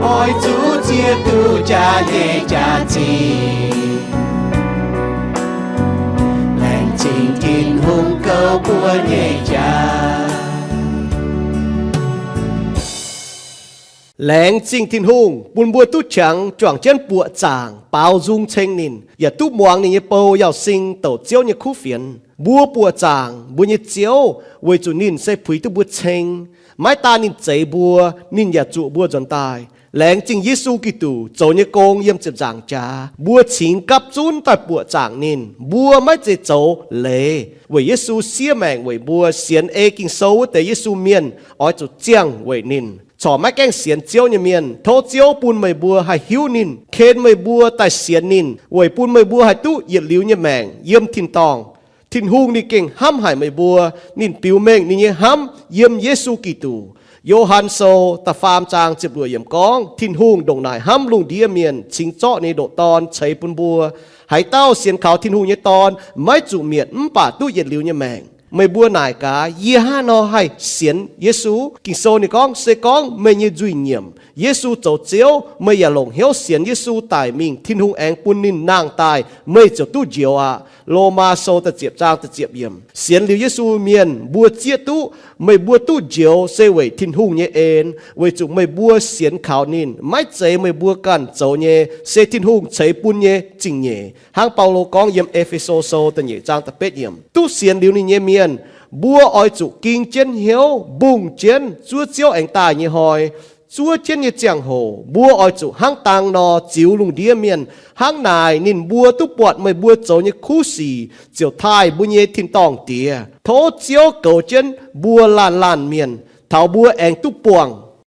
oix zuqc ziex duqv jaax nyei jaax-zinh, laengz zingh Tin-Hungh gouv mbuo nyei jaax. Laengz zingh Tin-Hungh bun mbuo duqv qangx juangc jienv buoqc zaangc baaux nzung ceng ninh, yaac duqv muangx ninh nyei bou Yauz Sing douc Ziouv nyei kuv fienx. Mbuo buoqc zaangc mbuo nyei Ziouv weic zuqc ninh se puix duqv mbuo ceng. Maiv daan ninh zeix mbuo, ninh yaac zuoqc mbuo nzuonx daaih. Laengz zingh Yesu Giduc zoux nyei gong yiem ziepc nzaangc jaax, mbuo cingx gapv zunv daaih buoqc zaangc ninh. Mbuo maiv zeiz zoux leiz, weic Yesu siev maengc weic mbuo. Sienx ei Ging-Sou wuov deix Yesu mienh oix zuqc ziangh weic ninh. Corc maiv gaengh sienx Ziouv nyei mienh, tov Ziouv bun meih mbuo haih hiuv ninh, ken meih mbuo daaih sienx ninh, weic bun meih mbuo haih duqv yietc liuz nyei maengc yiem tin-dorngh. Tin-Hungh ninh gengh hnamv haic meih mbuo. Ninh biux mengh ninh nyei hnamv yiem Yesu Giduc. Yo^han Sou da'faam zaang ziepc luoqc yiemc gorngv, Tin-Hungh ndongc naaic hnamv lungh ndiev mienh, cingx zorqv ninh nyei ndoqc Dorn ceix bun mbuo. Haaix dauh sienx kaux Tin-Hungh nyei Dorn maiv zuqc mietc mv baac duqv yietc liuz nyei maengc. Meih mbuo naaic gaax, yie hnangv haaix nor haih sienx Yesu? Ging-Sou ninh gorngv, se gorngv meih nyei nzuih nyiemc, Yesu zoux Ziouv, meih yaac longc hnyouv sienx Yesu daic mingh, Tin-Hungh aengx bun ninh nangh daaih, meih ziouc duqv njoux aqv. Lomaa Sou da'ziepc zaang da'ziepc yiemc. Sienx liuz Yesu mienh mbuo zieqv duqv, meih mbuo duqv njoux se weic Tin-Hungh nyei en, weic zuqc meih mbuo sienx kaux ninh. Maiv zeiz meih mbuo ganh zoux nyei, se Tin-Hungh ceix bun nyei zingh nyeic. Hnangv Baulo gorngv yiem E^fe^so Sou da'nyeic zaang da'betv yiemc, duqv sienx liuz ninh nyei mienh, mbuo oix zuqc ging jienv hnyouv mbungh jienv zuov Ziouv aengx daaih nyei hnoi. Zuov jienv nyei ziangh hoc mbuo oix zuqc hnangv dang nor ziux lungh ndiev mienh. Hnangv naaic ninh mbuo duqv buatc meih mbuo zoux nyei kuv sic ziouc taaih mbuo nyei tin-dorngh Diex. Tov Ziouv goux jienv mbuo laanh laanh mienh, taux mbuo aengx duqv buangh